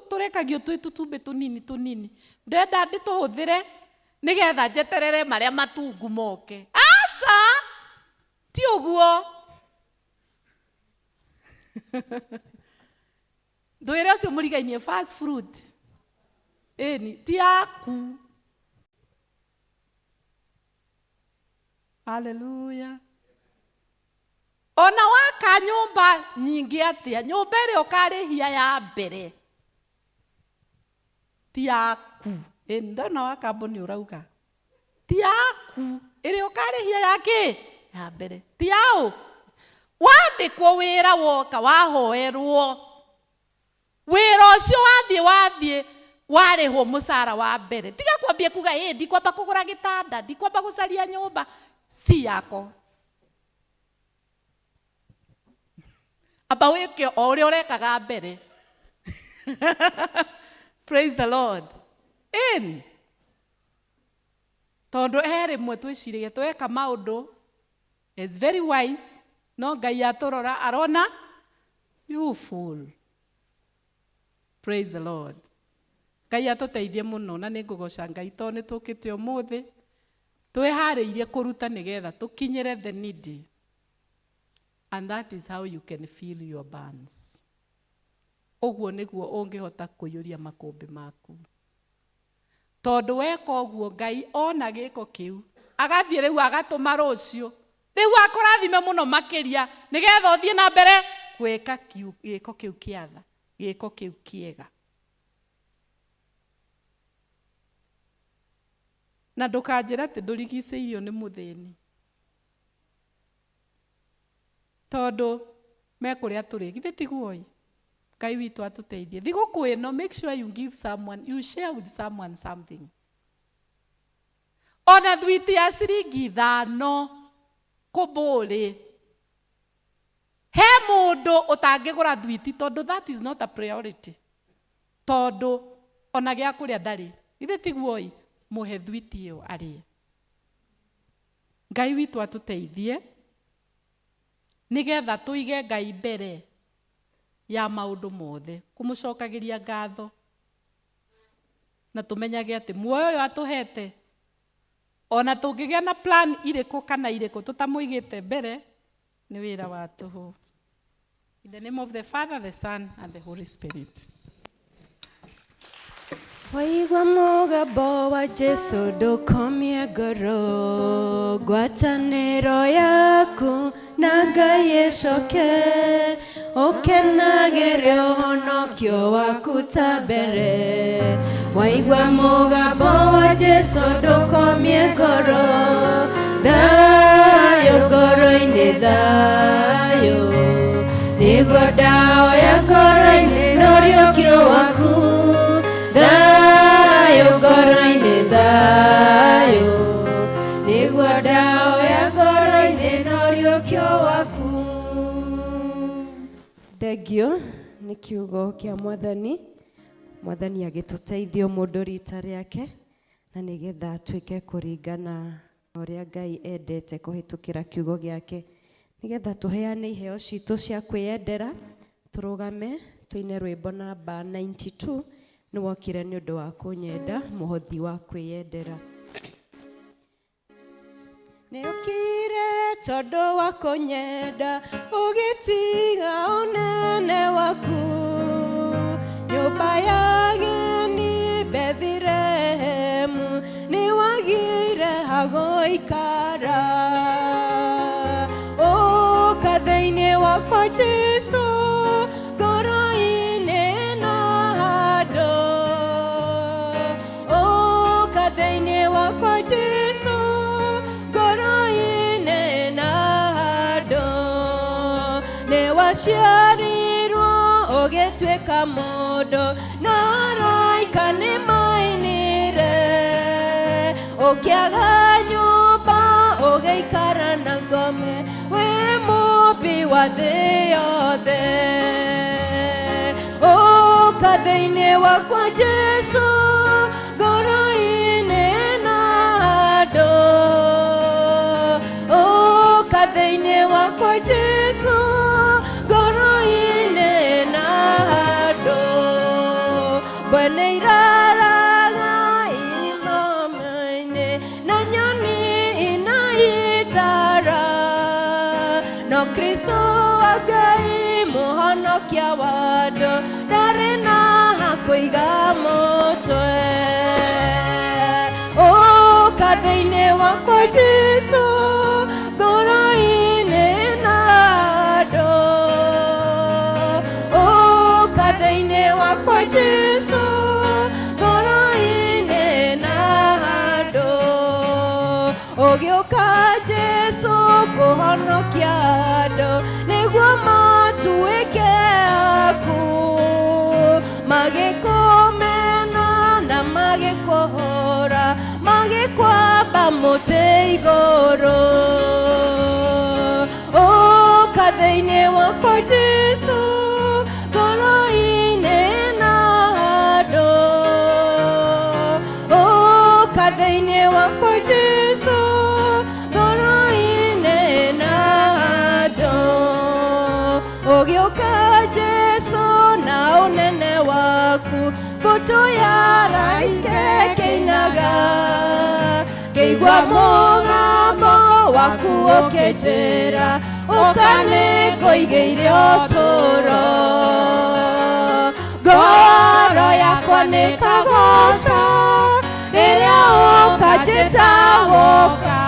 S4: tũrekagio twĩ tũtumbĩ tũnini tũnini, ndenda ndĩtũhũthĩre nĩgetha njeterere marĩa matungu moke. Aca, ti ũguo. Ndwĩre ũcio mũrigainie, first fruit ĩni ti yaku. Haleluya. Ona waka nyũmba nyingĩ atĩa, nyũmba ĩrĩa ũkarĩhia ya mbere ti yaku. Ĩ ndona wa kambuni ũrauga ti yaku. Ĩrĩa ũkarĩhia ya kĩ ya mbere ti yaũ. Wandĩkwo wĩra, woka wahoerwo wĩra ũcio, wathiĩ warĩhwo mũcara wa mbere, tiga kwambia kuga ĩ ndikwamba kũgũra gĩtanda, ndikwamba gũcaria nyũmba si yako. Amba wĩke o ũrĩa ũrekaga mbere. Praise the Lord. In tondũ he rĩmwe twĩciragia tweka maũndũ is very wise, no Ngai atũrora arona you. Too full. Praise the Lord. Ngai atũteithie mũno na nĩ ngũgoca Ngai tondũ nĩ tũkĩte ũmũthĩ twĩharĩirie kũruta nĩgetha tũkinyĩre the needy. And that is how you can fill your barns. Ũguo nĩguo ũngĩhota kũiyũria makũmbĩ maku. Tondũ weka ũguo Ngai ona gĩko kĩu agathiĩ rĩu agatũma rũciũ rĩu akũrathime mũno makĩria nĩgetha ũthiĩ na mbere gwĩka gĩko kĩu kĩa tha, gĩko kĩu kĩega. Na ndũkanjĩre atĩ ndũrigicĩirio nĩ mũthĩni, tondũ mekũrĩa tũrĩ, githĩ tiguo ĩ? Ngai witũ atũteithie. Thigũkũ ĩno, make sure you give someone, you share with someone something. Ona thwiti ya ciringi ithano kũmbũrĩ, he mũndũ ũtangĩgũra thwiti tondũ that is not a priority, tondũ ona gĩa kũrĩa ndarĩ, githĩ tiguo ĩ? Mũhe thwiti ĩyo arĩe. Ngai witũ atũteithie nĩgetha tũige Ngai mbere ya maũndũ mothe, kũmũcokagĩria ngatho, na tũmenyage atĩ muoyo ũyũ atũhete, ona tũngĩgĩa na plan irĩkũ kana irĩkũ tũtamũigĩte mbere, nĩ wĩra wa tũhũ. In the name of the Father, the Son, and the Holy Spirit.
S2: Waigua mũgambo wa Jesu ndũkomie ngoro, ngwatanĩro yaku na Ngai ĩcoke, ũkenagĩre ũhonokio waku ta mbere. Waigua mũgambo wa Jesu ndũkomie ngoro, thayũ ngoro-inĩ thayũ, nĩguo ndaoya ngoro-inĩ na ũriũkio waku. Thayũ ngoro-inĩ thayũ, nĩguo ndaoya ngoro-inĩ na ũriũkio waku. Thengio nĩ kiugo kĩa Mwathani. Mwathani agĩtũteithia mũndũ rita rĩake, na nĩgetha tuĩke kũringana na ũrĩa Ngai endete kũhĩtũkĩra kiugo gĩake, nĩgetha tũheane iheo citũ cia kwĩyendera. Tũrũgame tũine rwĩmbo namba 92, nĩ wokire nĩ ũndũ wa kũnyenda, mũhothi wa kwĩyendera. Nĩ ũkire tondũ wa kũnyenda, ũgĩtiga ũnene waku, nyũmba ya ageni Bethilehemu, nĩ wagĩire ha gũikara. Ũka thĩinĩ wakwa Jesu, ngoro-inĩ na handũ. Ũka thĩinĩ wakwa Jesu, ngoro-inĩ na handũ. Nĩ waciarirwo ũgĩtuĩka mũndũ, na araika nĩ mainire. Ũkĩaga nyũmba ũgĩikara na ngome, wĩ mũmbi wa thĩ yothe. Ũka thĩinĩ wakwa Jesu, ngoro-inĩ na handũ. Ũka thĩinĩ wakwa Jesu, ngoro-inĩ na handũ. Mbwe iraraga ithome-inĩ, na nyoni inaitara, no Kristo wa Ngai mũhonokia wa andũ, ndarĩ na ha kũiga mũtwe. Ũka thĩinĩ wakwa Jesu, ngoro-inĩ na handũ. Ũka thĩinĩ wakwa Jesu, ngoro-inĩ na handũ. Ũgĩũka Jesu kũhonokia andũ, nĩguo matuĩke aku. Magĩkũmena na magĩkũhũra, magĩkwamba mũtĩ igũrũ. Ũka thĩinĩ wakwa Jesu, ngoro-inĩ na handũ. Ũka thĩinĩ wakwa Jesu, ngoro-inĩ na handũ. Ũgĩũka Jesu ũnene waku mbũtũ ya araika ĩkĩinaga ngĩigua mũgambo waku ũkĩnjĩra ũka nĩngũigĩire ũtũũro ngoro yakwa nĩkagoca rĩrĩa ũkanjĩta woka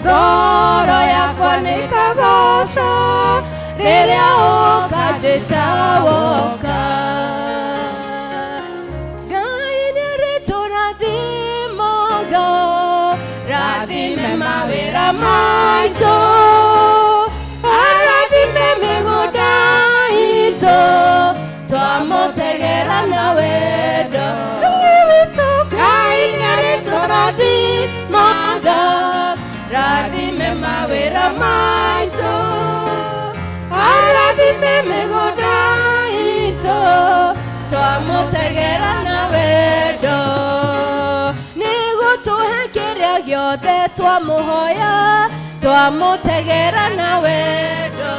S2: ngoro yakwa nĩkagoca rĩrĩa ũkanjĩta woka Ngai nĩarĩtũrathimaga rathime mawĩra maitũ arathime mĩgũnda itũ twamũtegera na wendo Ngai witũ Ngai nĩarĩtũrathimaga rathime mawĩra maitũ arathime mĩgũnda itũ twamũtegera na wendo nĩgũtũhe kĩrĩa gĩothe twamũhoya twamũtegera na wendo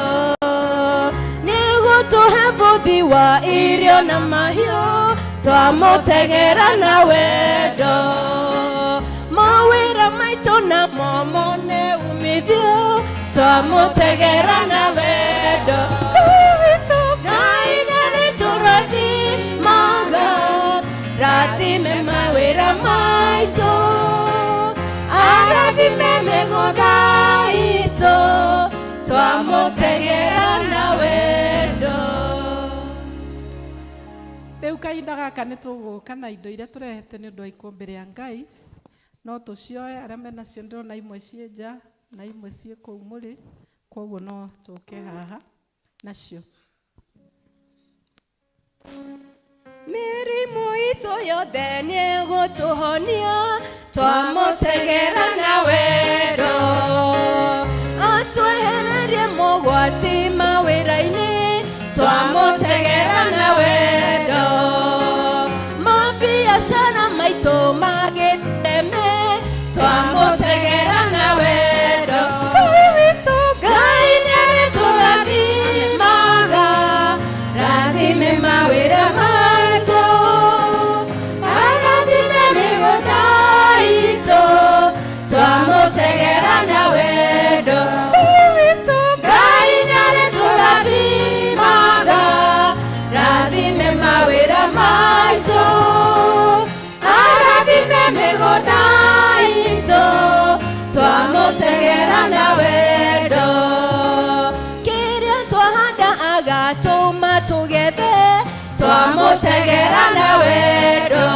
S2: nĩgũtũhe bũthi wa irio na mahiũ twamũtegera na wendo mawĩra maitũ namo mone umithio twamũtegera na wendo Ngai witũ Ngai nĩarĩtũrathimaga rathime mawĩra maitũ arathime mĩgũnda itũ twamũtegera na wendo
S4: Rĩu kahinda gaka nĩ tũgũka na indo iria tũrehete nĩ ũndũ wa ikũmbĩ rĩa Ngai no tũcioe arĩa menacio ndĩrona imwe ciĩ nja na imwe ciĩ kũu mũrĩ koguo no tũke haha nacio
S2: mĩrimũ itũ yothe nĩgũtũhonia twamũtegera na wendo atwehererie mogwati mawĩra-inĩ twamũtegera na wendo mabiacara maitũ magĩteme twamũtegera na wendo Ngai witũ Ngai nĩarĩtũrathimaga rathime mawĩra maitũ arathime mĩgũnda itũ twamũtegera na wendo Ngai witũ Ngai nĩarĩtũrathimaga rathime mawĩra maitũ arathime mĩgũnda itũ twamũtegera na wendo kĩrĩa twahanda agatũma tũgethe twamũtegera na wendo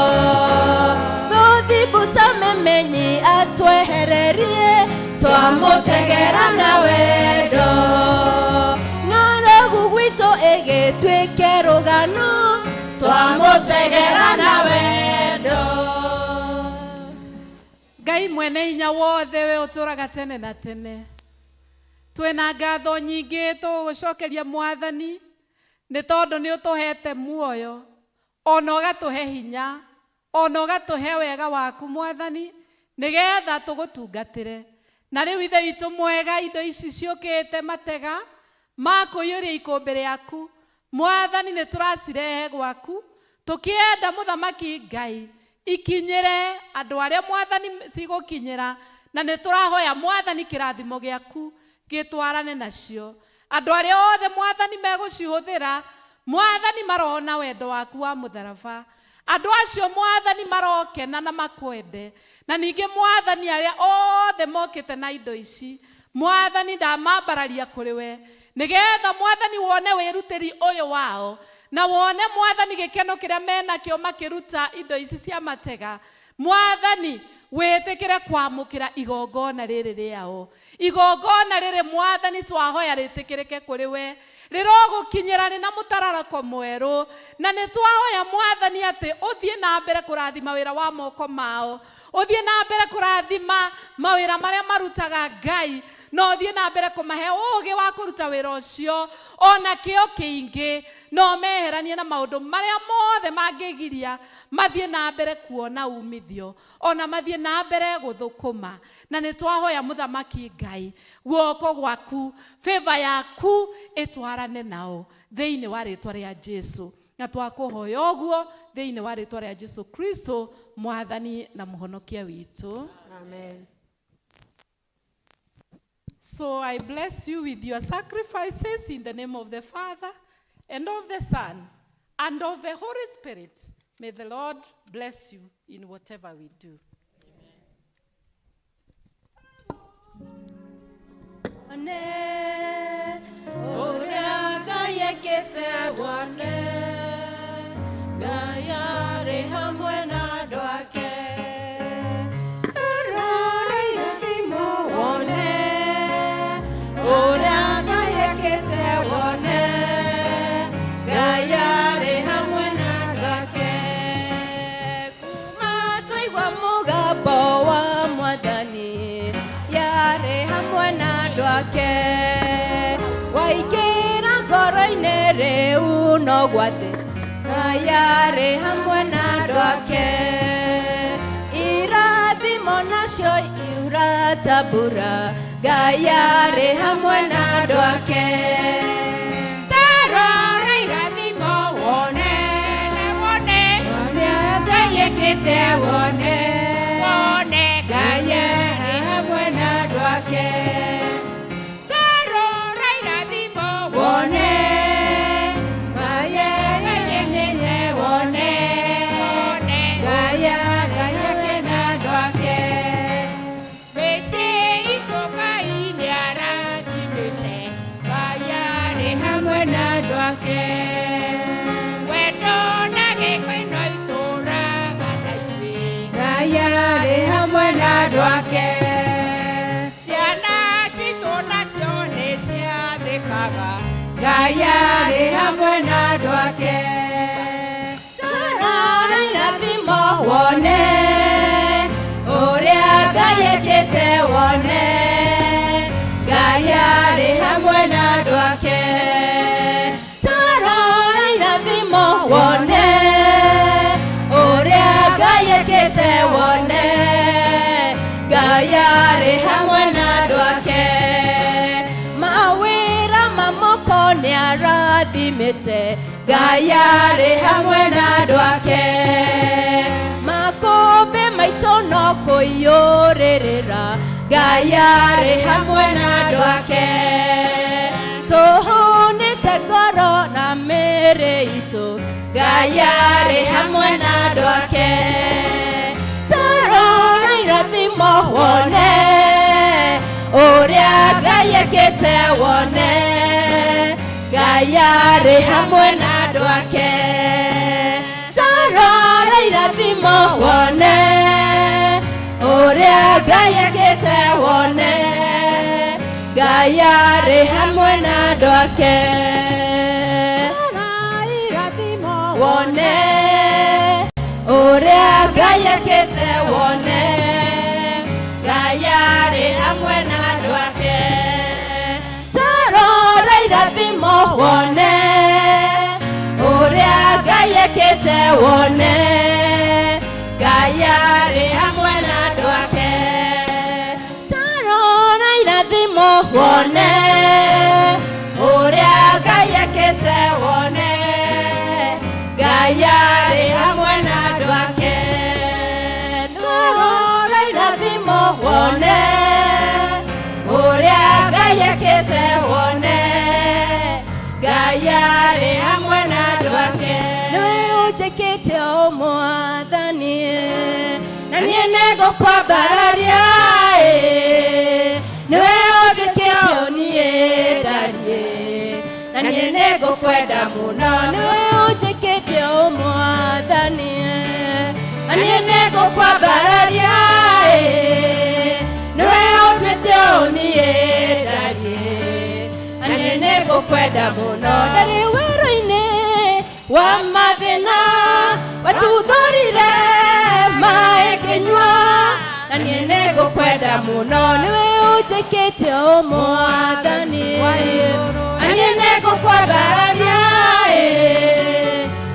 S2: thũthi mbuca memenyi atwehererie twamũtegera na wendo ng'aragu gwitũ ĩgĩtuĩke rũgano twamũtegera na wendo
S4: Ngai mwene hinya wothe we ũtũraga tene na tene twĩna ngatho nyingĩ tũgũgũcokeria mwathani nĩ tondũ nĩ ũtũhete muoyo ona ũgatũhe hinya ona ũgatũhe wega waku mwathani nĩgetha tũgũtungatĩre na rĩu ithe witũ mwega indo ici ciũkĩte matega ma kũiyũria ikũmbĩ rĩaku mwathani nĩ tũracirehe gwaku tũkĩenda mũthamaki Ngai ikinyĩre andũ arĩa mwathani cigũkinyĩra na nĩ tũrahoya mwathani kĩrathimo gĩaku gĩtwarane nacio andũ arĩa othe mwathani megũcihũthĩra mwathani marona wendo waku wa mũtharaba andũ acio mwathani marokena na makwende na ningĩ mwathani arĩa othe mokĩte na indo ici mwathani ndamambararia kũrĩ we nĩgetha mwathani wone wĩrutĩri ũyũ wao na wone mwathani gĩkeno kĩrĩa menakĩo makĩruta indo ici cia matega mwathani wĩtĩkĩre kwamũkĩra igongona rĩrĩ rĩao igongona rĩrĩ mwathani twahoya rĩtĩkĩrĩke kũrĩ we rĩrogũkinyĩra rĩ na mũtararako mwerũ na nĩ twahoya mwathani atĩ ũthiĩ na mbere kũrathima wĩra wa moko mao ũthiĩ na mbere kũrathima mawĩra marĩa marutaga Ngai Na ũthiĩ na mbere kũmahe ũũgĩ wa kũruta wĩra ũcio ona kĩo kĩingĩ, na ũmeheranie na maũndũ marĩa mothe mangĩgiria mathiĩ na mbere kuona umithio, ona mathiĩ na mbere gũthũkũma. Na nĩ twahoya Mũthamaki Ngai, guoko gwaku, favor yaku ĩtwarane nao thĩinĩ wa rĩtwa rĩa Jesu. Na twakũhoya ũguo thĩinĩ wa rĩtwa rĩa Jesu Kristo, Mwathani na Mũhonokia witũ.
S1: Amen.
S4: So I bless you with your sacrifices in the name of the Father and of the Son and of the Holy Spirit. May the Lord bless you in whatever we do.
S5: One ũrĩa Ngai ekĩte wone, Ngai arĩ hamwe na andũ ake. Tarora irathimo wone, ũrĩa Ngai ekĩte wone, Ngai arĩ hamwe na andũ ake. Kuma twaigua mũgambo wa Mwathani, yarĩ hamwe na andũ ake. Waingĩra ngoro-inĩ rĩu no gwathĩ, Ngai arĩ hamwe na andũ ake. Irathimo nacio iura ta mbura, Ngai arĩ hamwe na andũ ake.
S13: Tarora irathimo wone, wone,
S5: Ũrĩa Ngai ekĩte wone,
S13: wone,
S5: Ngai arĩ hamwe na andũ ake.
S13: Tarora irathimo
S5: Wone, Ngai ekĩte wone,
S13: wone,
S5: Ngai arĩ na andũ ake.
S13: Mĩciĩ itũ Ngai nĩarathimĩte, Ngai arĩ hamwe na andũ ake. Wendo na gĩkeno itũũraga na ithuĩ,
S5: Ngai arĩ hamwe na andũ ake.
S13: Ciana citũ nacio nĩciathĩkaga,
S5: Ngai arĩ hamwe na andũ ake. Tarora irathimo wone, ũrĩa Ngai ekĩte wone, Ngai arĩ hamwe na andũ ake. Tarora irathimo wone, ũrĩa Ngai ekĩte wone, Ngai arĩ hamwe na andũ ake. Mawĩra ma moko nĩarathimĩte, Ngai arĩ hamwe na andũ ake. Makũmbĩ maitũ no kũiyũrĩrĩra, Ngai arĩ hamwe na andũ ake. Tũhũnĩte ngoro na mĩĩrĩ itũ, Ngai arĩ hamwe na andũ ake. Tarora irathimo wone, ũrĩa Ngai ekĩte wone, Ngai arĩ hamwe na andũ ake. Tarora irathimo wone, ũrĩa Ngai ekĩte wone, Ngai arĩ hamwe na andũ ake. Wone, ũrĩa Ngai ekĩte wone, Ngai arĩ hamwe na andũ ake. Tarora irathimo wone, ũrĩa Ngai ekĩte wone, Ngai arĩ hamwe na andũ ake. Tarora irathimo wone, ũrĩa Ngai ekĩte wone, Ngai arĩ hamwe na andũ ake. Tarora irathimo wone, ũrĩa Ngai ekĩte wone, Ngai arĩ hamwe na andũ ake. Nĩwe ũnjĩkĩte o Mwathani, na niĩ nĩngũkwambararia ĩ. Nĩwe ũnjĩkĩte o niĩ ndariĩ, na niĩ nĩngũkwenda mũno. Nĩwe ũnjĩkĩte o Mwathani, na niĩ nĩngũkwambararia ĩ. Nĩwe ũnduĩte o niĩ ndariĩ, na niĩ nĩngũkwenda mũno. Ndarĩ werũ-inĩ wa mathĩna, watuthũrire maĩ ngĩnyua, na niĩ nĩngũkwenda mũno. Nĩwe ũnjĩkĩte ũnjĩkĩte ũ mwathani na niĩ nĩngũkwambararia ĩ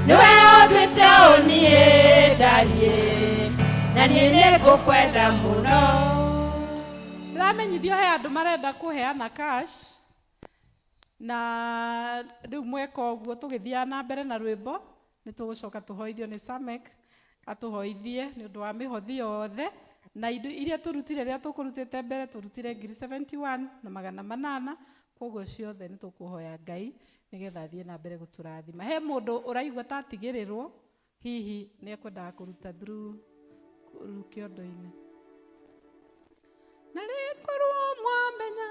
S5: nĩwe ũnduĩte ũ niĩ ndariĩ na niĩ nĩngũkwenda mũno.
S4: Ndĩramenyithio he andũ marenda kũheana cash na rĩu mweka ũguo tũgĩthiaga na mbere na rwĩmbo nĩ tũgũcoka tũhoithio nĩ Samek atũhoithie nĩ ũndũ wa mĩhothi yothe na indo iria tũrutire rĩrĩa tũkũrutĩte mbere tũrutire ngiri 71 na magana manana koguo ciothe nĩ tũkũhoya Ngai nĩgetha athiĩ na mbere gũtũrathima. He mũndũ ũraigua ta atigĩrĩrwo hihi nĩ ekwendaga kũruta through kĩondo-inĩ na rĩkorwo mwamenya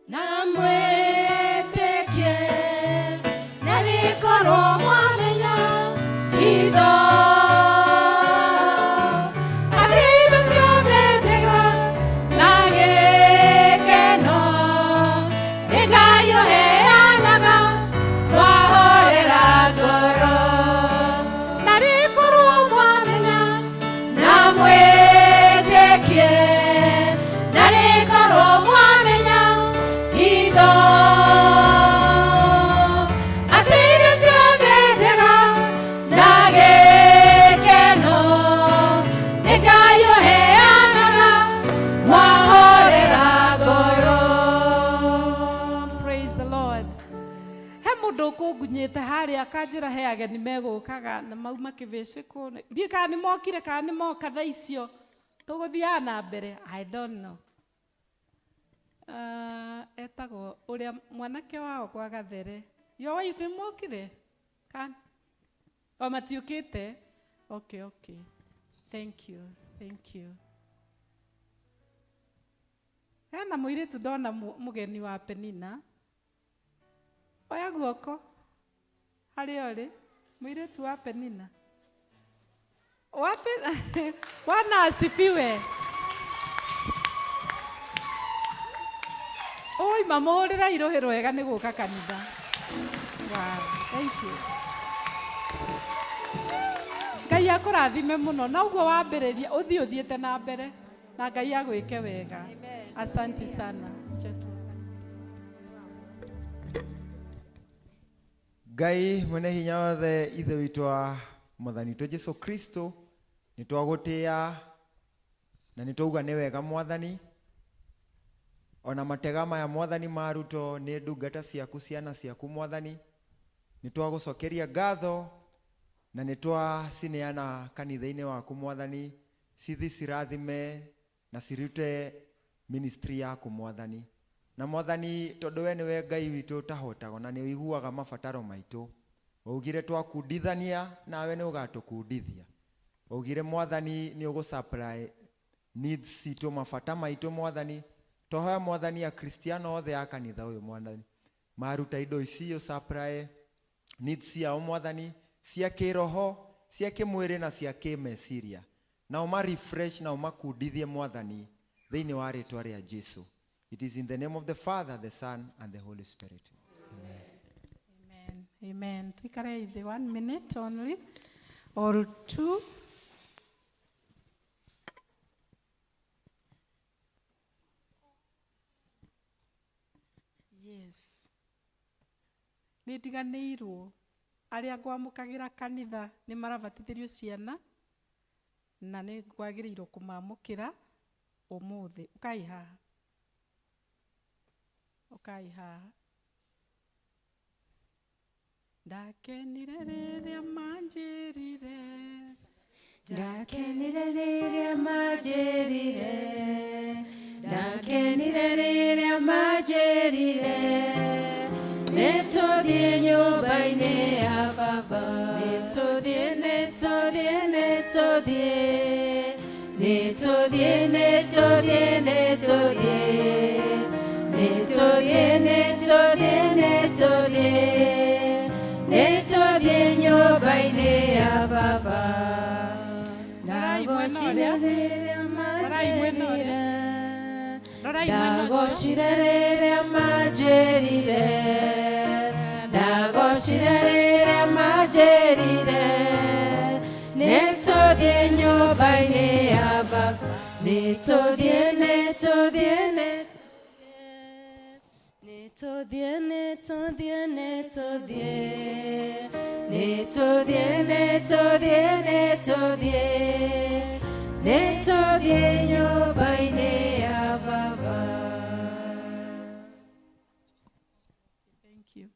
S5: na mwĩtĩkie na rĩkorwo mwamenya hitho atĩ indo ciothe njega na gĩkeno nĩ Ngai ũheanaga mwahorera ngoro
S4: na rĩkorwo mwamenya
S5: na mwĩtĩkie na rĩkorwo mwamenya hitho atĩ indo ciothe njega na gĩkeno nĩ Ngai ũheanaga mwahorera ngoro.
S4: Praise the Lord. He mũndũ ũkũngunyĩte harĩa akanjĩra he ageni megũkaga na mauma kĩbĩcĩkũ ndiĩ kana nĩ mokire kana nĩ moka thaa icio tũgũthiaga na mbere I don't know. Etagwo ũrĩa mwanake wao kwa Gathere yo waitu nĩ mokire kana o matiũkĩte okay okay thank you thank you. Hena mũirĩtu ndona mũgeni wa Penina oya guoko harĩa ũrĩ mũirĩtu wa Penina wapi Bwana asifiwe. Oi mamũhũrĩre irũhĩ rwega nĩ gũka kanitha. Wow, thank you. Ngai akũrathime mũno na ũguo wambĩrĩria ũthiĩ ũthiĩte na mbere na Ngai agwĩke wega. Asante sana.
S8: Ngai mwene hinya wothe ithe witũ wa mwathani witũ Jesu Kristo nĩ twagũtĩa na nĩ twauga nĩ wega mwathani ona matega maya mwathani maruto nĩ ndungata ciaku ciana ciaku mwathani nĩ twagũcokeria ngatho na nĩ twacineana kanitha-inĩ waku mwathani cithi cirathime na cirute ministry yaku mwathani na mwathani tondũ we nĩwe Ngai witũ ũtahotagwo na nĩ ũiguaga mabataro maitũ waugire twakundithania nawe nĩ ũgatũkundithia waugire mwathani nĩ ũgũ supply needs citũ mabata maitũ mwathani twahoya mwathani akristiano othe a kanitha ũyũ mwathani maruta indo ici ũ supply needs ciao mwathani cia kĩroho cia kĩmwĩrĩ na cia kĩmeciria na ũma refresh na ũmakundithie mwathani thĩinĩ wa rĩtwa rĩa Jesu. It is in the name of the Father, the Son, and the Holy Spirit.
S4: Amen. Amen. Amen. Tuikare ithe 1 minute only or 2. Yes. Nĩ ndiganĩirwo arĩa ngwamũkagĩra kanitha nĩ marabatithĩrio ciana na nĩ ngwagĩrĩirwo kũmamũkĩra ũmũthĩ. Ũkai haha. Ũkai haha. Ndakenire rĩrĩa manjĩrire
S5: ndakenire rĩrĩa manjĩrire ndakenire rĩrĩa manjĩrire nĩtũthiĩ nyũmba-inĩ ya baba nĩtũthiĩ nĩtũthiĩ nĩtũthiĩ nĩtũthiĩ nĩtũthiĩ nĩtũthiĩ nĩtũthiĩ nĩtũthiĩ nĩtũthiĩ nĩtũthiĩ nyũmba-inĩ ya baba. Ndagocire rĩrĩa manjĩrire ndagocire rĩrĩa manjĩrire ndagocire rĩrĩa manjĩrire nĩtũthiĩ nyũmba-inĩ ya baba nĩtũthiĩ nĩtũthiĩ nĩtũthiĩ.
S1: Nĩtũthiĩ, nĩtũthiĩ, nĩtũthiĩ. Nĩtũthiĩ, nĩtũthiĩ, nĩtũthiĩ. Nĩtũthiĩ nyũmba-inĩ ya Baba.
S4: Thank you.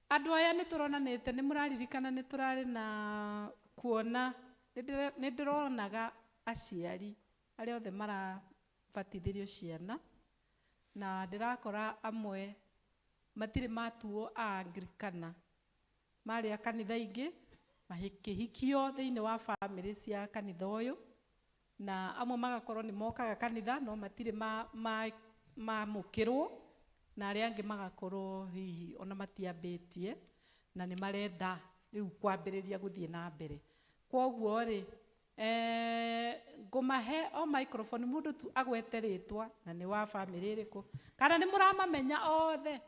S4: Andũ aya nĩ tũronanĩte nĩ mũraririkana nĩ tũrarĩ na kuona nĩ ndĩronaga aciari arĩa othe marabatithĩrio ciana na ndĩrakora amwe matirĩ matuo a Anglikana marĩ a kanitha ingĩ makĩhikio thĩinĩ wa bamĩrĩ cia kanitha ũyũ na amwe magakorwo nĩ mokaga kanitha no matirĩ mamũkĩrwo na arĩa angĩ magakorwo hihi ona matiambĩtie na nĩ marenda rĩu kwambĩrĩria gũthiĩ na mbere. Kwoguo rĩ, ngũmahe o microphone mũndũ tu agwete rĩtwa na nĩ wa bamĩrĩ ĩrĩkũ kana nĩ mũramamenya othe?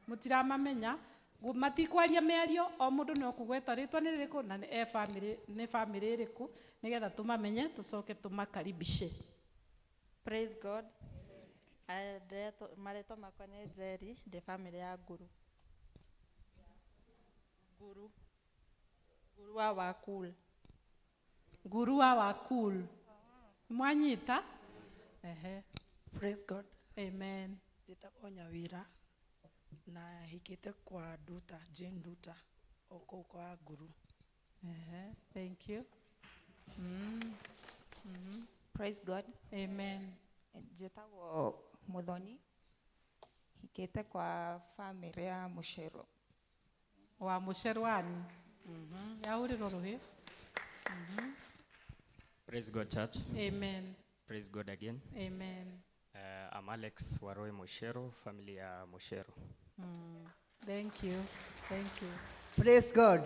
S4: Mũtiramamenya, matikwaria mĩario, o mũndũ no kũgweta rĩtwa nĩ rĩrĩkũ na nĩ e bamĩrĩ, nĩ bamĩrĩ ĩrĩkũ nĩgetha tũmamenye tũcoke tũmakaribishe.
S14: Praise God. Marĩtwa makwa nĩ Njeri, ndĩ bamĩrĩ ya Nguru. Nguru. Nguru wa Wakul.
S4: Nguru wa Wakul. Mwanyita? Ehe.
S15: Praise God.
S4: Amen.
S15: Njĩtagwo Nyawĩra na hikĩte kwa Nduta, Jane Nduta, o kũu kwa Nguru.
S4: Ehe, thank you.
S16: Praise God.
S4: Amen.
S16: Njĩtagwo Muthoni, hikĩte kwa bamĩrĩ ya Mũcero.
S4: Wa Mũcerwani. Yahũrĩrwo rũhĩ.
S17: Praise God, church.
S4: Amen.
S17: Praise God again.
S4: Amen.
S17: I'm Alex Waroi Moshero, family ya Moshero.
S4: Thank you. Thank you.
S18: Praise God.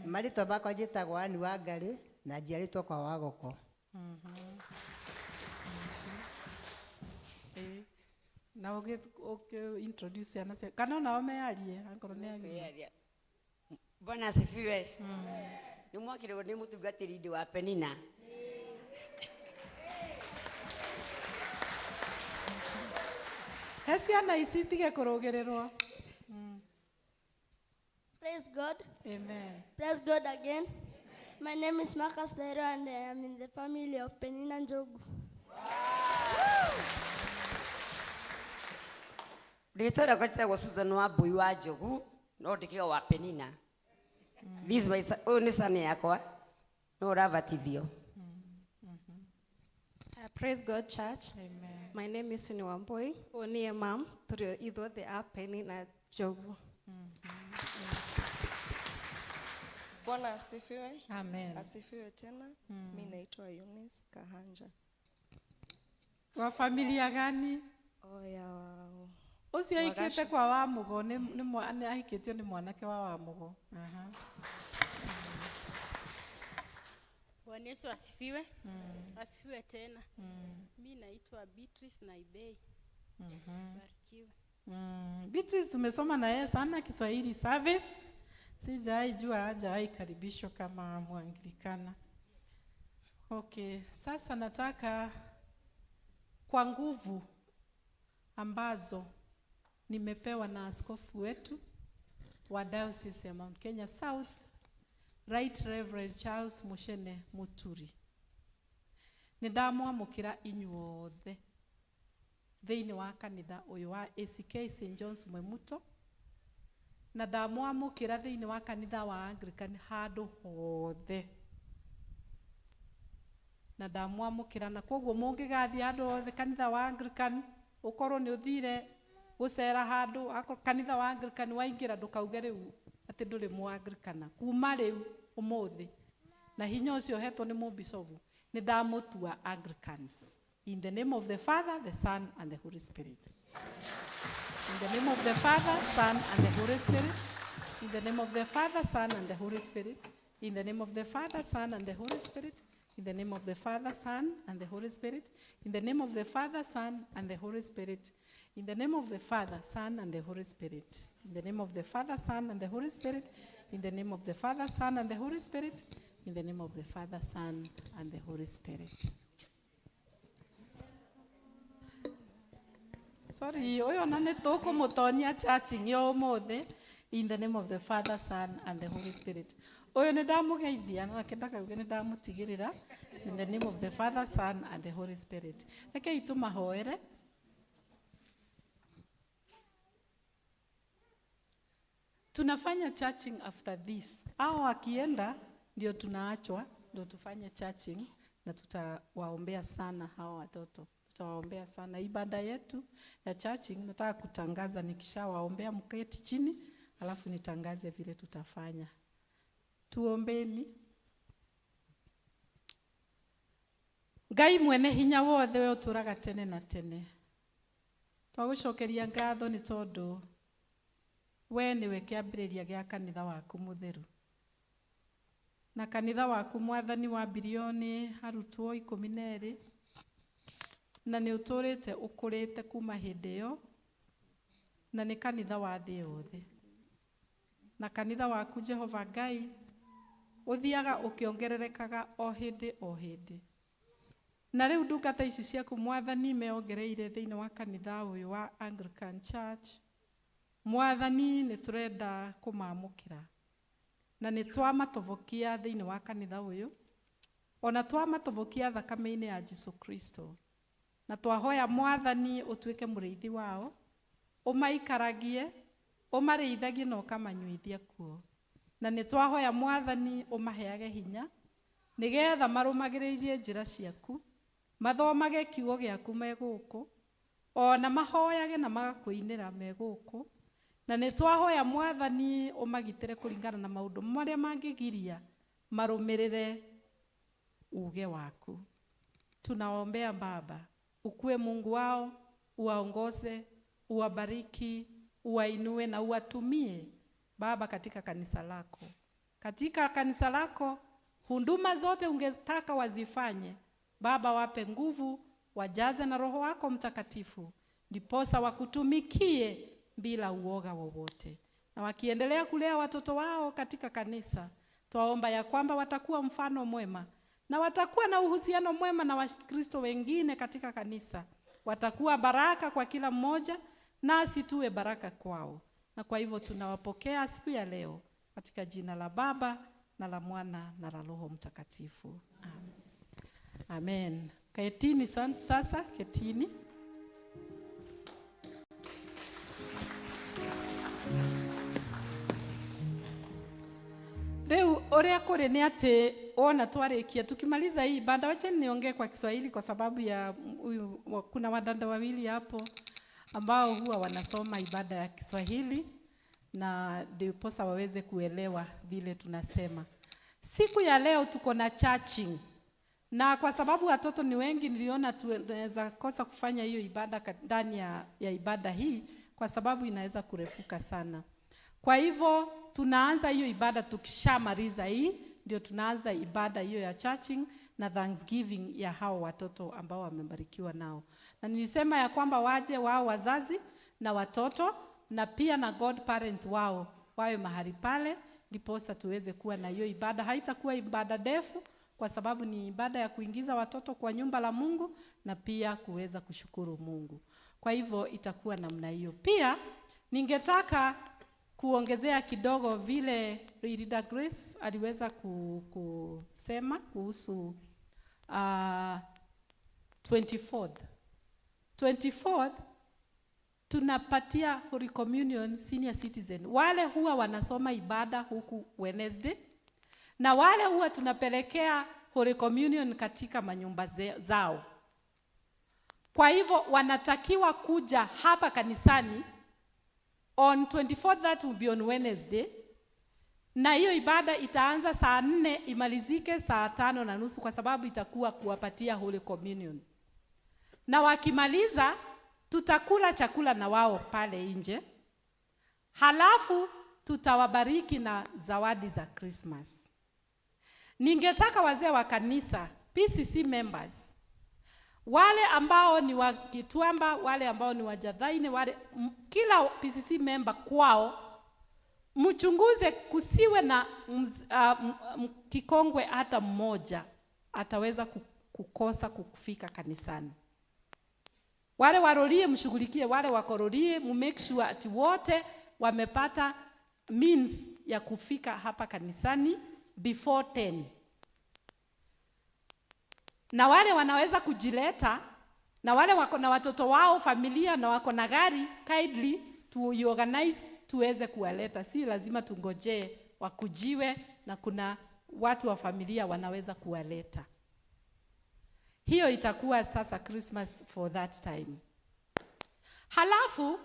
S18: Marĩtwa makwa njĩtagwo Ann Wangari na njiarĩtwo kwa Wagoko.
S4: Na ũgĩ introduce ciana cia kana onao mearie angorwo nĩ agima.
S19: Kwĩyaria. Bwana asifiwe. Nĩ mwakĩrĩrwo nĩ mũtungatĩri ndĩ wa Penina.
S4: He ciana ici itige kũrũgĩrĩrwo.
S20: Praise God.
S4: Amen.
S20: Praise God again. My name is Marcus Lero and I am in the family of Penina Njogu.
S19: Rĩtwa rĩakwa njĩtagwo Susan Wambui wa Njogu no ndĩkĩrwo wa Penina. This my son, ũyũ nĩ son yakwa no ũrabatithio.
S1: Praise God, church.
S4: Amen.
S1: My name is Suni Wambui. Ũyũ nĩye mam, tũrĩ ithuothe a Penina Njogu.
S21: Bwana asifiwe.
S4: Amen.
S21: Asifiwe tena. Mi naitwa Eunice Kahanja.
S4: Wa familia gani?
S21: O ya
S4: Ũcio
S21: Wagaci.
S4: ahikĩte kwa Wamũgo nĩ ahikĩtio nĩ mwanake wa Wamũgo. Aha.
S6: Bwana Yesu asifiwe. Asifiwe tena. Mi naitwa Beatrice Naibei. Barikiwe.
S4: Beatrice tumesoma na yeye sana Kiswahili service. Sijawahi jua hajawahi karibishwa kama Mwanglikana. Okay, sasa nataka kwa nguvu ambazo nimepewa na askofu wetu wa Diocese ya Mount Kenya South, Right Reverend Charles Muchene Muturi. Nĩndamwamũkĩra inyuothe thĩinĩ wa kanitha ũyũ wa ACK St John's Mwemuto, na ndamwamũkĩra thĩinĩ wa kanitha wa Anglican handũ hothe, na ndamwamũkĩra na koguo mũngĩgathiĩ handũ hothe kanitha wa Anglican ũkorwo nĩ ũthire gũcera handũ kanitha wa Anglican waingĩra ndũkauge rĩu atĩ ndũrĩ mũ Anglikana kuma rĩu ũmũthĩ, na hinya ũcio ũhetwo nĩ mũbicobu nĩ ndamũtua Anglicans. In the name of the Father, the Son, and the Holy Spirit. In the name of the Father, Son, and the Holy Spirit. In the name of the Father, Son, and the Holy Spirit. In the name of the Father, Son, and the Holy Spirit. In the name of the Father, Son, and the Holy Spirit. In the name of the Father, Son, and the Holy Spirit. In the name of the Father, Son, and the Holy Spirit. In the name of the Father, Son, and the Holy Spirit. In the name of the Father, Son, and the Holy Spirit. In the name of the Father, Son, and the Holy Spirit. Sorry, ũyũ ona nĩ tũkũmũtonia churching ya ũmũthĩ in the name of the Father, Son and the Holy Spirit. Ũyũ nĩ ndamũgeithia nake ndakauge nĩ ndamũtigĩrĩra in the name of the Father, Son and the Holy Spirit. Rekei tũmahoere. Tunafanya churching after this. Hao wakienda ndio tunaachwa, ndio tufanye churching na tutawaombea sana hawa watoto. Tutawaombea sana. Ibada yetu ya churching nataka kutangaza, nikishawaombea mketi chini, alafu nitangaze vile tutafanya. Tuombeni. Ngai mwene hinya wothe we ũtũraga tene na tene. Twagũcokeria ngatho nĩ tondũ we nĩwe kĩambĩrĩria gĩa kanitha waku mũtheru. Na kanitha waku mwathani wambirio nĩ arutwo 12 na nĩ ũtũrĩte ũkũrĩte kuma hĩndĩ ĩyo, na nĩ kanitha wa thĩ yothe. Na kanitha waku Jehova Ngai ũthiaga ũkĩongererekaga o hĩndĩ o hĩndĩ. Na rĩu ndungata ici ciaku mwathani meongereire thĩinĩ wa kanitha ũyũ wa Anglican Church. Mwathani nĩ tũrenda kũmamũkĩra na nĩ twamatobokia thĩinĩ wa kanitha ũyũ, ona twamatobokia thakame-inĩ ya Jesu Kristo, na twahoya mwathani ũtuĩke mũrĩithi wao, ũmaikaragie, ũmarĩithagie na ũkamanyuithia kuo. Na nĩ twahoya mwathani ũmaheage hinya nĩgetha marũmagĩrĩrie njĩra ciaku, mathomage kiugo gĩaku me gũkũ, ona mahoyage na magakũinĩra me gũkũ. Na nĩ twahoya mwathani ũmagitĩre kũringana na maũndũ marĩa mangĩgiria marũmĩrĩre uge waku. Tunaombea Baba, ukue Mungu wao, uwaongoze, uwabariki, uwainue na uwatumie Baba katika kanisa lako. Katika kanisa lako huduma zote ungetaka wazifanye, Baba wape nguvu, wajaze na Roho wako Mtakatifu, ndiposa wakutumikie bila uoga wowote. Na wakiendelea kulea watoto wao katika kanisa, twaomba ya kwamba watakuwa mfano mwema na watakuwa na uhusiano mwema na Wakristo wengine katika kanisa. Watakuwa baraka kwa kila mmoja, nasi tuwe baraka kwao. Na kwa hivyo tunawapokea siku ya leo katika jina la Baba na la Mwana na la Roho Mtakatifu. Amen. Amen. Ketini sasa, ketini. Rĩu ũrĩa kũrĩ nĩ atĩ ona twarĩkia tukimaliza hii ibada, wacha niongee kwa Kiswahili kwa sababu ya huyu, kuna wadada wawili hapo ambao huwa wanasoma ibada ya Kiswahili na ndiposa waweze kuelewa vile tunasema. Siku ya leo tuko na churching. Na kwa sababu watoto ni wengi, niliona tunaweza kosa kufanya hiyo ibada ndani ya ibada hii kwa sababu inaweza kurefuka sana. Kwa hivyo tunaanza hiyo ibada tukishamaliza hii, ndio tunaanza ibada hiyo ya churching na thanksgiving ya hao watoto ambao wamebarikiwa nao. Na nilisema ya kwamba waje wao wazazi na watoto na pia na godparents wao wawe mahali pale, ndiposa tuweze kuwa na hiyo ibada. Haitakuwa ibada ndefu kwa sababu ni ibada ya kuingiza watoto kwa nyumba la Mungu na pia kuweza kushukuru Mungu. Kwa hivyo itakuwa namna hiyo. Pia ningetaka kuongezea kidogo vile Rida Grace aliweza kusema kuhusu 24th. 24th tunapatia Holy Communion senior citizen. Wale huwa wanasoma ibada huku Wednesday na wale huwa tunapelekea Holy Communion katika manyumba zao. Kwa hivyo wanatakiwa kuja hapa kanisani on 24th, that will be on Wednesday. Na hiyo ibada itaanza saa 4 imalizike saa 5:30 kwa sababu itakuwa kuwapatia Holy Communion. Na wakimaliza tutakula chakula na wao pale nje. Halafu tutawabariki na zawadi za Christmas. Ningetaka wazee wa kanisa, PCC members, wale ambao ni wa Gituamba, wale ambao ni wa Jathaini, wale kila PCC member kwao mchunguze kusiwe na kikongwe hata mmoja ataweza kukosa kufika kanisani. Wale warorie mshughulikie, wale wakororie mu make sure ati wote wamepata means ya kufika hapa kanisani before 10. Na wale wanaweza kujileta na wale wako na watoto wao familia na wako na gari, kindly to organize tuweze kuwaleta. Si lazima tungojee wakujiwe, na kuna watu wa familia wanaweza kuwaleta. Hiyo itakuwa sasa Christmas for that time. Halafu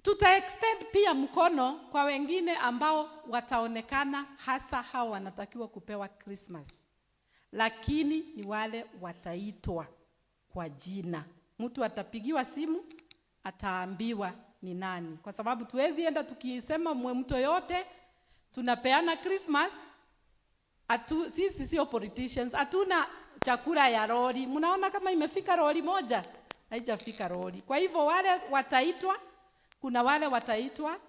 S4: tuta extend pia mkono kwa wengine ambao wataonekana hasa hao wanatakiwa kupewa Christmas, lakini ni wale wataitwa kwa jina. Mtu atapigiwa simu, ataambiwa ni nani, kwa sababu tuwezi enda tukisema mwe mtu yote tunapeana Christmas. Sisi sio politicians, hatuna chakula ya lori. Mnaona kama imefika lori moja? Haijafika lori. Kwa hivyo wale wataitwa, kuna wale wataitwa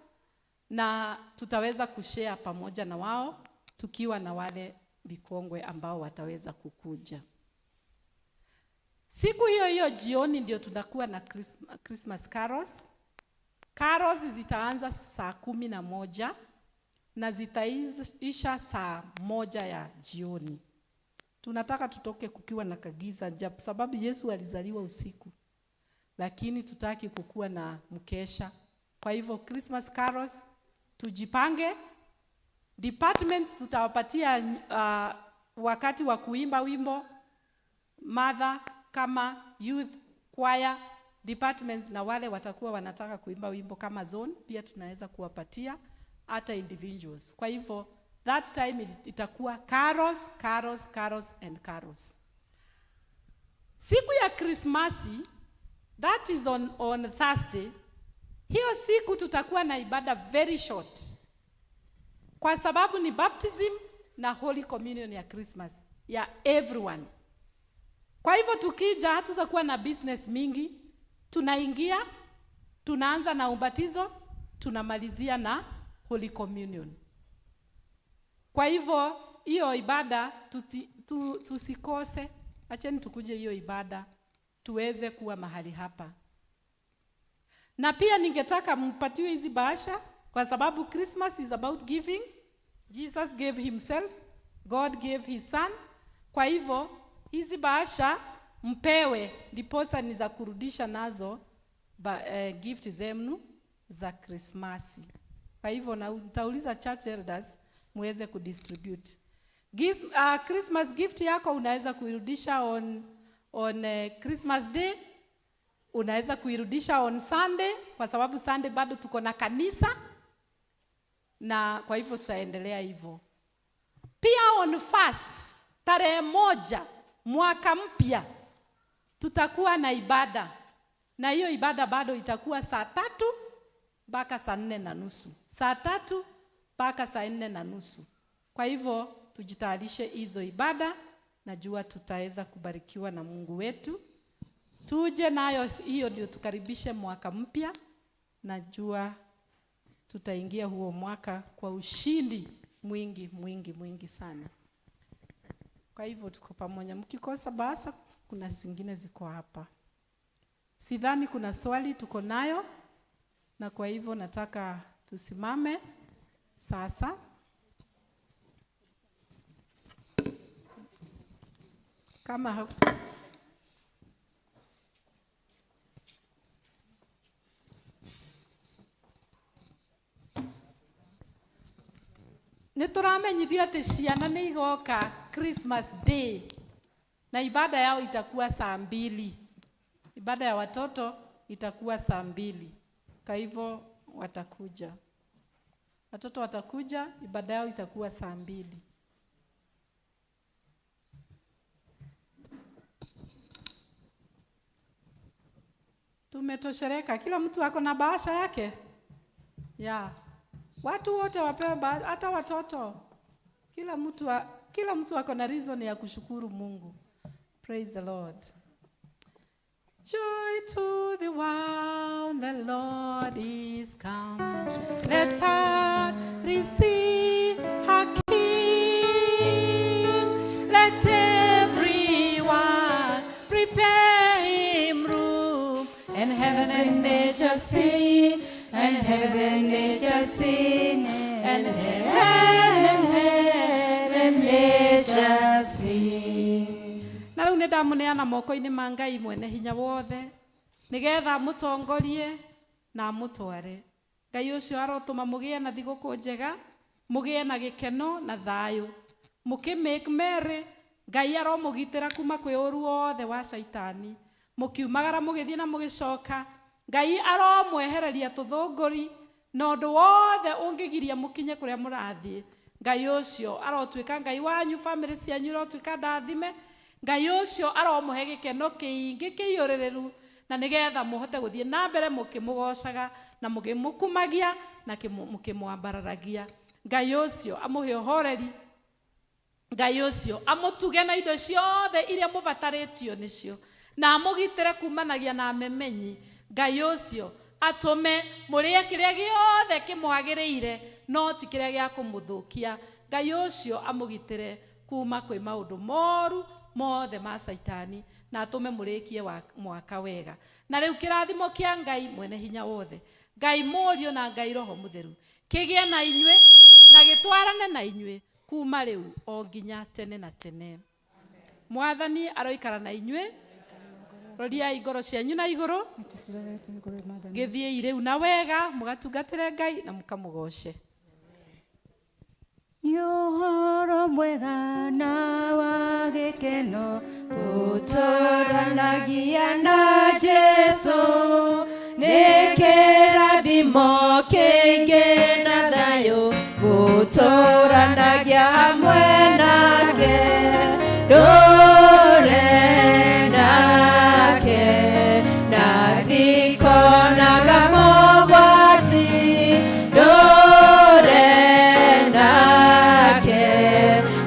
S4: na tutaweza kushare pamoja na wao tukiwa na wale vikongwe ambao wataweza kukuja. Siku hiyo hiyo jioni ndio tunakuwa na Christmas carols. Carols zitaanza saa 11 na zitaisha saa 1 ya jioni. Tunataka tutoke kukiwa na kagiza, sababu Yesu alizaliwa usiku, lakini tutaki kukuwa na mkesha. Kwa hivyo Christmas carols tujipange. Departments tutawapatia wakati wa kuimba wimbo mother kama youth choir departments, na wale watakuwa wanataka kuimba wimbo kama zone pia tunaweza kuwapatia, hata individuals. Kwa hivyo that time itakuwa carols, carols, carols and carols. Siku ya Krismasi, that is on Thursday, hiyo siku tutakuwa na ibada very short, kwa sababu ni baptism na Holy Communion ya Christmas ya everyone. Kwa hivyo tukija hatutakuwa na business mingi, tunaingia, tunaanza na ubatizo, tunamalizia na Holy Communion. Kwa hivyo hiyo ibada tusikose, acheni tukuje hiyo ibada tuweze kuwa mahali hapa. Na pia ningetaka mpatiwe hizi bahasha, kwa sababu Christmas is about giving. Jesus gave himself, God gave his son. Kwa hivyo hizi bahasha mpewe, ndiposa ni za kurudisha nazo gift zenu za Krismasi. Kwa hivyo na nitauliza church elders muweze kudistribute. Christmas gift yako unaweza kuirudisha on Christmas Day, unaweza kuirudisha on Sunday, kwa sababu Sunday bado tuko na kanisa, na kwa hivyo tutaendelea hivyo. Pia on fast, tarehe 1 mwaka mpya tutakuwa na ibada, na hiyo ibada bado itakuwa saa 3 mpaka saa 4:30. Saa 3 mpaka saa 4:30. Kwa hivyo tujitayarishe hizo ibada, najua tutaweza kubarikiwa na Mungu wetu. Tuje nayo hiyo ndio tukaribishe mwaka mpya. Najua tutaingia huo mwaka kwa ushindi mwingi mwingi mwingi sana. Kwa hivyo tuko pamoja. Mkikosa basa kuna zingine ziko hapa. Sidhani kuna swali tuko nayo, na kwa hivyo nataka tusimame sasa. Kama nĩ tũramenyithio atĩ ciana nĩ igoka Christmas Day, na ibada yao itakuwa saa 2. Ibada ya watoto itakuwa saa 2. Kwa hivyo watakuja, watoto watakuja, ibada yao itakuwa saa 2. Tumetoshereka, kila mtu ako na bahasha yake. Yeah. Watu wote wapewe bahasha, hata watoto. Kila mtu ako na reason ya kushukuru Mungu. Praise the Lord. Joy to the world, the Lord is come. Let her receive her King. Let everyone prepare Heaven and nature sing, and heaven nature sing, and heaven nature sing. Na rĩu nĩ ndamũneana moko-inĩ ma Ngai mwene hinya wothe nĩgetha amũtongorie na amũtware. Ngai ũcio arotũma mũgĩe na thigũkũ njega, mũgĩe na gĩkeno na thayũ, mũkĩ make merry. Ngai aromũgitĩra kuma kwĩ ũru wothe wa caitani, mũkiumagara mũgĩthiĩ na mũgĩcoka. Ngai aromwehereria tũthũngũri na ũndũ wothe ũngĩgiria mũkinye kũrĩa mũrathiĩ. Ngai ũcio arotuĩka Ngai wanyu, bamĩrĩ cianyu irotuĩka ndathime. Ngai ũcio aromũhe gĩkeno kĩingĩ kĩiyũrĩrĩru, na nĩgetha mũhote gũthiĩ na mbere mũkĩmũgocaga na mũkĩmũkumagia na mũkĩmwambararagia. Ngai ũcio amũhe ũhoreri, Ngai ũcio amũtuge na indo ciothe iria mũbatarĩtio nĩcio, na amũgitĩre kumanagia na memenyi. Ngai ũcio atũme mũrĩe kĩrĩa gĩothe kĩmwagĩrĩire, no ti kĩrĩa gĩa kũmũthũkia. Ngai ũcio amũgitĩre kuma kwĩ maũndũ moru mothe ma caitani, na atũme mũrĩkie wa mwaka wega. Na rĩu kĩrathimo kĩa Ngai mwene hinya wothe, Ngai Mũriũ na Ngai Roho Mũtheru, kĩgĩe na inyuĩ na gĩtwarane na inyuĩ kuma rĩu o nginya tene na tene. Mwathani aroikara na inyuĩ. Roriai ngoro cianyu na igũrũ, gĩthiĩi rĩu na wega, mũgatungatĩre Ngai na mũkamũgoce.
S5: Nĩ ũhoro mwega na wa gĩkeno tũtũranagia na Jesũ, nĩ kĩrathimo kĩingĩ na thayũ gũtũranagia hamwe nake. Ndũre nake na ndikonaga mogwati, ndũre nake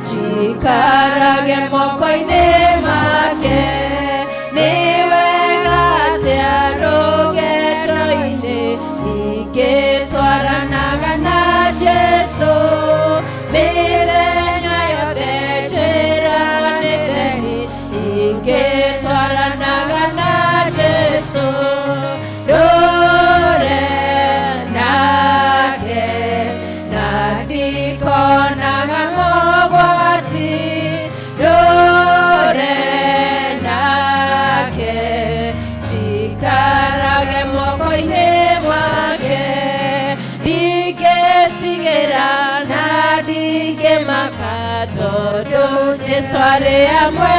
S5: njikarage moko-inĩ make. Nĩ wega atĩa rũgendo-inĩ ingĩtwaranaga na Jesũ, mĩthenya yothe njĩra nĩ theri ingĩtwaranaga na Jesũ. Ndũre nake na ndikonaga mogwati, ndũre nake njikarage moko-inĩ make. Ndingĩtigĩra na ndingĩmaka, tondũ Jesũ arĩ hamwe.